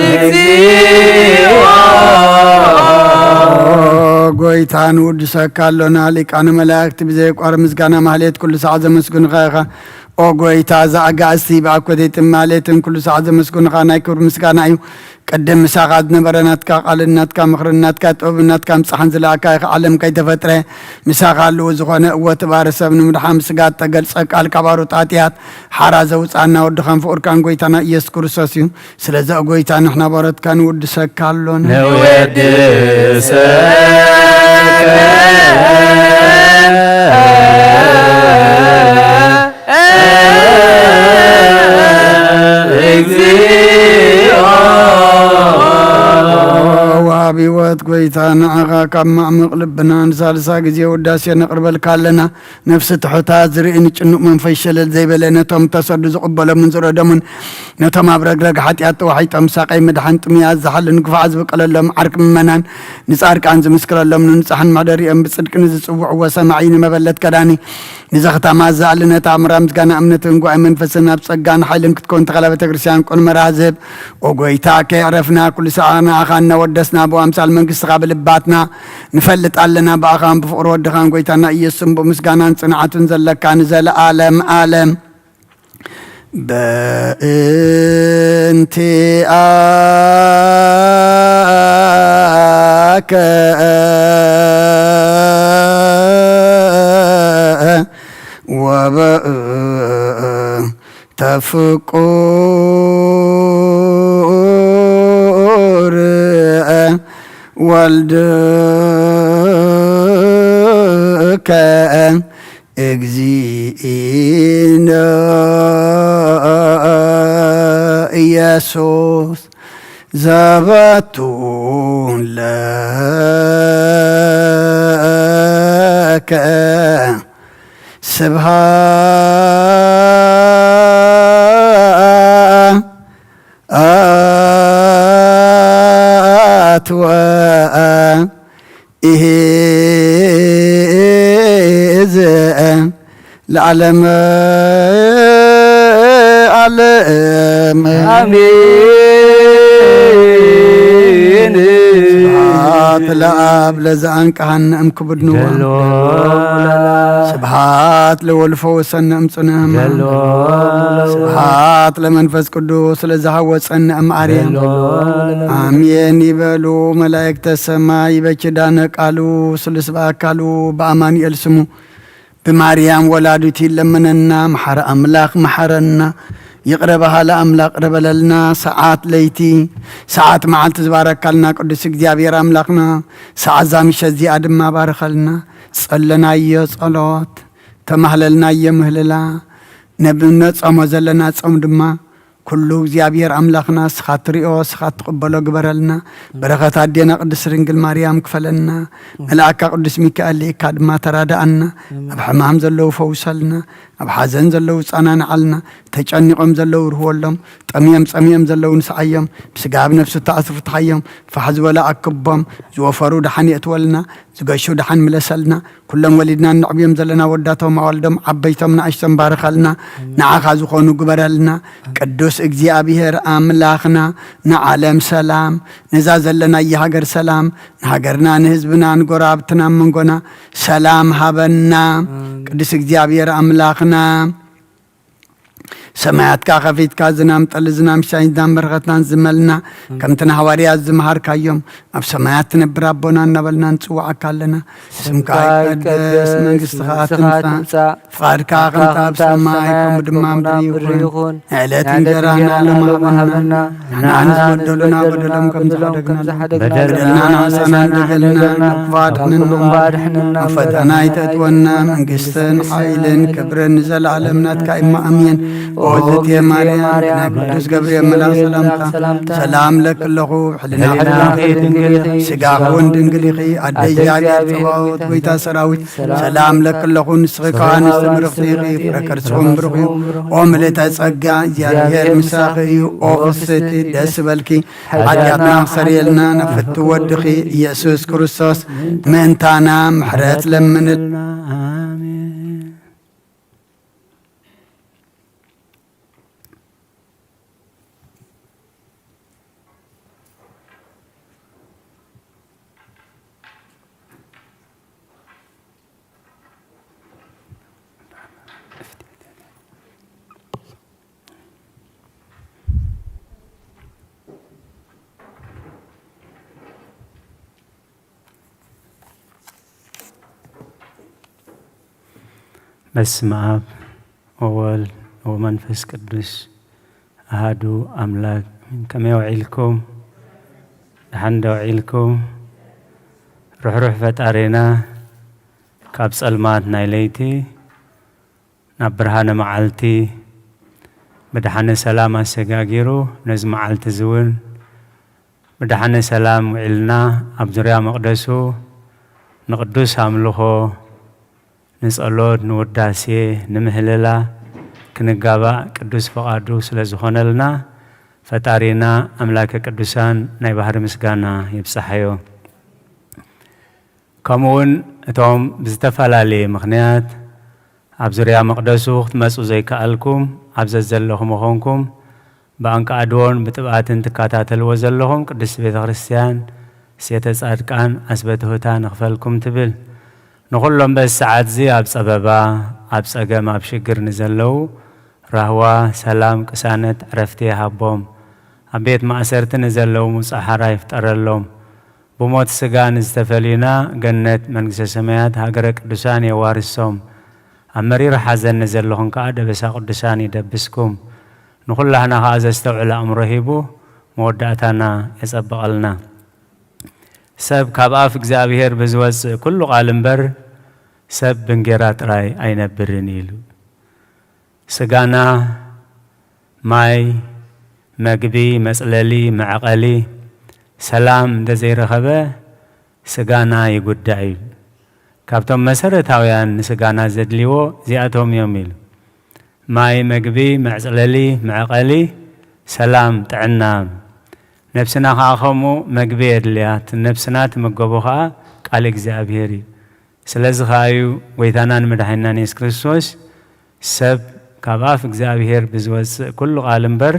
እግዚኦ። ጎይታ ንውድሰካ ኣሎና። ሊቃነ መላእክት ብዘየቋርጽ ምስጋና ማህሌት ኩሉ ሰዓት ዘመስግኑኻ ኢኻ። ኦ ጎይታ፣ እዛ ኣጋእዝቲ ብኣኮቴትን ማህሌትን ኩሉ ሰዓት ዘመስግኑኻ ናይ ክብሪ ምስጋና እዩ። ቅድም ምሳኻ ዝነበረ ናትካ ቃልን ናትካ ምኽርን ናትካ ጥበብን ናትካ ምጻሕን ዝለኣካ ኢኻ። ዓለም ከይተፈጥረ ምሳኻ ኣለዎ ዝኾነ እወ እቲ ባርያ ሰብ ንምድሓን ብስጋ እተገልጸ ቃል ካብ ኣሮት ኣጥያት ሓራ ዘውጽኣና ወድኻን ፍቑርካን ጎይታና ኢየሱስ ክርስቶስ እዩ። ስለዚ ኦ ጎይታ ንሕና ባሮትካ ንውድሰካ ኣሎና። ንወድሰካ እግዚኦ። ወሃቢ ህይወት ጎይታ ንዓኻ ካብ ማዕሙቕ ልብና ንሳልሳ ግዜ ውዳሴ ነቕርበልካ ኣለና። ነፍሲ ትሑታት ዝርኢ ንጭኑቕ መንፈስ ሸለል ዘይበለ ነቶም ተሰዱ ዝቕበሎምን ዝረደሙን ነቶም ኣብ ረግረግ ሓጢኣት ተዋሒጦም ሳቐይ ምድሓን ጥሙያት ዝሓልን ግፋዕ ዝበቀለሎም ዓርኪ ምእመናን ንጻድቃን ዝምስክረሎም ንንጹሓን መሕደሪኦም ብጽድቂ ንዝጽውዕዎ ሰማዒ ንመበለት ከዳኒ ንዘኽታማ ዘኣሊ ነታ ኣምራ ምስጋና እምነትን ጉባኤ መንፈስን ኣብ ጸጋን ሓይልን ክትከውን ተኸላ ቤተ ክርስቲያን ቅኑዕ መርሃ ዝህብ ኦ ጎይታ ከየዕረፍና ኩሉ ሰዓት ንኣኻ እናወደስና ብኣምሳል መንግስትኻ ብልባትና ንፈልጥ ኣለና። ብኣኻን ብፍቕሪ ወድኻን ጎይታና ኢየሱስን ብምስጋናን ጽንዓትን ዘለካ ንዘለኣለም ኣለም። በእንቲአከ ወበእንተ ፍቁር ወልድከ እግዚእነ ኢየሱስ ዘበቱ ለከ ስብሐት ወኢሕዝእ ለዓለመ ዓለም። አሜን። ስብሐት ለአብ ለዘአንቀሐነ እምክቡድ ንዋ። ጀሎ ለላ። ስብሐት ለወልድ ፈወሰነ እምጽኑዕ ሕማም። ጀሎ ለላ። ስብሐት ለመንፈስ ቅዱስ ለዘሐወጸነ እምአርያም። ጀሎ ለላ። አሜን ይበሉ መላእክተ ሰማይ በኪዳነ ቃሉ ስሉስ በአካሉ በአማኑኤል ስሙ ብማርያም ወላዲቱ ይለመነና። መሓሪ ኣምላኽ መሓረና፣ ይቕረ በሃሊ ኣምላኽ ይቕረ በለልና። ሰዓት ለይቲ፣ ሰዓት መዓልቲ ዝባረካልና ቅዱስ እግዚኣብሔር ኣምላኽና፣ ሰዓት እዛ ምሸት እዚኣ ድማ ባርኸልና። ጸለናዮ ጸሎት፣ ተማህለልናዮ ምህልላ፣ ነብ-፣ ነጸሞ ዘለና ጾም ድማ ኩሉ እግዚኣብሔር ኣምላኽና እስኻ ትሪኦ፣ እስኻ ትቕበሎ ግበረልና። በረኸት ኣዴና ቅድስት ድንግል ማርያም ክፈለና። መልኣካ ቅዱስ ሚካኤል ልኢካ ድማ ተራድኣና። ኣብ ሕማም ዘለዉ ፈውሰልና። ኣብ ሓዘን ዘለዉ ጸናንዓልና። ተጨኒቖም ዘለዉ ርህወሎም። ጠምዮም ጸሚኦም ዘለዉ ንስዓዮም። ብስጋ ኣብ ነፍሲ ተኣስሩ ፍትሓዮም። ፋሕ ዝበለ ኣክቦም። ዝወፈሩ ደሓን የእትወልና። ዝገሹ ደሓን ምለሰልና። ኩሎም ወሊድና እነዕብዮም ዘለና ወዳቶም ኣዋልዶም ዓበይቶም ንኣሽቶም ባርኸልና። ንዓኻ ዝኾኑ ግበረልና። ቅዱስ እግዚኣብሔር ኣምላኽና ንዓለም ሰላም፣ ነዛ ዘለናያ ሃገር ሰላም፣ ንሃገርና ንህዝብና ንጎረባብትና ኣብ መንጎና ሰላም ሃበና። ቅዱስ እግዚኣብሔር ኣምላኽና ሰማያትካ ከፊትካ ዝናም ጠሊ ዝናም ሻይን ዝናም በረኸትናን ዝመልና ከምቲ ንሃዋርያት ዝመሃርካዮም ኣብ ሰማያት ትነብር ኣቦና እናበልና ንጽውዓካ ኣለና። ስምካ ይቀደስ፣ መንግስትኻ ትምጻእ፣ ፍቓድካ ከምታ ኣብ ሰማይ ከምኡ ድማ ምድሪ ይኹን። ንዕለት እንጀራና ሎሚ ሃበና። ንሕና ንዝበደሉና በደሎም ከም ዝሓደግና በደልና ንዓሳና እንደገልና ናብ ክፉእ ኣድሕነና። ኣብ ፈተና ኣይተእትወና፣ መንግስትን ሓይልን ክብርን ንዘለኣለም ናትካ እማ ኣሜን። ኦ እግዝእትየ ማርያም፣ ናይ ቅዱስ ገብርኤል መልኣክ ሰላምታ ሰላም ለኪ ኣለኹ፣ ብሕልናኺ ድንግል ኢኺ፣ ስጋኺ እውን ድንግል ኢኺ። ኣደ እግዚኣብሔር ጸባኦት፣ ጎይታ ሰራዊት፣ ሰላም ለኪ ኣለኹ፣ ንስኺ ከኣ ኣንስቲ ብርኽቲ ኢኺ፣ ፍረ ከርስኺ እውን ብሩኽ እዩ። ኦ ምልእተ ጸጋ፣ እግዚኣብሔር ምሳኺ እዩ። ኦ ፍስሕቲ፣ ደስ ይበልኪ፣ ሓጢኣትና ክሰርየልና፣ ናብ ፍትው ወድኺ ኢየሱስ ክርስቶስ ምእንታና ምሕረት ለምንልና። ኣሜን። በስመ ኣብ ወወልድ ወመንፈስ ቅዱስ ኣሃዱ ኣምላክ። ከመይ ውዒልኩም? ደሓን ዶ ውዒልኩም? ርሕሩሕ ፈጣሪና ካብ ጸልማት ናይ ለይቲ ናብ ብርሃነ መዓልቲ ብደሓነ ሰላም ኣሰጋጊሩ ነዚ መዓልቲ እዚ እውን ብደሓነ ሰላም ውዒልና ኣብ ዙርያ መቕደሱ ንቅዱስ ኣምልኾ፣ ንጸሎት፣ ንውዳሴ፣ ንምህልላ ክንጋባእ ቅዱስ ፈቓዱ ስለ ዝኾነልና ፈጣሪና ኣምላከ ቅዱሳን ናይ ባህሪ ምስጋና ይብጻሓዮ። ከምኡ እውን እቶም ብዝተፈላለየ ምኽንያት ኣብ ዙርያ መቕደሱ ክትመጹ ዘይከኣልኩም፣ ኣብ ዘዘለኹም ምኾንኩም፣ ብኣንቃዕድዎን ብጥብኣትን ትከታተልዎ ዘለኹም ቅድስቲ ቤተ ክርስቲያን፣ ሴተ ጻድቃን፣ ዓስበ ትሑታን ንኽፈልኩም ትብል። ንኹሎም በዚ ሰዓት እዚ ኣብ ጸበባ፣ ኣብ ጸገም፣ ኣብ ሽግር ንዘለዉ ራህዋ፣ ሰላም፣ ቅሳነት፣ ዕረፍቲ ይሃቦም። ኣብ ቤት ማእሰርቲ ንዘለዉ ሙጻ ሓራ ይፍጠረሎም። ብሞት ስጋ ንዝተፈልዩና ገነት መንግስተ ሰማያት ሃገረ ቅዱሳን የዋርሶም። ኣብ መሪር ሓዘን ንዘለኹም ከኣ ደበሳ ቅዱሳን ይደብስኩም። ንኹላህና ከኣ ዘስተውዕል ኣእምሮ ሂቡ መወዳእታና የጸብቐልና። ሰብ ካብ ኣፍ እግዚኣብሔር ብዝወጽእ ኩሉ ቃል እምበር ሰብ ብእንጌራ ጥራይ ኣይነብርን ኢሉ። ስጋና ማይ፣ መግቢ፣ መጽለሊ፣ መዕቐሊ፣ ሰላም እንተዘይረኸበ ስጋና ይጉዳእ እዩ። ካብቶም መሰረታውያን ንስጋና ዘድልይዎ እዚኣቶም እዮም ኢሉ። ማይ፣ መግቢ፣ መዕጽለሊ፣ መዕቐሊ፣ ሰላም፣ ጥዕና። ነብስና ኸዓ ከምኡ መግቢ የድልያ። እቲ ነብስና ትምገቦ ኸዓ ቃል እግዚኣብሔር እዩ። ስለዚ ኸዓ እዩ ጎይታናን መድሓኒናን የሱስ ክርስቶስ፣ "ሰብ ካብ ኣፍ እግዚኣብሔር ብዝወጽእ ኩሉ ቃል እምበር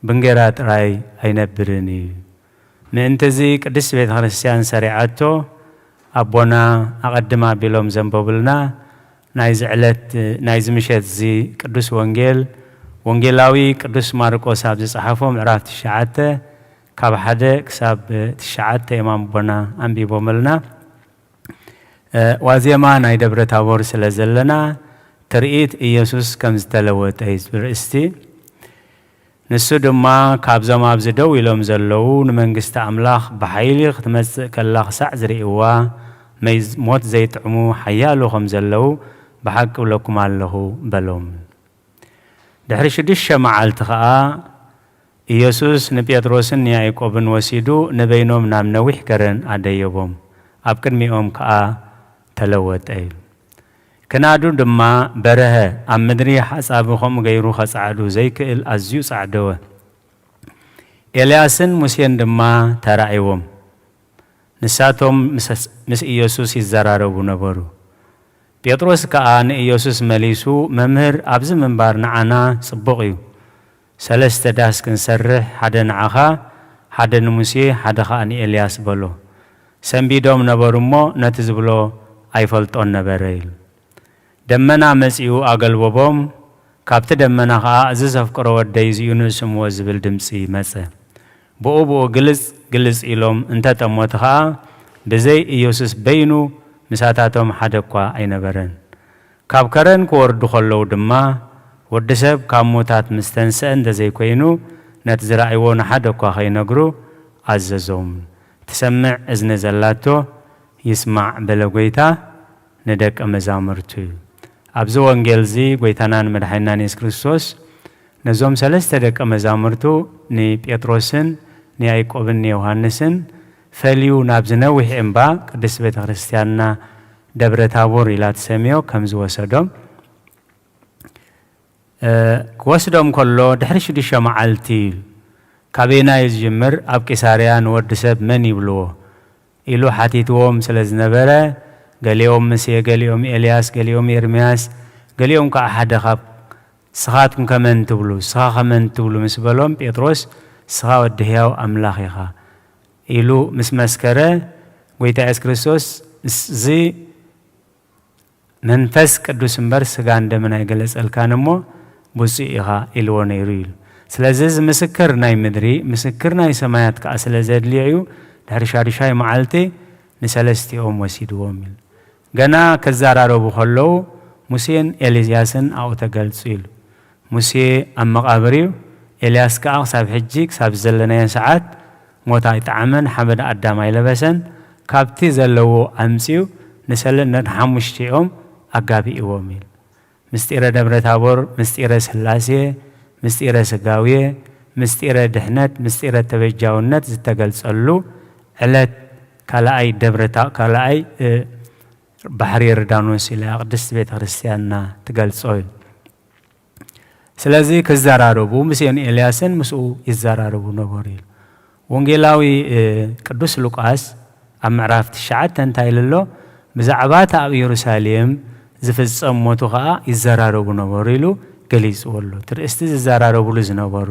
ብእንጌራ ጥራይ ኣይነብርን እዩ።" ምእንቲ እዚ ቅድስት ቤተ ክርስቲያን ሰሪዓቶ ኣቦና ኣቐድም ኣቢሎም ዘንበቡልና ናይዚ ዕለት፣ ናይዚ ምሸት እዚ ቅዱስ ወንጌል፣ ወንጌላዊ ቅዱስ ማርቆስ ኣብ ዝጸሓፎ ምዕራፍ ትሽዓተ ካብ ሓደ ክሳብ ትሽዓተ እዮም ኣቦና ኣንቢቦምልና። ዋዜማ ናይ ደብረ ታቦር ስለ ዘለና ትርኢት ኢየሱስ ከም ዝተለወጠ እዩ ዝብል ርእስቲ። ንሱ ድማ ካብዞም ኣብዚ ደው ኢሎም ዘለዉ ንመንግስቲ ኣምላኽ ብሓይሊ ክትመጽእ ከላ ክሳዕ ዝርእይዋ መይ- ሞት ዘይጥዕሙ ሓያሎ ከም ዘለዉ ብሓቂ እብለኩም ኣለኹ በሎም። ድሕሪ ሽዱሽተ መዓልቲ ኸኣ ኢየሱስ ንጴጥሮስን ንያዕቆብን ወሲዱ ንበይኖም ናብ ነዊሕ ከረን ኣደየቦም። ኣብ ቅድሚኦም ከኣ ተለወጠ። ክናዱ ድማ በረሀ፣ ኣብ ምድሪ ሓጻቢ ከምኡ ገይሩ ኸጻዕዱ ዘይክእል ኣዝዩ ጻዕደወ። ኤልያስን ሙሴን ድማ ተራእይዎም። ንሳቶም ምስ ኢየሱስ ይዘራረቡ ነበሩ። ጴጥሮስ ከኣ ንኢየሱስ መሊሱ፣ መምህር፣ ኣብዚ ምንባር ንዓና ጽቡቕ እዩ። ሰለስተ ዳስ ክንሰርሕ፣ ሓደ ንዓኻ፣ ሓደ ንሙሴ፣ ሓደ ኸኣ ንኤልያስ በሎ። ሰንቢዶም ነበሩ እሞ ነቲ ዝብሎ ኣይፈልጦን ነበረ ኢሉ። ደመና መጺኡ ኣገልበቦም፣ ካብቲ ደመና ኸኣ እዚ ዘፍቅሮ ወደይ እዚኡ ንስምዎ ዝብል ድምጺ መጸ። ብኡ ብኡ ግልጽ ግልጽ ኢሎም እንተጠሞቲ ኸኣ ብዘይ ኢየሱስ በይኑ ምሳታቶም ሓደ እኳ ኣይነበረን። ካብ ከረን ክወርዱ ኸለዉ ድማ ወዲ ሰብ ካብ ሙታት ምስ ተንስአ እንተዘይኮይኑ ነቲ ዝረኣይዎ ንሓደ እኳ ኸይነግሩ ኣዘዞም። ትሰምዕ እዝኒ ዘላቶ ይስማዕ በለ ጐይታ ንደቀ መዛሙርቱ። ኣብዚ ወንጌል እዚ ጐይታናን መድሓኒናን የሱስ ክርስቶስ ነዞም ሰለስተ ደቀ መዛሙርቱ ንጴጥሮስን ንያዕቆብን ንዮሃንስን ፈልዩ ናብዚ ነዊሕ እምባ ቅድስቲ ቤተ ክርስቲያንና ደብረ ታቦር ኢላ ትሰምዮ ከም ዝወሰዶም ክወስዶም ከሎ ድሕሪ ሽዱሽተ መዓልቲ እዩ። ካበይና እዩ ዝጅምር? ኣብ ቂሳርያ ንወዲ ሰብ መን ይብልዎ? ኢሉ ሓቲትዎም ስለ ዝነበረ ገሊኦም ምሴ፣ ገሊኦም ኤልያስ፣ ገሊኦም ኤርምያስ፣ ገሊኦም ከዓ ሓደ ካብ ስኻትኩም ከመን ትብሉ? ስኻ ከመን ትብሉ? ምስ በሎም ጴጥሮስ ስኻ ወዲ ህያው ኣምላኽ ኢኻ ኢሉ ምስ መስከረ ጎይታ የሱስ ክርስቶስ እዚ መንፈስ ቅዱስ እምበር ስጋን ደምን ኣይገለጸልካን እሞ ብፁዕ ኢኻ ኢልዎ ነይሩ ኢሉ። ስለዚ እዚ ምስክር ናይ ምድሪ ምስክር ናይ ሰማያት ከኣ ስለ ዘድልዮ እዩ ድሕሪ ሻዱሻይ መዓልቲ ንሰለስቲኦም ወሲድዎም ኢሉ። ገና ክዘራረቡ ከለዉ ሙሴን ኤልያስን ኣብኡ ተገልጹ ኢሉ። ሙሴ ኣብ መቓብር እዩ፣ ኤልያስ ከኣ ክሳብ ሕጂ ክሳብ ዘለናዮ ሰዓት ሞት ኣይጠዓመን፣ ሓመድ ኣዳም ኣይለበሰን፣ ካብቲ ዘለዎ ኣምጺኡ ንሰለ ንሓሙሽቲኦም ኣጋቢእዎም ኢሉ። ምስጢረ ደብረ ታቦር፣ ምስጢረ ስላሴ፣ ምስጢረ ስጋዌ፣ ምስጢረ ድሕነት፣ ምስጢረ ተበጃውነት ዝተገልጸሉ ዕለት ካልኣይ ደብረ ታ- ካልኣይ ባሕሪ ዮርዳኖስ ኢላ ቅድስቲ ቤተ ክርስቲያንና ትገልጾ እዩ። ስለዚ ክዘራረቡ ሙሴን ኤልያስን ምስኡ ይዘራረቡ ነበሩ ኢሉ። ወንጌላዊ ቅዱስ ሉቃስ ኣብ ምዕራፍ ትሽዓተ እንታይ ኢሉ ኣሎ? ብዛዕባ እቲ ኣብ ኢየሩሳሌም ዝፍጸም ሞቱ ኸኣ ይዘራረቡ ነበሩ ኢሉ ገሊጽዎ ኣሎ። እቲ ርእስቲ ዝዘራረቡሉ ዝነበሩ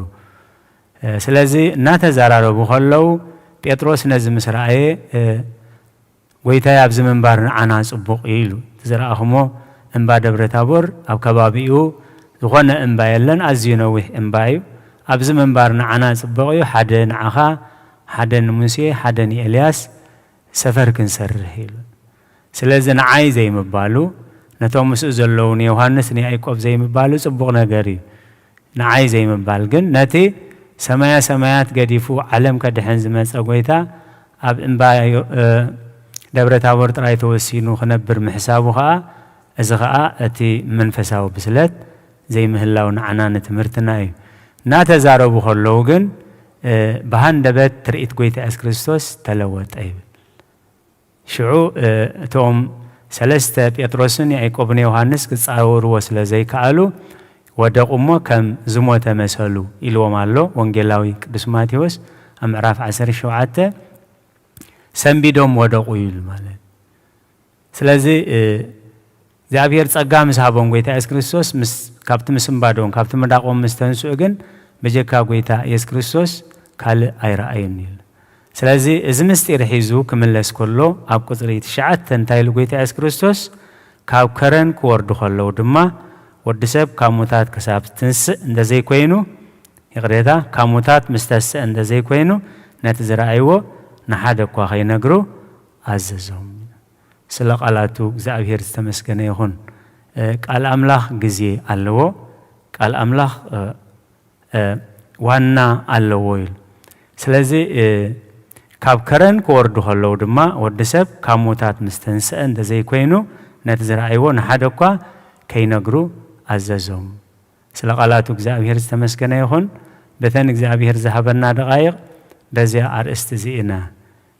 ስለዚ እናተዘራረቡ ከለዉ ጴጥሮስ ነዚ ምስ ረኣየ ጎይታይ ኣብዚ ምንባር ንዓና ጽቡቕ እዩ ኢሉ። እቲ ዝረኣኹሞ እምባ ደብረ ታቦር ኣብ ከባቢኡ ዝኾነ እምባ የለን፣ ኣዝዩ ነዊሕ እምባ እዩ። ኣብዚ ምንባር ንዓና ጽቡቕ እዩ፣ ሓደ ንዓኻ፣ ሓደ ንሙሴ፣ ሓደ ንኤልያስ ሰፈር ክንሰርሕ ኢሉ። ስለዚ ንዓይ ዘይምባሉ፣ ነቶም ምስኡ ዘለዉ ንዮሃንስ ንያዕቆብ ዘይምባሉ ጽቡቕ ነገር እዩ። ንዓይ ዘይምባል ግን ነቲ ሰማያ ሰማያት ገዲፉ ዓለም ከድሕን ዝመጸ ጎይታ ኣብ እምባ ደብረ ታቦር ጥራይ ተወሲኑ ክነብር ምሕሳቡ ኸኣ እዚ ኸኣ እቲ መንፈሳዊ ብስለት ዘይምህላው ንዓና ንትምህርትና እዩ። እናተዛረቡ ከለዉ ግን ብሃንደበት ትርኢት ጎይታ የሱስ ክርስቶስ ተለወጠ ይብል። ሽዑ እቶም ሰለስተ ጴጥሮስን ያዕቆብን ዮሃንስ ክጻወርዎ ስለ ዘይከኣሉ ወደቑ እሞ ከም ዝሞተ መሰሉ ኢልዎም ኣሎ ወንጌላዊ ቅዱስ ማቴዎስ ኣብ ምዕራፍ ዓሰርተ ሸውዓተ። ሰንቢዶም ወደቑ ይብል ማለት። ስለዚ እግዚኣብሔር ጸጋ ምስ ሃቦም ጎይታ የሱስ ክርስቶስ ምስ ካብቲ ምስንባዶም ካብቲ ምዳቖም ምስ ተንስኡ ግን ብጀካ ጎይታ የሱስ ክርስቶስ ካልእ ኣይረኣዩን ኢሉ። ስለዚ እዚ ምስጢር ሒዙ ክምለስ ከሎ ኣብ ቁጽሪ ትሽዓተ እንታይ ኢሉ ጎይታ የሱስ ክርስቶስ ካብ ከረን ክወርዱ ከለዉ ድማ ወዲ ሰብ ካብ ሙታት ክሳብ ትንስእ እንደዘይኮይኑ ይቕሬታ ካብ ሙታት ምስ ተስእ እንደዘይኮይኑ ነቲ ዝረኣይዎ ንሓደ እኳ ከይነግሩ ኣዘዞም። ስለ ቃላቱ እግዚኣብሔር ዝተመስገነ ይኹን። እ፣ ቃል ኣምላኽ ግዜ ኣለዎ። ቃል ኣምላኽ፣ እ፣ እ፣ ዋና ኣለዎ ኢሉ። ስለዚ፣ እ፣ ካብ ከረን ክወርዱ ከለዉ ድማ ወዲ ሰብ ካብ ሙታት ምስ ተንስአ እንተዘይኮይኑ ነቲ ዝረኣይዎ ንሓደ እኳ ከይነግሩ ኣዘዞም። ስለ ቃላቱ እግዚኣብሔር ዝተመስገነ ይኹን። በተን እግዚኣብሔር ዝሃበና ደቓይቕ በዚያ ኣርእስቲ እዚ ኢና።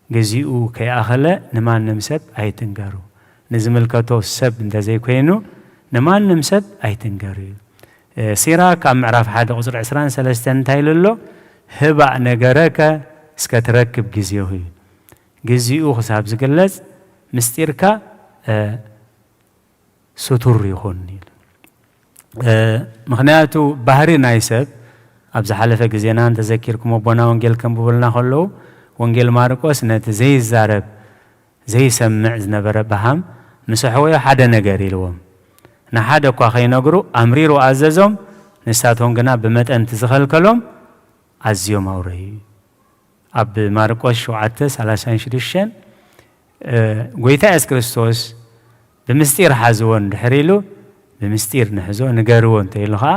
ግዚኡ ከይኣኸለ ንማንም ሰብ ኣይትንገሩ። ንዝምልከቶ ሰብ እንተዘይኮይኑ ንማንም ሰብ ኣይትንገሩ እዩ። እ፣ ሲራክ ኣብ ምዕራፍ ሓደ ቁጽሪ ዕስራን ሰለስተን እንታይ ኢሉ ኣሎ? ህባእ ነገረከ እስከ ትረክብ ጊዜሁ እዩ። ግዚኡ ክሳብ ዝግለጽ ምስጢርካ፣ እ፣ ስቱር ይኹን ኢሉ። እ፣ ምኽንያቱ ባህሪ ናይ ሰብ ኣብ ዝሓለፈ ግዜና እንተዘኪርኩም ኣቦና ወንጌል ከንብቡልና ከለዉ ወንጌል ማርቆስ ነቲ ዘይዛረብ ዘይሰምዕ ዝነበረ በሃም ምስ ኣሕወዮ ሓደ ነገር ኢልዎም። ንሓደ እኳ ከይነግሩ ኣምሪሩ ኣዘዞም፣ ንሳቶም ግና ብመጠን እቲ ዝኸልከሎም ኣዝዮም ኣውረዩ። ኣብ ማርቆስ ሸውዓተ ሰላሳን ሽዱሽተን፣ እ፣ ጎይታ የሱስ ክርስቶስ ብምስጢር ሓዝዎ እንድሕር ኢሉ፣ ብምስጢር ንሕዞ ንገርዎ እንተ ኢሉ ኸዓ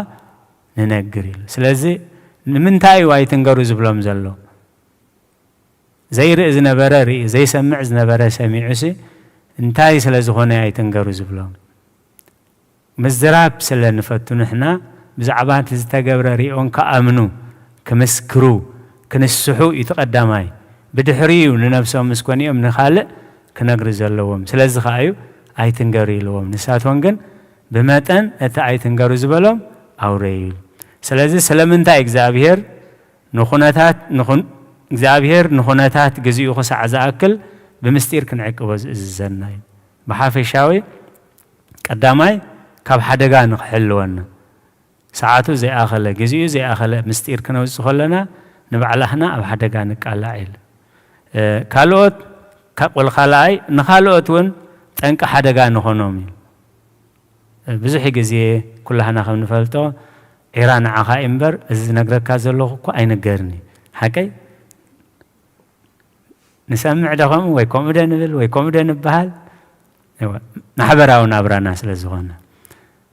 ንነግር ኢሉ። ስለዚ ንምንታይ እዩ ኣይትንገሩ ዝብሎም ዘሎ? ዘይርኢ ዝነበረ ርእዩ፣ ዘይሰምዕ ዝነበረ ሰሚዑሲ እንታይ ስለ ዝኾነ ኣይትንገሩ ዝብሎም? ምዝራብ ስለ ንፈቱ ንሕና ብዛዕባ እቲ ዝተገብረ ርእዮን ክኣምኑ፣ ክምስክሩ፣ ክንስሑ እዩ እቲ ቀዳማይ። ብድሕሪኡ ንነብሶም ምስ ኮኒኦም ንኻልእ ክነግሩ ዘለዎም። ስለዚ ኸዓ እዩ ኣይትንገሩ ኢልዎም። ንሳቶም ግን ብመጠን እቲ ኣይትንገሩ ዝበሎም ኣውረዩ ኢሉ። ስለዚ ስለምንታይ እግዚኣብሔር ንኹነታት፣ ንኹን-፣ እግዚኣብሔር ንኹነታት ግዚኡ ክሳዕ ዝኣክል ብምስጢር ክንዕቅቦ ዝእዝዘና እዩ። ብሓፈሻዊ ቀዳማይ ካብ ሓደጋ ንኽሕልወና። ሰዓቱ ዘይኣኸለ፣ ግዚኡ ዘይኣኸለ ምስጢር ክነውጽእ ከለና ንባዕላህና ኣብ ሓደጋ ንቃላዕ ኢሉ። እ፣ ካልኦት፣ ካ-፣ ወል ካልኣይ ንኻልኦት እውን ጠንቂ ሓደጋ ንኾኖም እዩ። እ፣ ብዙሕ ግዜ ኩላህና ከም ንፈልጦ ዒራ ንዓኻ እዩ እምበር እዚ ዝነግረካ ዘለኹ እኮ ኣይንገርን እዩ። ሓቀይ? ንሰምዕ ዶ ከምኡ ወይ ከምኡ ዶ ንብል ወይ ከምኡ ዶ ንበሃል? እወ፣ ማሕበራዊ ናብራና ስለ ዝኾነ።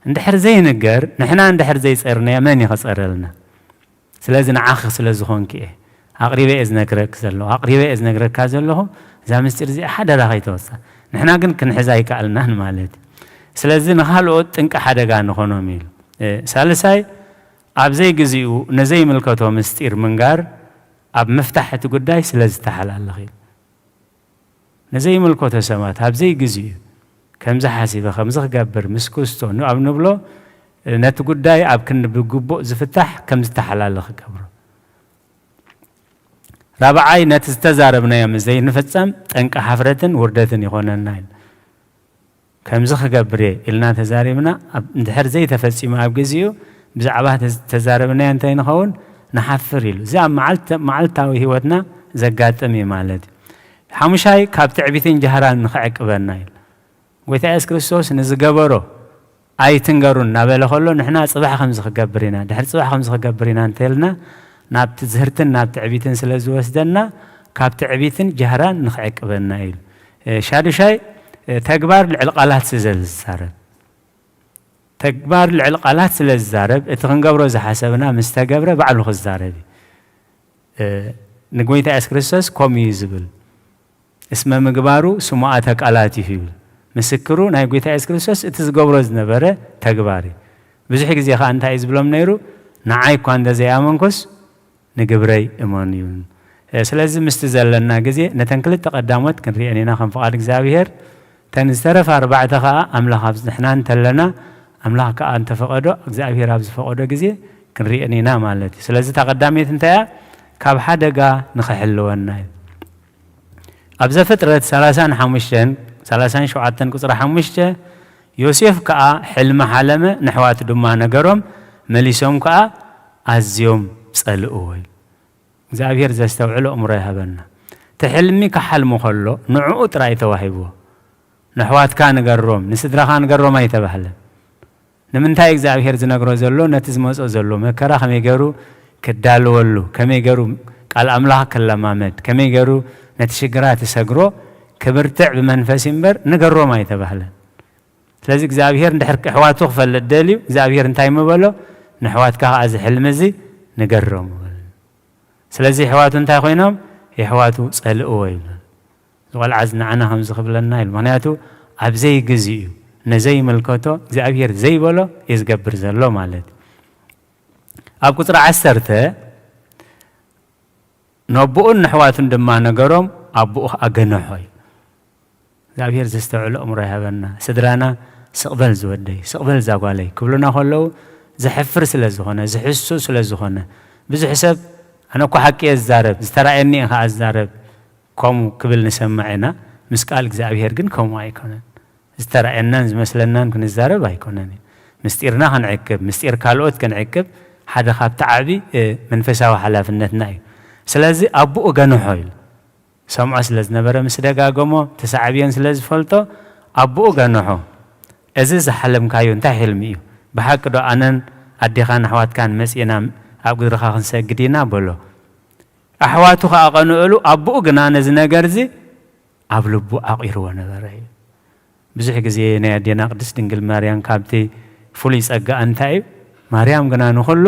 እንድሕር ዘይንገር፣ ንሕና እንድሕር ዘይጸርናዮ መን እዩ ከጸረልና? ስለዚ ንዓኺ ስለ ዝኾንኪ እየ። ኣቕሪበ እየ ዝነግረኪ ዘለኹ፣ ኣቕሪበ እየ ዝነግረካ ዘለኹ፣ እዛ ምስጢር እዚኣ ሓደራ ከይተወጽኣ። ንሕና ግን ክንሕዛ ኣይከኣልናን ማለት እዩ። ስለዚ ንኻልኦት ጥንቂ ሓደጋ ንኾኖም ኢሉ። እ፣ ሳልሳይ፣ ኣብ ዘይግዚኡ ንዘይምልከቶ ምስጢር ምንጋር ኣብ ምፍታሕ እቲ ጉዳይ ስለ ዝተሓላለኸ እዩ። ንዘይምልከቶ ሰባት ኣብ ዘይግዚኡ ከምዚ ሓሲበ፣ ከምዚ ክገብር ምስ ክስቶ ን-፣ ኣብ ንብሎ፣ ነቲ ጉዳይ ኣብ ክንዲ ብግቡእ ዝፍታሕ ከም ዝተሓላለኸ ክገብሮ። ራብዓይ፣ ነቲ ዝተዛረብናዮ ምስ ዘይንፍጸም ጠንቂ ሓፍረትን ውርደትን ይኾነና እዩ። ከምዚ ክገብር እየ ኢልና ተዛሪብና፣ ኣብ፣ እንድሕር ዘይተፈጺሙ ኣብ ግዚኡ ብዛዕባ ተዝ-፣ ተዛረብናዮ እንታይ ንኸውን? ንሓፍር ኢሉ። እዚ ኣብ መዓልተ-፣ መዓልታዊ ህይወትና ዘጋጥም እዩ ማለት እዩ። ሓሙሻይ፣ ካብ ትዕቢትን ጃህራን ንኽዕቅበና ኢሉ። ጎይታ የሱስ ክርስቶስ ንዝገበሮ ኣይትንገሩ እናበለ ከሎ፣ ንሕና ጽባሕ ከምዚ ክገብር ኢና፣ ድሕሪ ጽባሕ ከምዚ ክገብር ኢና እንተልና፣ ናብ ትዝህርትን ናብ ትዕቢትን ስለ ዝወስደና፣ ካብ ትዕቢትን ጃህራን ንኽዕቅበና ኢሉ። እ፣ ሻዱሻይ፣ እ፣ ተግባር ልዕሊ ቃላት ስለ ዝዛረብ። ተግባር ልዕሊ ቃላት ስለ ዝዛረብ፣ እቲ ክንገብሮ ዝሓሰብና ምስ ተገብረ ባዕሉ ክዛረብ እዩ። እ፣ ንጎይታ የሱስ ክርስቶስ ከምኡ እዩ ዝብል። "እስመ ምግባሩ ስሙዓተ ቃላቲሁ" ይብል። ምስክሩ ናይ ጎይታ የሱስ ክርስቶስ እቲ ዝገብሮ ዝነበረ ተግባር እዩ። ብዙሕ ግዜ ኸዓ እንታይ እዩ ዝብሎም ነይሩ? "ንዓይ እኳ እንተ ዘይኣመንኩስ ንግብረይ እመኑ" ይብል። እ፣ ስለዚ ምስቲ ዘለና ግዜ ነተን ክልተ ቀዳሞት ክንሪአን ኢና ከም ፍቓድ እግዚኣብሔር። እተን ዝተረፋ ኣርባዕተ ኸዓ ኣምላኽ ኣብ ንሕና እንተለና፣ ኣምላኽ ከኣ እንተፈቐዶ፣ እግዚኣብሔር ኣብ ዝፈቐዶ ግዜ ክንሪአን ኢና ማለት እዩ። ስለዚ እታ ቀዳመይቲ እንታይ እያ? ካብ ሓደጋ ንኽሕልወና እዩ። ኣብ ዘፍጥረት ሰላሳን ሓሙሽተን፣ ሰላሳን ሸውዓተን ቁጽሪ ሓሙሽተ፣ ዮሴፍ ከኣ ሕልሚ ሓለመ፣ ነሕዋቱ ድማ ነገሮም፣ መሊሶም ከኣ ኣዝዮም ጸልእዎ እዩ። እግዚኣብሔር ዘስተውዕሎ እምሮ ይሃበና። እቲ ሕልሚ ክሓልሙ ከሎ ንዕኡ ጥራይ ተዋሂብዎ። ነሕዋትካ ንገሮም፣ ንስድራኻ ንገሮም ኣይተባህለን። ንምንታይ እግዚኣብሔር ዝነግሮ ዘሎ፣ ነቲ ዝመጾ ዘሎ መከራ ከመይ ገይሩ ክዳለወሉ፣ ከመይ ገይሩ ቃል ኣምላኽ ክለማመድ፣ ከመይ ገይሩ ነቲ ሽግራት ዝሰግሮ ክብርትዕ ብመንፈስ እምበር ንገሮም ኣይተባህለን። ስለዚ እግዚኣብሔር እንድሕር ኣሕዋቱ ክፈልጥ ደልዩ እግዚኣብሔር እንታይ ምበሎ? ንኣሕዋትካ ከኣ እዚ ሕልሚ እዚ ንገሮም። ስለዚ ኣሕዋቱ እንታይ ኮይኖም? ኣሕዋቱ ጸልእዎ ይብሉ። እዚ ቆልዓ እዚ ንዓና ከምዚ ክብለና ኢሉ። ምኽንያቱ ኣብ ዘይግዜኡ ነዘይምልከቶ እግዚኣብሔር ዘይበሎ እዩ ዝገብር ዘሎ ማለት እዩ። ኣብ ቁጽሪ ዓሰርተ ነቦኡን ነሕዋቱን ድማ ነገሮም፣ ኣቦኡ ኸኣ ገነሖ እዩ። እግዚኣብሔር ዘስተውዕሎ እምሮ ይሃበና። ስድራና ስቕ በል ዝወደይ፣ ስቕ በል ዛጓለይ ክብሉና ከለዉ ዘሕፍር ስለ ዝኾነ፣ ዝሕሱ ስለ ዝኾነ፣ ብዙሕ ሰብ ኣነ እኮ ሓቂ እየ ዝዛረብ፣ ዝተራእየኒ እየ ኸኣ ዝዛረብ ከምኡ ክብል ንሰምዕ ኢና። ምስ ቃል እግዚኣብሔር ግን ከምኡ ኣይኮነን። ዝተራእየናን ዝመስለናን ክንዛረብ ኣይኮነን እዩ። ምስጢርና ክንዕቅብ፣ ምስጢር ካልኦት ክንዕቅብ ሓደ ካብቲ ዓቢ መንፈሳዊ ሓላፍነትና እዩ። ስለዚ ኣቦኡ ገንሖ ኢሉ ሰምዖ ስለ ዝነበረ ምስ ደጋገሞ፣ ተሳዕብዮን ስለ ዝፈልጦ ኣቦኡ ገንሖ። እዚ ዝሓለምካዮ እንታይ ሕልሚ እዩ? ብሓቂ ዶ ኣነን ኣዴኻን ኣሕዋትካን መጺእና ኣብ ግድርኻ ክንሰግድ ኢና በሎ። ኣሕዋቱ ኸኣ ቀንእሉ፣ ኣቦኡ ግና ነዚ ነገር እዚ ኣብ ልቡ ዓቒርዎ ነበረ እዩ። ብዙሕ ግዜ ናይ ኣዴና ቅድስት ድንግል ማርያም ካብቲ ፍሉይ ጸጋኣ እንታይ እዩ? ማርያም ግና ንኹሉ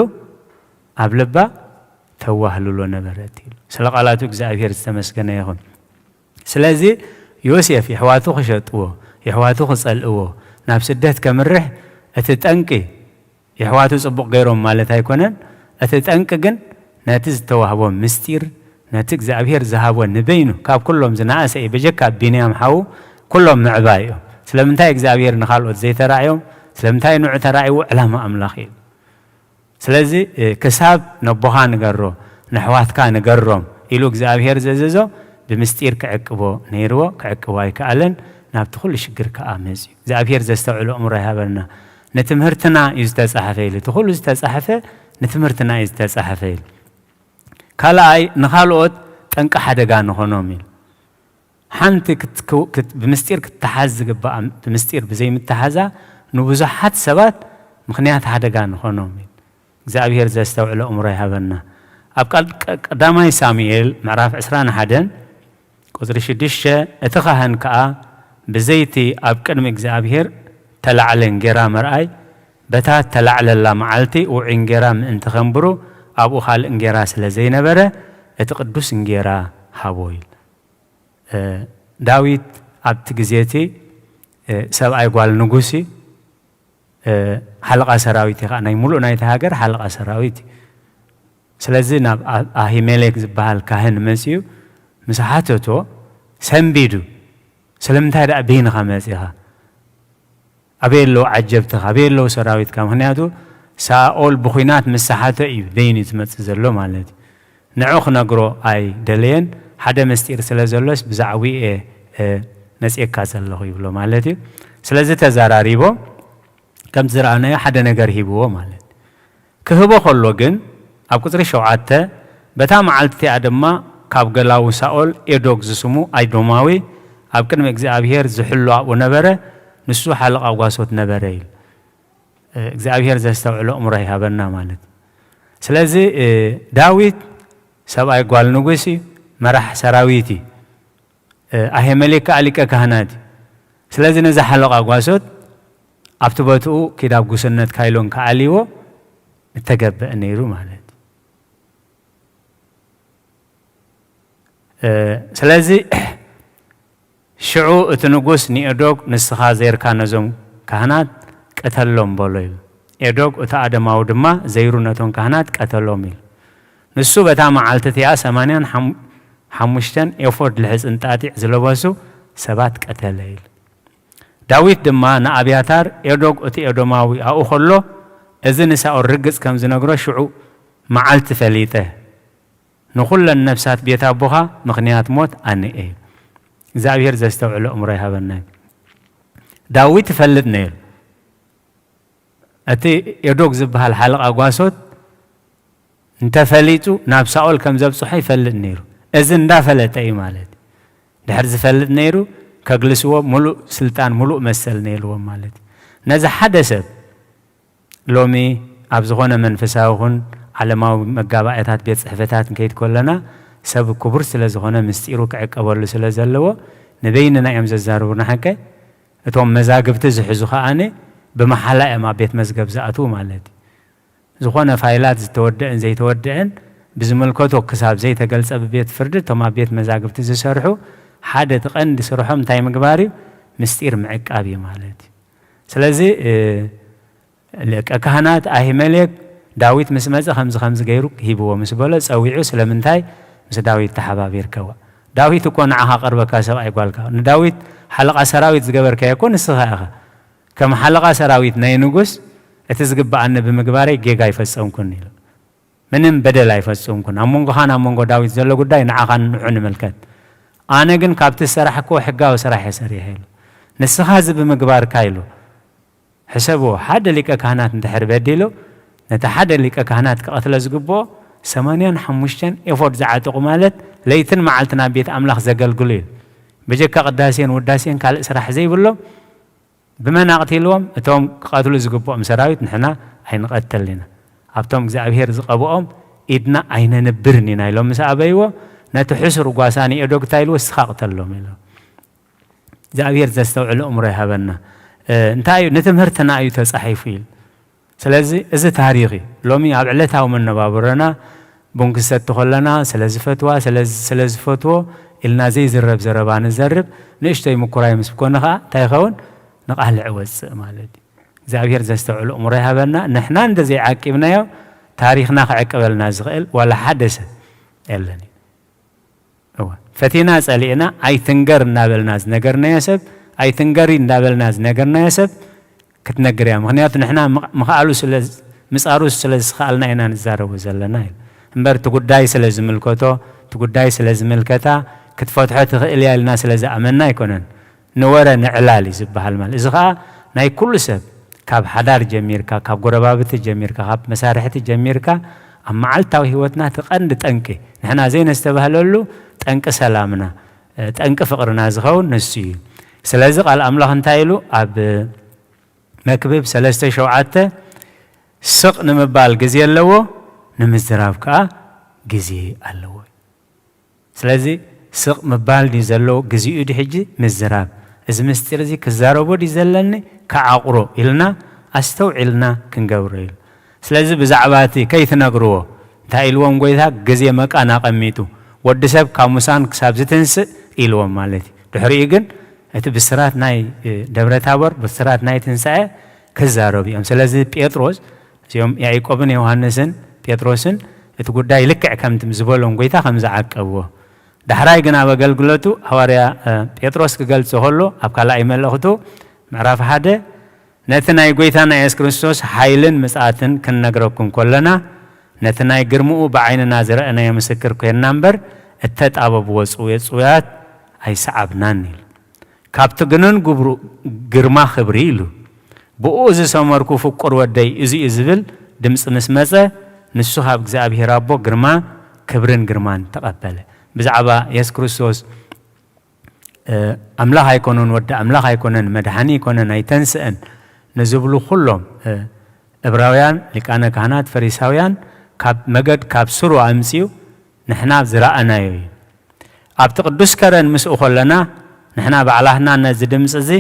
ኣብ ልባ ተዋህልሎ ነበረት ኢሉ። ስለ ቃላቱ እግዚኣብሔር ዝተመስገነ ይኹን። ስለዚ ዮሴፍ የሕዋቱ ክሸጥዎ፣ የሕዋቱ ክጸልእዎ፣ ናብ ስደት ከምርሕ እቲ ጠንቂ የሕዋቱ ጽቡቕ ገይሮም ማለት ኣይኮነን። እቲ ጠንቂ ግን ነቲ ዝተዋህቦ ምስጢር፣ ነቲ እግዚኣብሔር ዝሃቦ ንበይኑ ካብ ኩሎም ዝነኣሰ እዩ። በጀካ ቢንያም ሓዉ ኩሎም ምዕባይ እዮም። ስለምንታይ እግዚኣብሔር ንኻልኦት ዘይተራእዮም? ስለምንታይ ንዑ ተራእይዎ? ዕላማ ኣምላኽ እዩ። ስለዚ ክሳብ ነቦኻ ንገሮ፣ ነሕዋትካ ንገሮም ኢሉ እግዚኣብሔር ዘዘዞ ብምስጢር ክዕቅቦ ነይርዎ፣ ክዕቅቦ ኣይከኣለን። ናብቲ ኩሉ ሽግር ከኣ መጽዩ። እግዚኣብሔር ዘስተውዕሎ እምሮ ይሃበልና። ንትምህርትና እዩ ዝተጻሕፈ ኢሉ፣ እቲ ኩሉ ዝተጻሕፈ ንትምህርትና እዩ ዝተጻሕፈ ኢሉ። ካልኣይ ንኻልኦት ጠንቂ ሓደጋ ንኾኖም ኢሉ። ሓንቲ ብምስጢር ክትተሓዝ ዝግባኣ ብምስጢር ብዘይምትሓዛ ንብዙሓት ሰባት ምኽንያት ሓደጋ ንኾኖም እዩ። እግዚኣብሔር ዘስተውዕሎ እምሮ ይሃበና። ኣብ ቃል ቀዳማይ ሳሙኤል ምዕራፍ ዕስራን ሓደን ቁጽሪ ሽዱሽተ፣ እቲ ኻህን ከኣ ብዘይቲ ኣብ ቅድሚ እግዚኣብሔር ተላዕለ እንጌራ ምርኣይ፣ በታ ተላዕለላ መዓልቲ ውዑይ እንጌራ ምእንቲ ኸንብሩ ኣብኡ ኻልእ እንጌራ ስለ ዘይነበረ እቲ ቅዱስ እንጌራ ሃቦ ኢል። ዳዊት ኣብቲ ግዜ እቲ ሰብኣይ ጓል ንጉስ እዩ። ሓለቓ ሰራዊት እዩ ከዓ ናይ ሙሉእ ናይቲ ሃገር ሓለቓ ሰራዊት እዩ። ስለዚ ናብ ኣሂሜሌክ ዝበሃል ካህን መፅኡ ምስ ሓተቶ ሰንቢዱ፣ ስለምንታይ ደኣ በይንኻ መፂኻ? ኣበይ ኣለዉ ዓጀብትኻ? ኣበይ ኣለዉ ሰራዊትካ? ምኽንያቱ ሳኦል ብኹናት ምስ ሰሓተ እዩ በይኑ ዝመፅእ ዘሎ ማለት እዩ። ንዑ ክነግሮ ኣይደለየን። ሓደ ምስጢር ስለ ዘሎስ ብዛዕባኡ እየ መፅኤካ ዘለኹ ይብሎ ማለት እዩ። ስለዚ ተዘራሪቦ ከምቲ ዝረኣናዮ ሓደ ነገር ሂብዎ ማለት እዩ። ክህቦ ከሎ ግን ኣብ ቁፅሪ ሸውዓተ በታ መዓልቲ እቲኣ ድማ ካብ ገላዉ ሳኦል ኤዶግ ዝስሙ ኣይዶማዊ ኣብ ቅድሚ እግዚኣብሔር ዝሕሉ ኣብኡ ነበረ፣ ንሱ ሓለቓ ጓሶት ነበረ ኢል። እግዚኣብሔር ዘስተውዕሎ እምሮ ይሃበና ማለት እዩ። ስለዚ ዳዊት ሰብኣይ ጓል ንጉስ እዩ፣ መራሕ ሰራዊት እዩ። ኣሄመሌክ ከዓ ሊቀ ካህናት እዩ። ስለዚ ነዚ ሓለቓ ጓሶት ኣብቲ ቦትኡ ኪድ ኣብ ጉስነት ካይሎን ክኣልይዎ ምተገበአ ነይሩ ማለት እዩ። ስለዚ ሽዑ እቲ ንጉስ ንኤዶግ ንስኻ ዘይርካ ነዞም ካህናት ቅተሎም በሎ ኢሉ። ኤዶግ እቲ ኣደማዊ ድማ ዘይሩ ነቶም ካህናት ቀተሎም ኢሉ። ንሱ በታ መዓልቲ እቲኣ ሰማንያን ሓሙሽተን ኤፎድ ልሕፅን ጣጢዕ ዝለበሱ ሰባት ቀተለ ኢሉ። ዳዊት ድማ ንኣብያታር ኤዶግ እቲ ኤዶማዊ ኣብኡ ከሎ እዚ ንሳኦል ርግፅ ከም ዝነግሮ ሽዑ መዓልቲ ፈሊጠ። ንኹለን ነፍሳት ቤት ኣቦኻ ምኽንያት ሞት ኣነ እየ። እግዚኣብሔር ዘስተውዕሎ እምሮ ይሃበና። ዳዊት ይፈልጥ ነይሩ። እቲ ኤዶግ ዝበሃል ሓለቓ ጓሶት እንተፈሊጡ ናብ ሳኦል ከም ዘብፅሖ ይፈልጥ ነይሩ። እዚ እንዳፈለጠ እዩ ማለት እዩ። ድሕር ዝፈልጥ ነይሩ ከግልስዎ ሙሉእ ስልጣን ሙሉእ መሰል ነይርዎም ማለት እዩ። ነዚ ሓደ ሰብ ሎሚ ኣብ ዝኾነ መንፈሳዊ ኹን ዓለማዊ መጋባእያታት ቤት ጽሕፈታት ንከይድ ከለና ሰብ ክቡር ስለ ዝኾነ ምስጢሩ ክዕቀበሉ ስለ ዘለዎ ንበይንና እዮም ዘዛርቡና። ሓቀ እቶም መዛግብቲ ዝሕዙ ከኣነ ብመሓላ እዮም ኣብ ቤት መዝገብ ዝኣትዉ ማለት እዩ። ዝኾነ ፋይላት ዝተወደአን ዘይተወደአን ብዝምልከቶ ክሳብ ዘይተገልጸ ብቤት ፍርዲ እቶም ኣብ ቤት መዛግብቲ ዝሰርሑ ሓደ እቲ ቀንዲ ስርሖም እንታይ ምግባር እዩ? ምስጢር ምዕቃብ እዩ ማለት እዩ። ስለዚ ሊቀ ካህናት ኣሂመሌክ ዳዊት ምስ መጸ ከምዚ ከምዚ ገይሩ ሂብዎ ምስ በሎ ጸዊዑ ስለምንታይ ምስ ዳዊት ተሓባቢርከዋ? ዳዊት እኮ ንዓኻ ቀርበካ ሰብኣይ ጓልካ። ንዳዊት ሓለቓ ሰራዊት ዝገበርካዮ እኮ ንስኻ ኢኻ። ከም ሓለቓ ሰራዊት ናይ ንጉስ እቲ ዝግብኣኒ ብምግባረይ ጌጋ ኣይፈጸምኩን ኢሉ። ምንም በደል ኣይፈጸምኩን። ኣብ መንጎኻን ኣብ መንጎ ዳዊት ዘሎ ጉዳይ ንዓኻን ንዑ ንምልከት። ኣነ ግን ካብቲ ዝሰራሕክዎ ሕጋዊ ስራሕ እየ ሰሪሐ ኢሉ። ንስኻ እዚ ብምግባርካ ኢሉ። ሕሰብዎ፣ ሓደ ሊቀ ካህናት እንድሕር በዲሉ፣ ነቲ ሓደ ሊቀ ካህናት ክቐትሎ ዝግብኦ ሰማንያን ሓሙሽተን ኤፎድ ዝዓጠቑ ማለት ለይትን መዓልትን ኣብ ቤት ኣምላኽ ዘገልግሉ እዩ። ብጀካ ቅዳሴን ውዳሴን ካልእ ስራሕ ዘይብሎም ብመን ኣቕቲልዎም? እቶም ክቐትሉ ዝግብኦም ሰራዊት ንሕና ኣይንቐተልን ኢና። ኣብቶም እግዚኣብሔር ዝቐብኦም ኢድና ኣይነንብርን ኢና ኢሎም ምስ ኣበይዎ፣ ነቲ ሕሱር ጓሳ ንኤዶግ እንታይ ኢልዎ? እስኻ ቅተሎም ኢሎ። እግዚኣብሔር ዘስተውዕል እምሮ ይሃበና። እ፣ እንታይ እዩ? ንትምህርትና እዩ ተጻሒፉ ኢሉ። ስለዚ እዚ ታሪኽ እዩ። ሎሚ ኣብ ዕለታዊ መነባብሮና ቡን ክሰቲ ከለና ስለ ዝፈትዋ፣ ስለ፣ ስለ ዝፈትዎ ኢልና ዘይዝረብ ዘረባ ንዘርብ፣ ንእሽቶይ ምኩራይ ምስ ኮነ ኸኣ እንታይ ይኸውን? ንቓልዕ ወጽእ ማለት እዩ። እግዚኣብሔር ዘስተውዕል እምሮ ይሃበና። ንሕና እንደ ዘይዓቂብናዮ ታሪኽና ክዕቅበልና ዝኽእል ዋላ ሓደ ሰብ የለን እዩ። እወ፣ ፈቲና ጸሊእና ኣይትንገር እንዳበልና ዝነገርናዮ ሰብ፣ ኣይትንገሪ እንዳበልና ዝነገርናዮ ሰብ ክትነግር እያ። ምኽንያቱ ንሕና ምቕ-፣ ምኽኣሉ ስለ ዝ-፣ ምጻሩ ስለ ዝኽኣልና ኢና ንዛረቦ ዘለና ኢሉ። እምበር እቲ ጉዳይ ስለ ዝምልከቶ፣ እቲ ጉዳይ ስለ ዝምልከታ ክትፈትሖ ትኽእል እያ ኢልና ስለ ዝኣመንና ኣይኮነን። ንወረ ንዕላል እዩ ዝበሃል ማለት። እዚ ኸኣ ናይ ኩሉ ሰብ፣ ካብ ሓዳር ጀሚርካ፣ ካብ ጎረባብቲ ጀሚርካ፣ ካብ መሳርሕቲ ጀሚርካ፣ ኣብ መዓልታዊ ህይወትና እቲ ቀንዲ ጠንቂ፣ ንሕና ዘይነስተባህለሉ ጠንቂ ሰላምና፣ እ፣ ጠንቂ ፍቕርና ዝኸውን ንሱ እዩ። ስለዚ ቃል ኣምላኽ እንታይ ኢሉ? ኣብ መክብብ ሰለስተ ሸውዓተ፣ ስቕ ንምባል ግዜ ኣለዎ፣ ንምዝራብ ከኣ ግዜ ኣለዎ። ስለዚ ስቕ ምባል ድዩ ዘለዎ? ግዚኡ ድዩ ሕጂ ምዝራብ? እዚ ምስጢር እዚ ክዛረቦ ድዩ ዘለኒ? ክዓቑሮ ኢልና ኣስተውዒልና ክንገብሮ ኢሉ። ስለዚ ብዛዕባ እቲ ከይትነግርዎ፣ እንታይ ኢልዎም ጎይታ? ግዜ መቃን ኣቐሚጡ፣ ወዲ ሰብ ካብ ሙሳን ክሳብ ዝትንስእ ኢልዎም ማለት እዩ። ድሕሪኡ ግን እቲ ብስራት ናይ፣ እ፣ ደብረ ታቦር፣ ብስራት ናይ ትንሳኤ ክዛረቡ እዮም። ስለዚ ጴጥሮስ፣ እዚኦም ያዕቆብን ዮሃንስን ጴጥሮስን እቲ ጉዳይ ልክዕ ከምቲ ዝበሎም ጎይታ ከም ዝዓቀብዎ፣ ዳሕራይ ግን ኣብ ኣገልግሎቱ ሃዋርያ፣ እ፣ ጴጥሮስ ክገልጾ ከሎ ኣብ ካልኣይ መልእኽቱ ምዕራፍ ሓደ፣ ነቲ ናይ ጎይታና የሱስ ክርስቶስ ሓይልን ምጽኣትን ክንነግረኩም ከለና፣ ነቲ ናይ ግርምኡ ብዓይንና ዝረኣናዮ ምስክር ኮይንና እምበር፣ እተጣበብዎ ጽውየ-፣ ጽውያት ኣይሰዓብናን ኢሉ። ካብቲ ግኑን ግብሩ፣ ግርማ ክብሪ ኢሉ፣ ብኡ ዝሰመርኩ ፍቁር ወደይ እዚ እዩ ዝብል ድምጺ ምስ መጸ፣ ንሱ ካብ እግዚኣብሔር ኣቦ ግርማ ክብርን ግርማን ተቐበለ። ብዛዕባ የሱስ ክርስቶስ፣ እ፣ ኣምላኽ ኣይኮነን፣ ወዲ ኣምላኽ ኣይኮነን፣ መድሓኒ ኣይኮነን፣ ኣይተንስአን ንዝብሉ ኩሎም፣ እ፣ እብራውያን፣ ሊቃነ ካህናት፣ ፈሪሳውያን ካብ መገድ፣ ካብ ስሩ ኣምጺኡ ንሕና ዝረኣናዮ እዩ። ኣብቲ ቅዱስ ከረን ምስኡ ከለና፣ ንሕና ባዕላትና ነዚ ድምጺ እዚ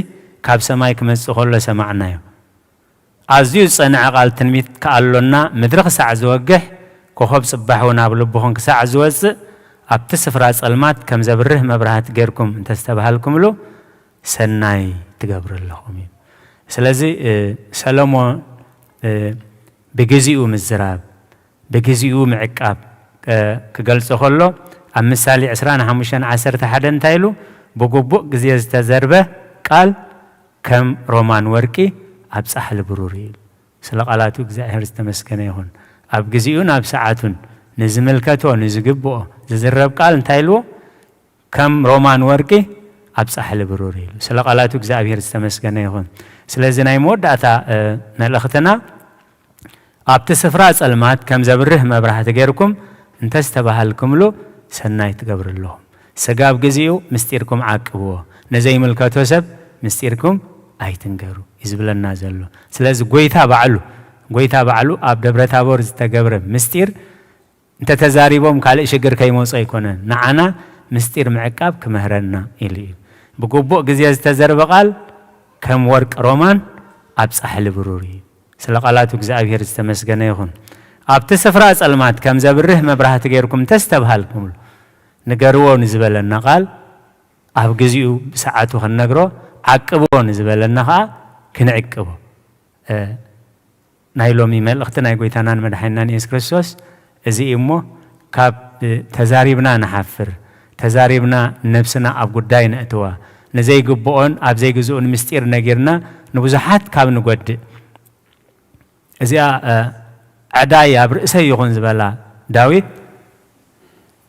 ካብ ሰማይ ክመጽእ ከሎ ሰማዕናዮ። ኣዝዩ ዝጸንዐ ቃል ትንቢት ከኣሎና፣ ምድሪ ክሳዕ ዝወግሕ፣ ኮኸብ ጽባሕ እውን ኣብ ልብኹም ክሳዕ ዝወጽእ፣ ኣብቲ ስፍራ ጸልማት ከም ዘብርህ መብራህቲ ጌርኩም እንተስተባሃልኩምሉ፣ ሰናይ ትገብሩ ኣለኹም እዩ። ስለዚ፣ እ፣ ሰሎሞን፣ እ፣ ብግዚኡ ምዝራብ፣ ብግዚኡ ምዕቃብ፣ እ፣ ክገልጾ ከሎ፣ ኣብ ምሳሌ ዕስራን ሓሙሽተን ዓሰርተ ሓደ እንታይ ኢሉ? "ብግቡእ ግዜ ዝተዘርበ ቃል ከም ሮማን ወርቂ ኣብ ጻሕሊ ብሩር" እዩ ኢሉ። ስለ ቃላቱ እግዚኣብሔር ዝተመስገነ ይኹን። ኣብ ግዚኡን ኣብ ሰዓቱን ንዝምልከቶ፣ ንዝግብኦ ዝዝረብ ቃል እንታይ ኢልዎ? ከም ሮማን ወርቂ ኣብ ጻሕሊ ብሩር ኢሉ። ስለ ቃላቱ እግዚኣብሔር ዝተመስገነ ይኹን። ስለዚ ናይ መወዳእታ፣ እ፣ መልእኽትና፣ ኣብቲ ስፍራ ጸልማት ከም ዘብርህ መብራህቲ ጌርኩም እንተስተባሃልኩምሉ ሰናይ ትገብሩ ኣለኹም። ስጋብ ግዚኡ ምስጢርኩም ዓቅብዎ፣ ንዘይምልከቶ ሰብ ምስጢርኩም ኣይትንገሩ እዩ ዝብለና ዘሎ። ስለዚ ጎይታ ባዕሉ፣ ጎይታ ባዕሉ ኣብ ደብረ ታቦር ዝተገብረ ምስጢር እንተተዛሪቦም ካልእ ሽግር ከይመጾ ኣይኮነን፣ ንዓና ምስጢር ምዕቃብ ክምህረና ኢሉ እዩ። ብግቡእ ግዜ ዝተዘርበ ቃል ከም ወርቂ ሮማን ኣብ ጻሕሊ ብሩር እዩ። ስለ ቃላቱ እግዚኣብሔር ዝተመስገነ ይኹን። ኣብቲ ስፍራ ጸልማት ከም ዘብርህ መብራህቲ ጌርኩም ተስተብሃልኩምሉ። ንገርዎ ንዝበለና ቃል ኣብ ግዚኡ ብሰዓቱ ክንነግሮ፣ ዓቅብዎ ንዝበለና ኸኣ ክንዕቅቦ። እ፣ ናይ ሎሚ መልእኽቲ ናይ ጎይታናን መድሓኒናን የሱስ ክርስቶስ እዚ እዩ እሞ፣ ካብ ተዛሪብና ንሓፍር፣ ተዛሪብና ነብስና ኣብ ጉዳይ ነእትዋ፣ ንዘይግብኦን ኣብ ዘይግዝኡን ምስጢር ነጊርና ንብዙሓት ካብ ንጎድእ። እዚኣ፣ እ፣ ዕዳይ ኣብ ርእሰይ ይኹን ዝበላ ዳዊት፣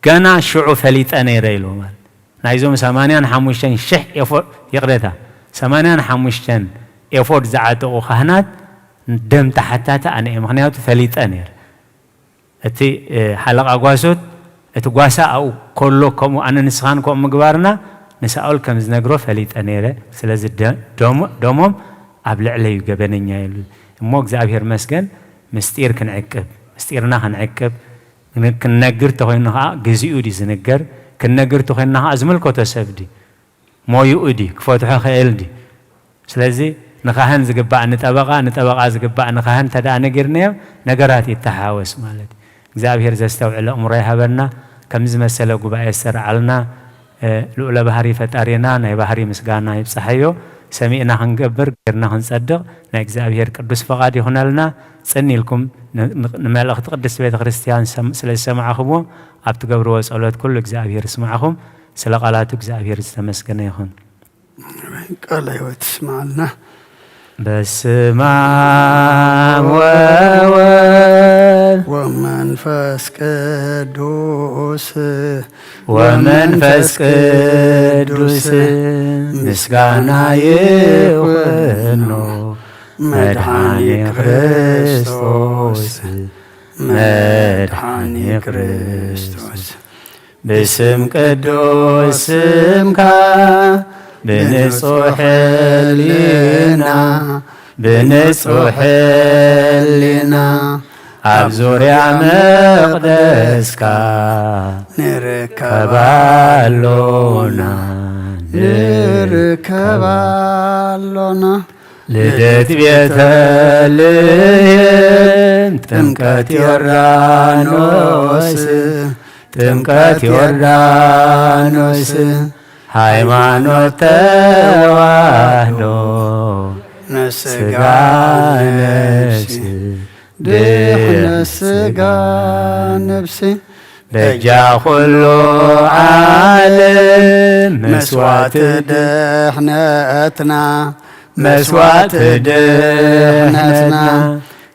ገና ሽዑ ፈሊጠ ነይረ ኢሉ ማለት። ናይዞም ሰማንያን ሓሙሽተን ሽሕ ኤፎ-፣ ይቕሬታ፣ ሰማንያን ሓሙሽተን ኤፎድ ዝዓጠቑ ካህናት ደም ተሓታቲ ኣነ እየ፣ ምኽንያቱ ፈሊጠ ነይረ። እቲ፣ እ፣ ሓለቓ ጓሶት፣ እቲ ጓሳ ኣብኡ ከሎ ከምኡ ኣነ ንስኻን ከምኡ ምግባርና ንሳኦል ከም ዝነግሮ ፈሊጠ ነይረ። ስለዚ ደ-፣ ደሞ-፣ ደሞም ኣብ ልዕለይ እዩ ገበነኛ ኢሉ። እሞ እግዚኣብሔር መስገን ምስጢር ክንዕቅብ፣ ምስጢርና ክንዕቅብ፣ ን-፣ ክንነግር ተኾይኑ ኸዓ ግዚኡ ድዩ ዝንገር? ክንነግር ተኾይንና ኸዓ ዝምልከቶ ሰብ ድዩ? ሞይኡ ድዩ? ክፈትሖ ኽእል ድዩ? ስለዚ ንኻህን ዝግባእ ንጠበቓ፣ ንጠበቓ ዝግባእ ንኻህን እንተ ደኣ ነጊርናዮ፣ ነገራት ይተሓወስ ማለት እዩ። እግዚኣብሔር ዘስተውዕል ኣእምሮ ይሃበና፣ ከምዚ ዝመሰለ ጉባኤ ዝሰርዓልና፣ እ፣ ልኡለ ባህሪ ፈጣሪና ናይ ባህሪ ምስጋና ይብጽሓዮ። ሰሚዕና ክንገብር፣ ጌርና ክንጸድቕ ናይ እግዚኣብሔር ቅዱስ ፈቓድ ይኹነልና። ጽን ኢልኩም ን-፣ ን-፣ ንመልእኽቲ ቅድስቲ ቤተ ክርስቲያን ሰም-፣ ስለ ዝሰማዕኹምዎ፣ ኣብ ትገብርዎ ጸሎት ኩሉ እግዚኣብሔር ይስማዕኹም። ስለ ቃላቱ እግዚኣብሔር ዝተመስገነ ይኹን። ቃለ ሕይወት ይስማዓልና። በስመ አብ ወወልድ ወመንፈስ ቅዱስ ወመንፈስ ቅዱስ ምስጋና ይኹኖ መድኃኔ ክርስቶስ መድኃኔ ክርስቶስ። ብስም ቅዱስ ስምካ ብንጹሕ ሕሊና፣ ብንጹሕ ሕሊና ኣብ ዙርያ መቕደስካ ንርከብ ኣሎና፣ ንርከብ ኣሎና። ልደት ቤተልሔም፣ ጥምቀት ዮርዳኖስ፣ ጥምቀት ዮርዳኖስ፣ ሃይማኖት ተዋህዶ፣ ንስጋ ነፍሲ፣ ድሕነት ስጋ ነፍሲ። በጃ ኩሉ ዓለም መስዋዕቲ ድሕነትና፣ መስዋዕቲ ድሕነትና፣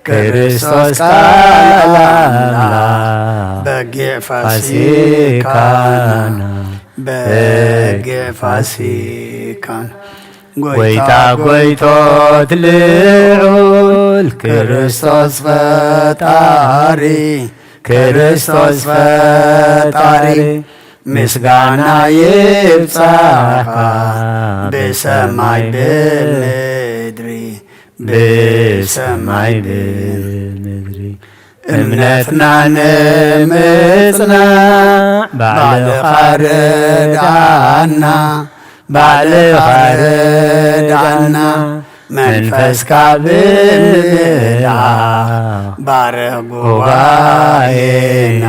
ክርስቶስ ቃል ኣምላኽ በጊዕ ፋሲካና፣ በጊዕ ፋሲካና። ጎይታ ጎይቶት ልዑል ክርስቶስ ፈጣሪ፣ ክርስቶስ ፈጣሪ፣ ምስጋና ይብጻኻ ብሰማይ ብምድሪ፣ ብሰማይ ብምድሪ። እምነትና ንምጽናዕ ባዕልኻ ርድኣና፣ ባዕልኻ ርድኣና፣ መንፈስካ ብምልኣኽ ባርኽ ጉባኤና፣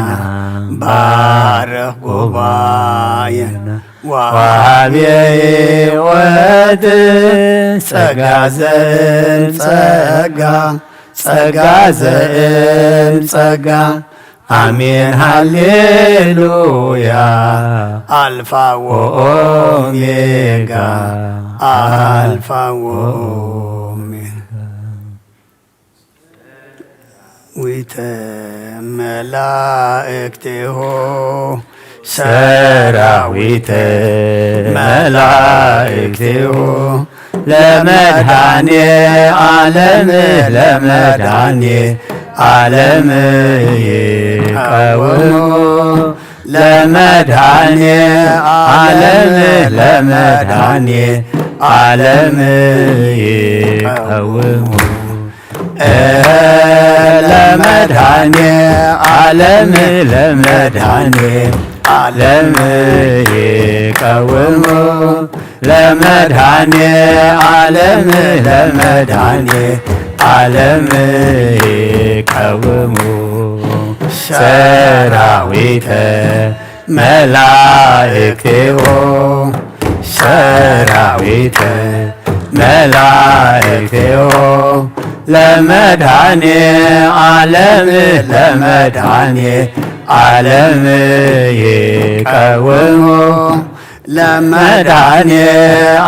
ባርኽ ጉባኤና። ወሃቢ ሕይወት ጸጋ ዘእም ጸጋ፣ ጸጋ ዘእም ጸጋ። ኣሜን ሃሌሉያ። ኣልፋ ወኦሜጋ፣ ኣልፋ ወኦሜጋ። ዊተ መላእክቲሁ ሰራዊተ መላእክቲሁ ለመድኃኔ ዓለም ለመድኃኔ ዓለም ይቀውሙ ለመድኃኔ ዓለም ለመድኃኔ ዓለም ይቀውሙ ለመድኃኔ ዓለም ለመድኃኔ ዓለም ይቀውሙ ለመድኃኔ ዓለም ለመድኃኔ ዓለም ይቀውሙ ሰራዊተ መላእክቲሁ ሰራዊተ መላእክቲሁ ለመድኃኔ ዓለም ለመድኃኔ ዓለም ይቀውሙ ለመድኃኔ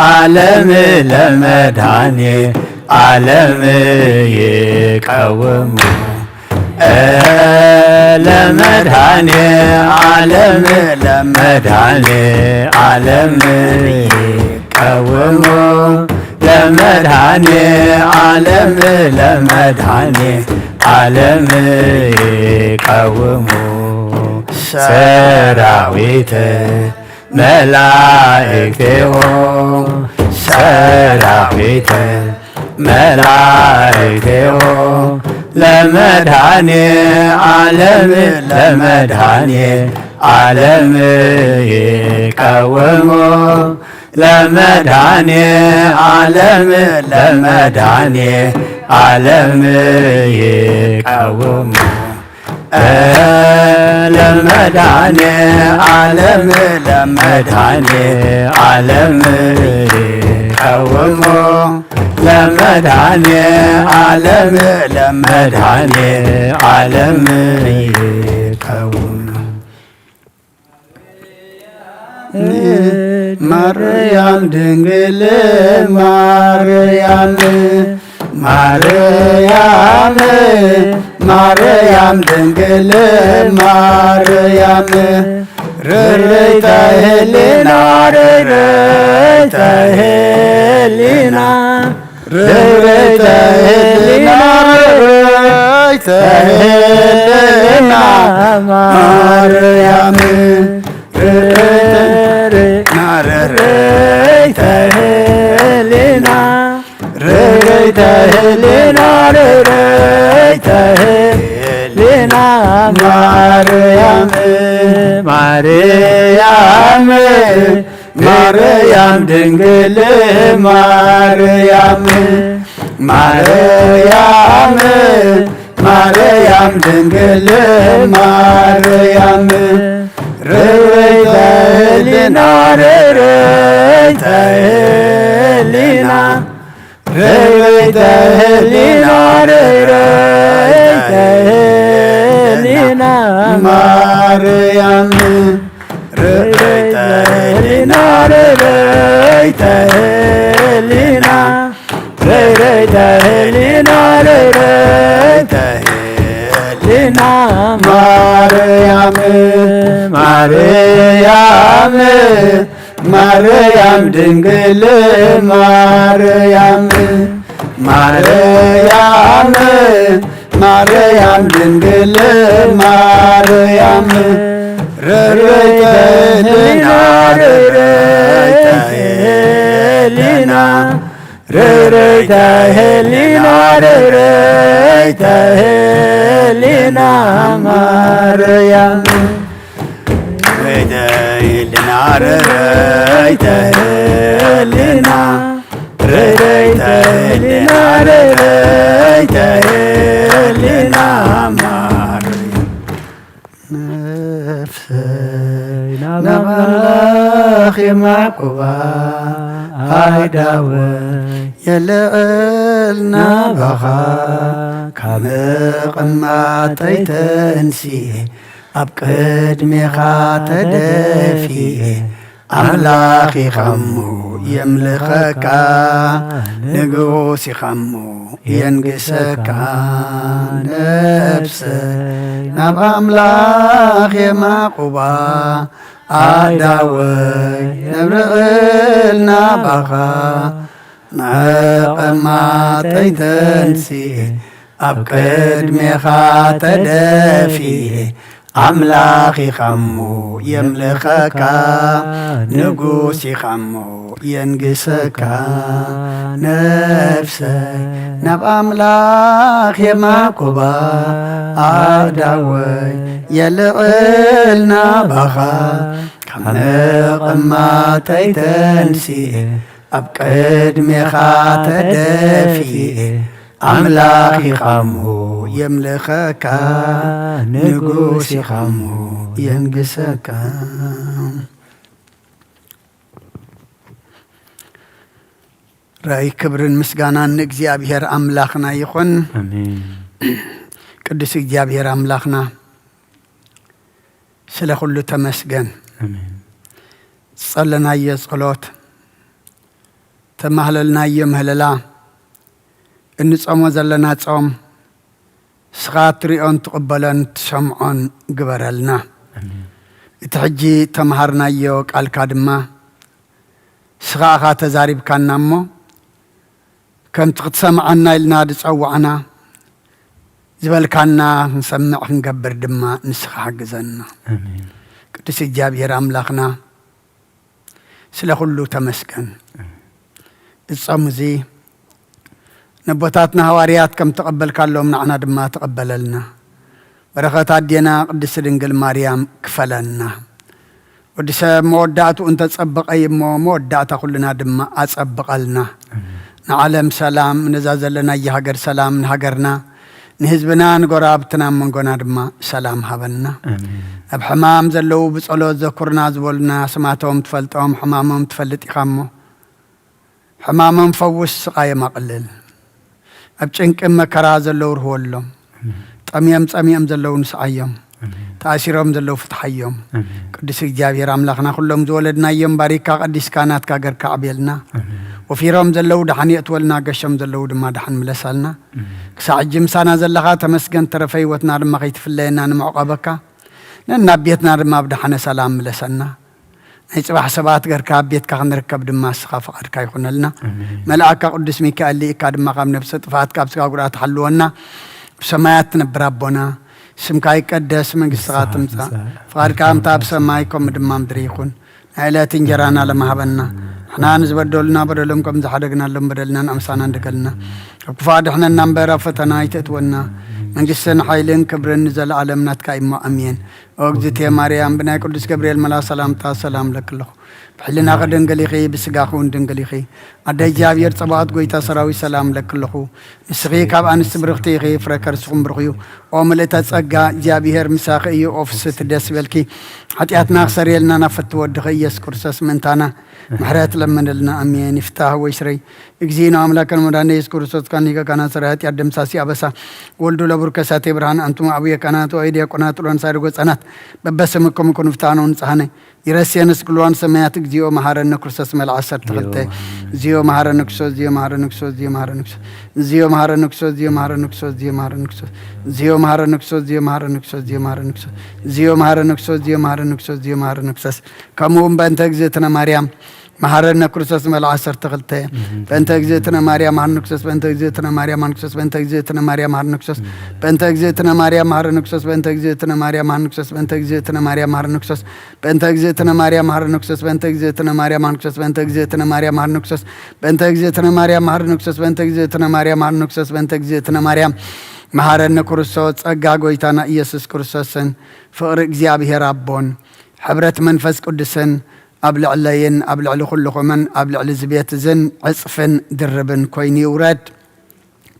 ዓለም ለመድኃኔ ዓለም ይቀውሙ ለመድኃኔ ዓለም ለመድኃኔ ዓለም ይቀውሙ ለመድኃኔ ዓለም ለመድኃኔ ዓለም ይቀውሙ ሰራዊተ መላእክቲሁ ሰራዊተ መላእክቲሁ ለመድኃኔ ዓለም ለመድኃኔ ዓለም ይቀውሙ ለመድኃኔ ዓለም ለመድኃኔ ዓለም ይቀውሙ ለመድኃኔ ዓለም ለመድኃኔ ዓለም ይቀውሙ ለመድኃኔ ዓለም ለመድኃኔ ዓለም ይቀውሙ ማርያም ድንግል ማርያም ማርያም ማርያም ድንግል ማርያም ርርይተ ህሊና ርርይተ ህሊና ርርይተ ህሊና ርርይተ ህሊና ማርያም ርርይተ ህሊና ርርይተ ህሊና ርርይተ ህሊና ማርያም ማርያም ማርያም ድንግል ማርያም ማርያም ማርያም ድንግል ማርያም ርርይተ ህሊና ርርይተ ህሊና ርርይተ ህሊና ርርይተ ህሊና ማርያም ርርይተ ህሊና ርርይተ ህሊና ርርይተ ህሊና ርርይተ ህሊና ማርያም ማርያም ማርያም ድንግል ማርያም ማርያም ማርያም ድንግል ማርያም ርርይተ ህሊና ርርይተ ህሊና ርርይተ ህሊና ርርይተ ህሊና ማርያም ርርይተ ህሊና ርርይተ ህሊና ርርይተ ህሊና ርርይተ ህሊና ማርያም ነፍሰይ ናብ ኣምላኽ የማዕቁባ ኣእዳወይ የልዕል ናባኻ ካብ መቐማጠይ ተንሲኤ ኣብ ቅድሜኻ ተደፊኤ ኣምላኽ ኢኻሞ የምልኸካ ንጉስ ኢኻሞ የንግሰካ ነፍሰይ ናብ ኣምላኽ የማዕቁባ ኣእዳወይ ነብርዕል ናባኻ መቐማጠይ ተንሲኤ ኣብ ቅድሜኻ ተደፊኤ ኣምላኽ ኢኻ እሞ የምልኸካ፣ ንጉስ ኢኻ እሞ የንግሰካ። ነፍሰይ ናብ ኣምላኽ የማኩባ፣ ኣእዳወይ የልዕል ናባኻ። ካብ መቐማተይ ተንሲኤ፣ ኣብ ቅድሜኻ ተደፊኤ፣ ኣምላኽ ኢኻ እሞ የምልኸካ፣ ንጉስ ኢኻ እሞ የንግሰካ። ራእይ ክብርን ምስጋናን ንእግዚኣብሔር ኣምላኽና ይኹን። ኣሜን። ቅዱስ እግዚኣብሔር ኣምላኽና፣ ስለ ኩሉ ተመስገን። ኣሜን። ዝጸለናዮ ጸሎት፣ ተማህለልናዮ ምህለላ፣ እንጸሞ ዘለና ጾም፣ ንስኻ ትሪኦን ትቕበሎን ትሰምዖን ግበረልና። ኣሜን። እቲ ሕጂ ተምሃርናዮ ቃልካ ድማ፣ ንስኻ ኢኻ ተዛሪብካና እሞ፣ ከምቲ ክትሰምዓና ኢልና ዝጸዋዕና፣ ዝበልካና ክንሰምዕ ክንገብር ድማ ንስኻ ሓግዘና። ኣሜን። ቅዱስ እግዚኣብሔር ኣምላኽና፣ ስለ ኩሉ ተመስገን። ኣሜን። እዚ ጾም እዚ ነቦታትና ሃዋርያት ከም ተቐበልካሎም ንዓና ድማ ተቐበለልና። በረኸት ኣዴና ቅድስቲ ድንግል ማርያም ክፈለና። ወዲ ሰብ መወዳእትኡ እንተጸበቐ እዩ እሞ፣ መወዳእታ ኩልና ድማ ኣጸብቐልና። ኣሜን። ንዓለም ሰላም፣ ነዛ ዘለናያ ሃገር ሰላም ንሃገርና፣ ንህዝብና፣ ንጎረባብትና፣ ኣብ መንጎና ድማ ሰላም ሃበና። ኣሜን። ኣብ ሕማም ዘለዉ ብጸሎት ዘኩርና ዝበሉና፣ ስማቶም ትፈልጦም፣ ሕማሞም ትፈልጥ ኢኻ እሞ፣ ሕማሞም ፈውስ፣ ስቓዮም ኣቕልል። ኣብ ጭንቂ መከራ ዘለዉ ርህወሎም። ኣሜን። ጠምዮም ጸሚኦም ዘለዉ ንስዓዮም። ኣሜን። ተኣሲሮም ዘለዉ ፍትሓዮም። ኣሜን። ቅዱስ እግዚኣብሔር ኣምላኽና፣ ኩሎም ዝወለድናዮም ባሪካ ቀዲስካ ናትካ ገርካ ኣዕብየልና። ኣሜን። ወፊሮም ዘለዉ ደሓን የእትወልና፣ ገሾም ዘለዉ ድማ ደሓን ምለሳልና። ኣሜን። ክሳዕ ሕጂ ምሳና ዘለኻ ተመስገን፣ ተረፈ ህይወትና ድማ ከይትፍለየና ንምዕቆበካ። ነናብ ቤትና ድማ ብደሓነ ሰላም ምለሰና። ናይ ጽባሕ ሰባት ገርካ ኣብ ቤትካ ክንርከብ ድማ ንስኻ ፍቓድካ ይኹነልና። ኣሜን። መልኣካ ቅዱስ ሚካኤል ልኢካ ድማ ካብ ነብሰ ጥፍኣት ካብ ስጋ ጉድኣት ሓልወና። ኣብ ሰማያት ትነብር ኣቦና፣ ስምካ ይቀደስ፣ መንግስትኻ መንግስትኻ ትምጻእ፣ ትምጻእ፣ ፍቓድካ ከምታ ኣብ ሰማይ ከምኡ ድማ ምድሪ ይኹን። ናይ ዕለት እንጀራና ለማሃበና። ንሕና ንዝበደሉና በደሎም ከም ዝሓደግናሎም በደልና ንኣምሳና እንደገልና። ካብ ክፉእ ኣድሕነና እምበር ኣብ ፈተና ኣይተእትወና። መንግስትን ሓይልን ክብርን ንዘለኣለም ናትካ እዩ እሞ ኣሜን። ኦ እግዝእትየ ማርያም፣ ብናይ ቅዱስ ገብርኤል መልኣኽ ሰላምታ ሰላም እለኪ ኣለኹ። ብሕልናኺ ድንግል ኢኺ፣ ብስጋኺ እውን ድንግል ኢኺ። ኣደ እግዚኣብሔር ጸባኦት፣ ጎይታ ሰራዊት፣ ሰላም እለኪ ኣለኹ። ንስኺ ካብ ኣንስቲ ብርኽቲ ኢኺ፣ ፍረ ከርስኹም ብሩኽ እዩ። ኦ ምልእተ ጸጋ፣ እግዚኣብሔር ምሳኺ እዩ። ኦ ፍስሕቲ ደስ ይበልኪ፣ ሓጢኣትና ክሰርየልና ናብ ፍትው ወድኺ ኢየሱስ ክርስቶስ ምእንታና ምሕረት ለምንልና። ኣሜን። ይፍታህ ወይ ስረይ። እግዚእነ ኣምላክነ መድኃኒነ ኢየሱስ ክርስቶስ፣ ካን ሊቀ ካህናት ሠራዊት፣ ኃጢአት ደምሳሲ አበሳ፣ ወልዱ ለቡር ከሳቴ ብርሃን፣ አንትሙ አቡየ ካህናት ወአይ ዲያቆናት፣ ሎን ሳይደ ጎጸናት፣ በበስምኩም ኩኑ ፍታኖ ንጽሐነ፣ ይረሴንስ ኩልዋን ሰማያት። እግዚኦ መሐረነ ክርስቶስ መልዓ ዐሰርተ ክልተ። እግዚኦ መሐረነ ክርስቶስ፣ እግዚኦ መሐረነ ክርስቶስ፣ እግዚኦ መሐረነ ክርስቶስ፣ እግዚኦ መሐረነ ክርስቶስ፣ እግዚኦ መሐረነ ክርስቶስ፣ እግዚኦ መሐረነ ክርስቶስ፣ ከምኡ እውን በእንተ እግዝእትነ ማርያም መሐረነ ክርስቶስ መልዓ ዐሰርተ ክልተ። በእንተ እግዝእትነ ማርያም መሐረነ ክርስቶስ፣ በእንተ እግዝእትነ ማርያም መሐረነ ክርስቶስ፣ በእንተ እግዝእትነ ማርያም መሐረነ ክርስቶስ፣ በእንተ እግዝእትነ ማርያም መሐረነ ክርስቶስ፣ በእንተ እግዝእትነ ማርያም መሐረነ ክርስቶስ፣ በእንተ እግዝእትነ ማርያም መሐረነ ክርስቶስ፣ በእንተ እግዝእትነ ማርያም መሐረነ ክርስቶስ፣ በእንተ እግዝእትነ ማርያም መሐረነ ክርስቶስ፣ በእንተ እግዝእትነ ማርያም መሐረነ ክርስቶስ፣ በእንተ እግዝእትነ ማርያም መሐረነ ክርስቶስ፣ በእንተ እግዝእትነ ማርያም መሐረነ ክርስቶስ፣ ጸጋ ጎይታና ኢየሱስ ክርስቶስን ፍቕሪ እግዚኣብሔር ኣቦን ሕብረት መንፈስ ቅዱስን ኣብ ልዕለይን ኣብ ልዕሊ ኩልኹምን ኣብ ልዕሊ እዚ ቤት እዝን ዕጽፍን ድርብን ኮይኑ ይውረድ።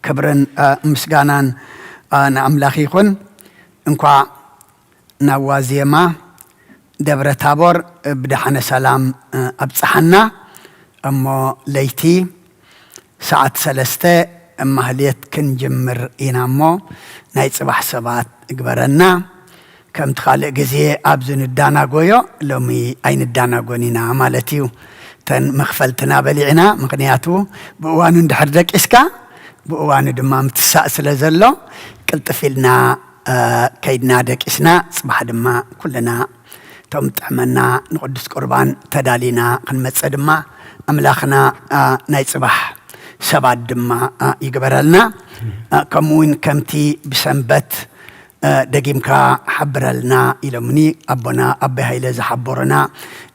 ክብርን፣ እ፣ ምስጋናን፣ እ፣ ንኣምላኽ ይኹን። እንኳዕ ናብ ዋዜማ ደብረ ታቦር ብደሓነ ሰላም፣ እ፣ ኣብጽሓና። እሞ ለይቲ ሰዓት ሰለስተ ማህሌት ክንጅምር ኢና እሞ ናይ ጽባሕ ሰባት እግበረና። ከምቲ ካልእ ግዜ ኣብዚ ንዳናጎዮ ሎሚ ኣይንዳናጎን ኢና ማለት እዩ። እተን መኽፈልትና በሊዕና፣ ምኽንያቱ ብእዋኑ እንድሕር ደቂስካ ብእዋኑ ድማ ምትሳእ ስለ ዘሎ ቅልጥፍ ኢልና፣ እ፣ ከይድና ደቂስና ጽባሕ ድማ ኩልና እቶም ጥዕመና ንቅዱስ ቁርባን ተዳሊና ክንመጸ ድማ ኣምላኽና፣ እ፣ ናይ ጽባሕ ሰባት ድማ፣ እ፣ ይግበረልና። እ፣ ከምኡ እውን ከምቲ ብሰንበት ደጊምካ ሓብረልና ኢሎምኒ ኣቦና ኣበይ ሃይለ ዝሓበሩና።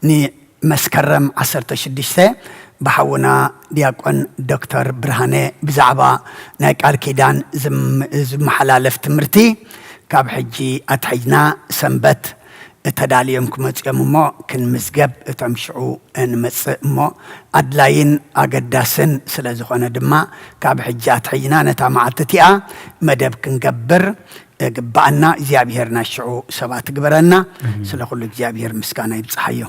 ንመስከረም ዓሰርተ ሽዱሽተ ብሓውና ዲያቆን ዶክተር ብርሃነ ብዛዕባ ናይ ቃል ኪዳን ዝም- ዝመሓላለፍ ትምህርቲ ካብ ሕጂ ኣትሒዝና ሰንበት ተዳልዮም ክመፅኦም እሞ ክንምዝገብ እቶም ሽዑ ንመፅእ እሞ ኣድላይን ኣገዳስን ስለ ዝኾነ ድማ ካብ ሕጂ ኣትሒዝና ነታ መዓልቲ እቲኣ መደብ ክንገብር ግባኣና እግዚኣብሔር ናይ ሽዑ ሰባት ግበረና። ስለ ኩሉ እግዚኣብሔር ምስጋና ይብፅሓዮ።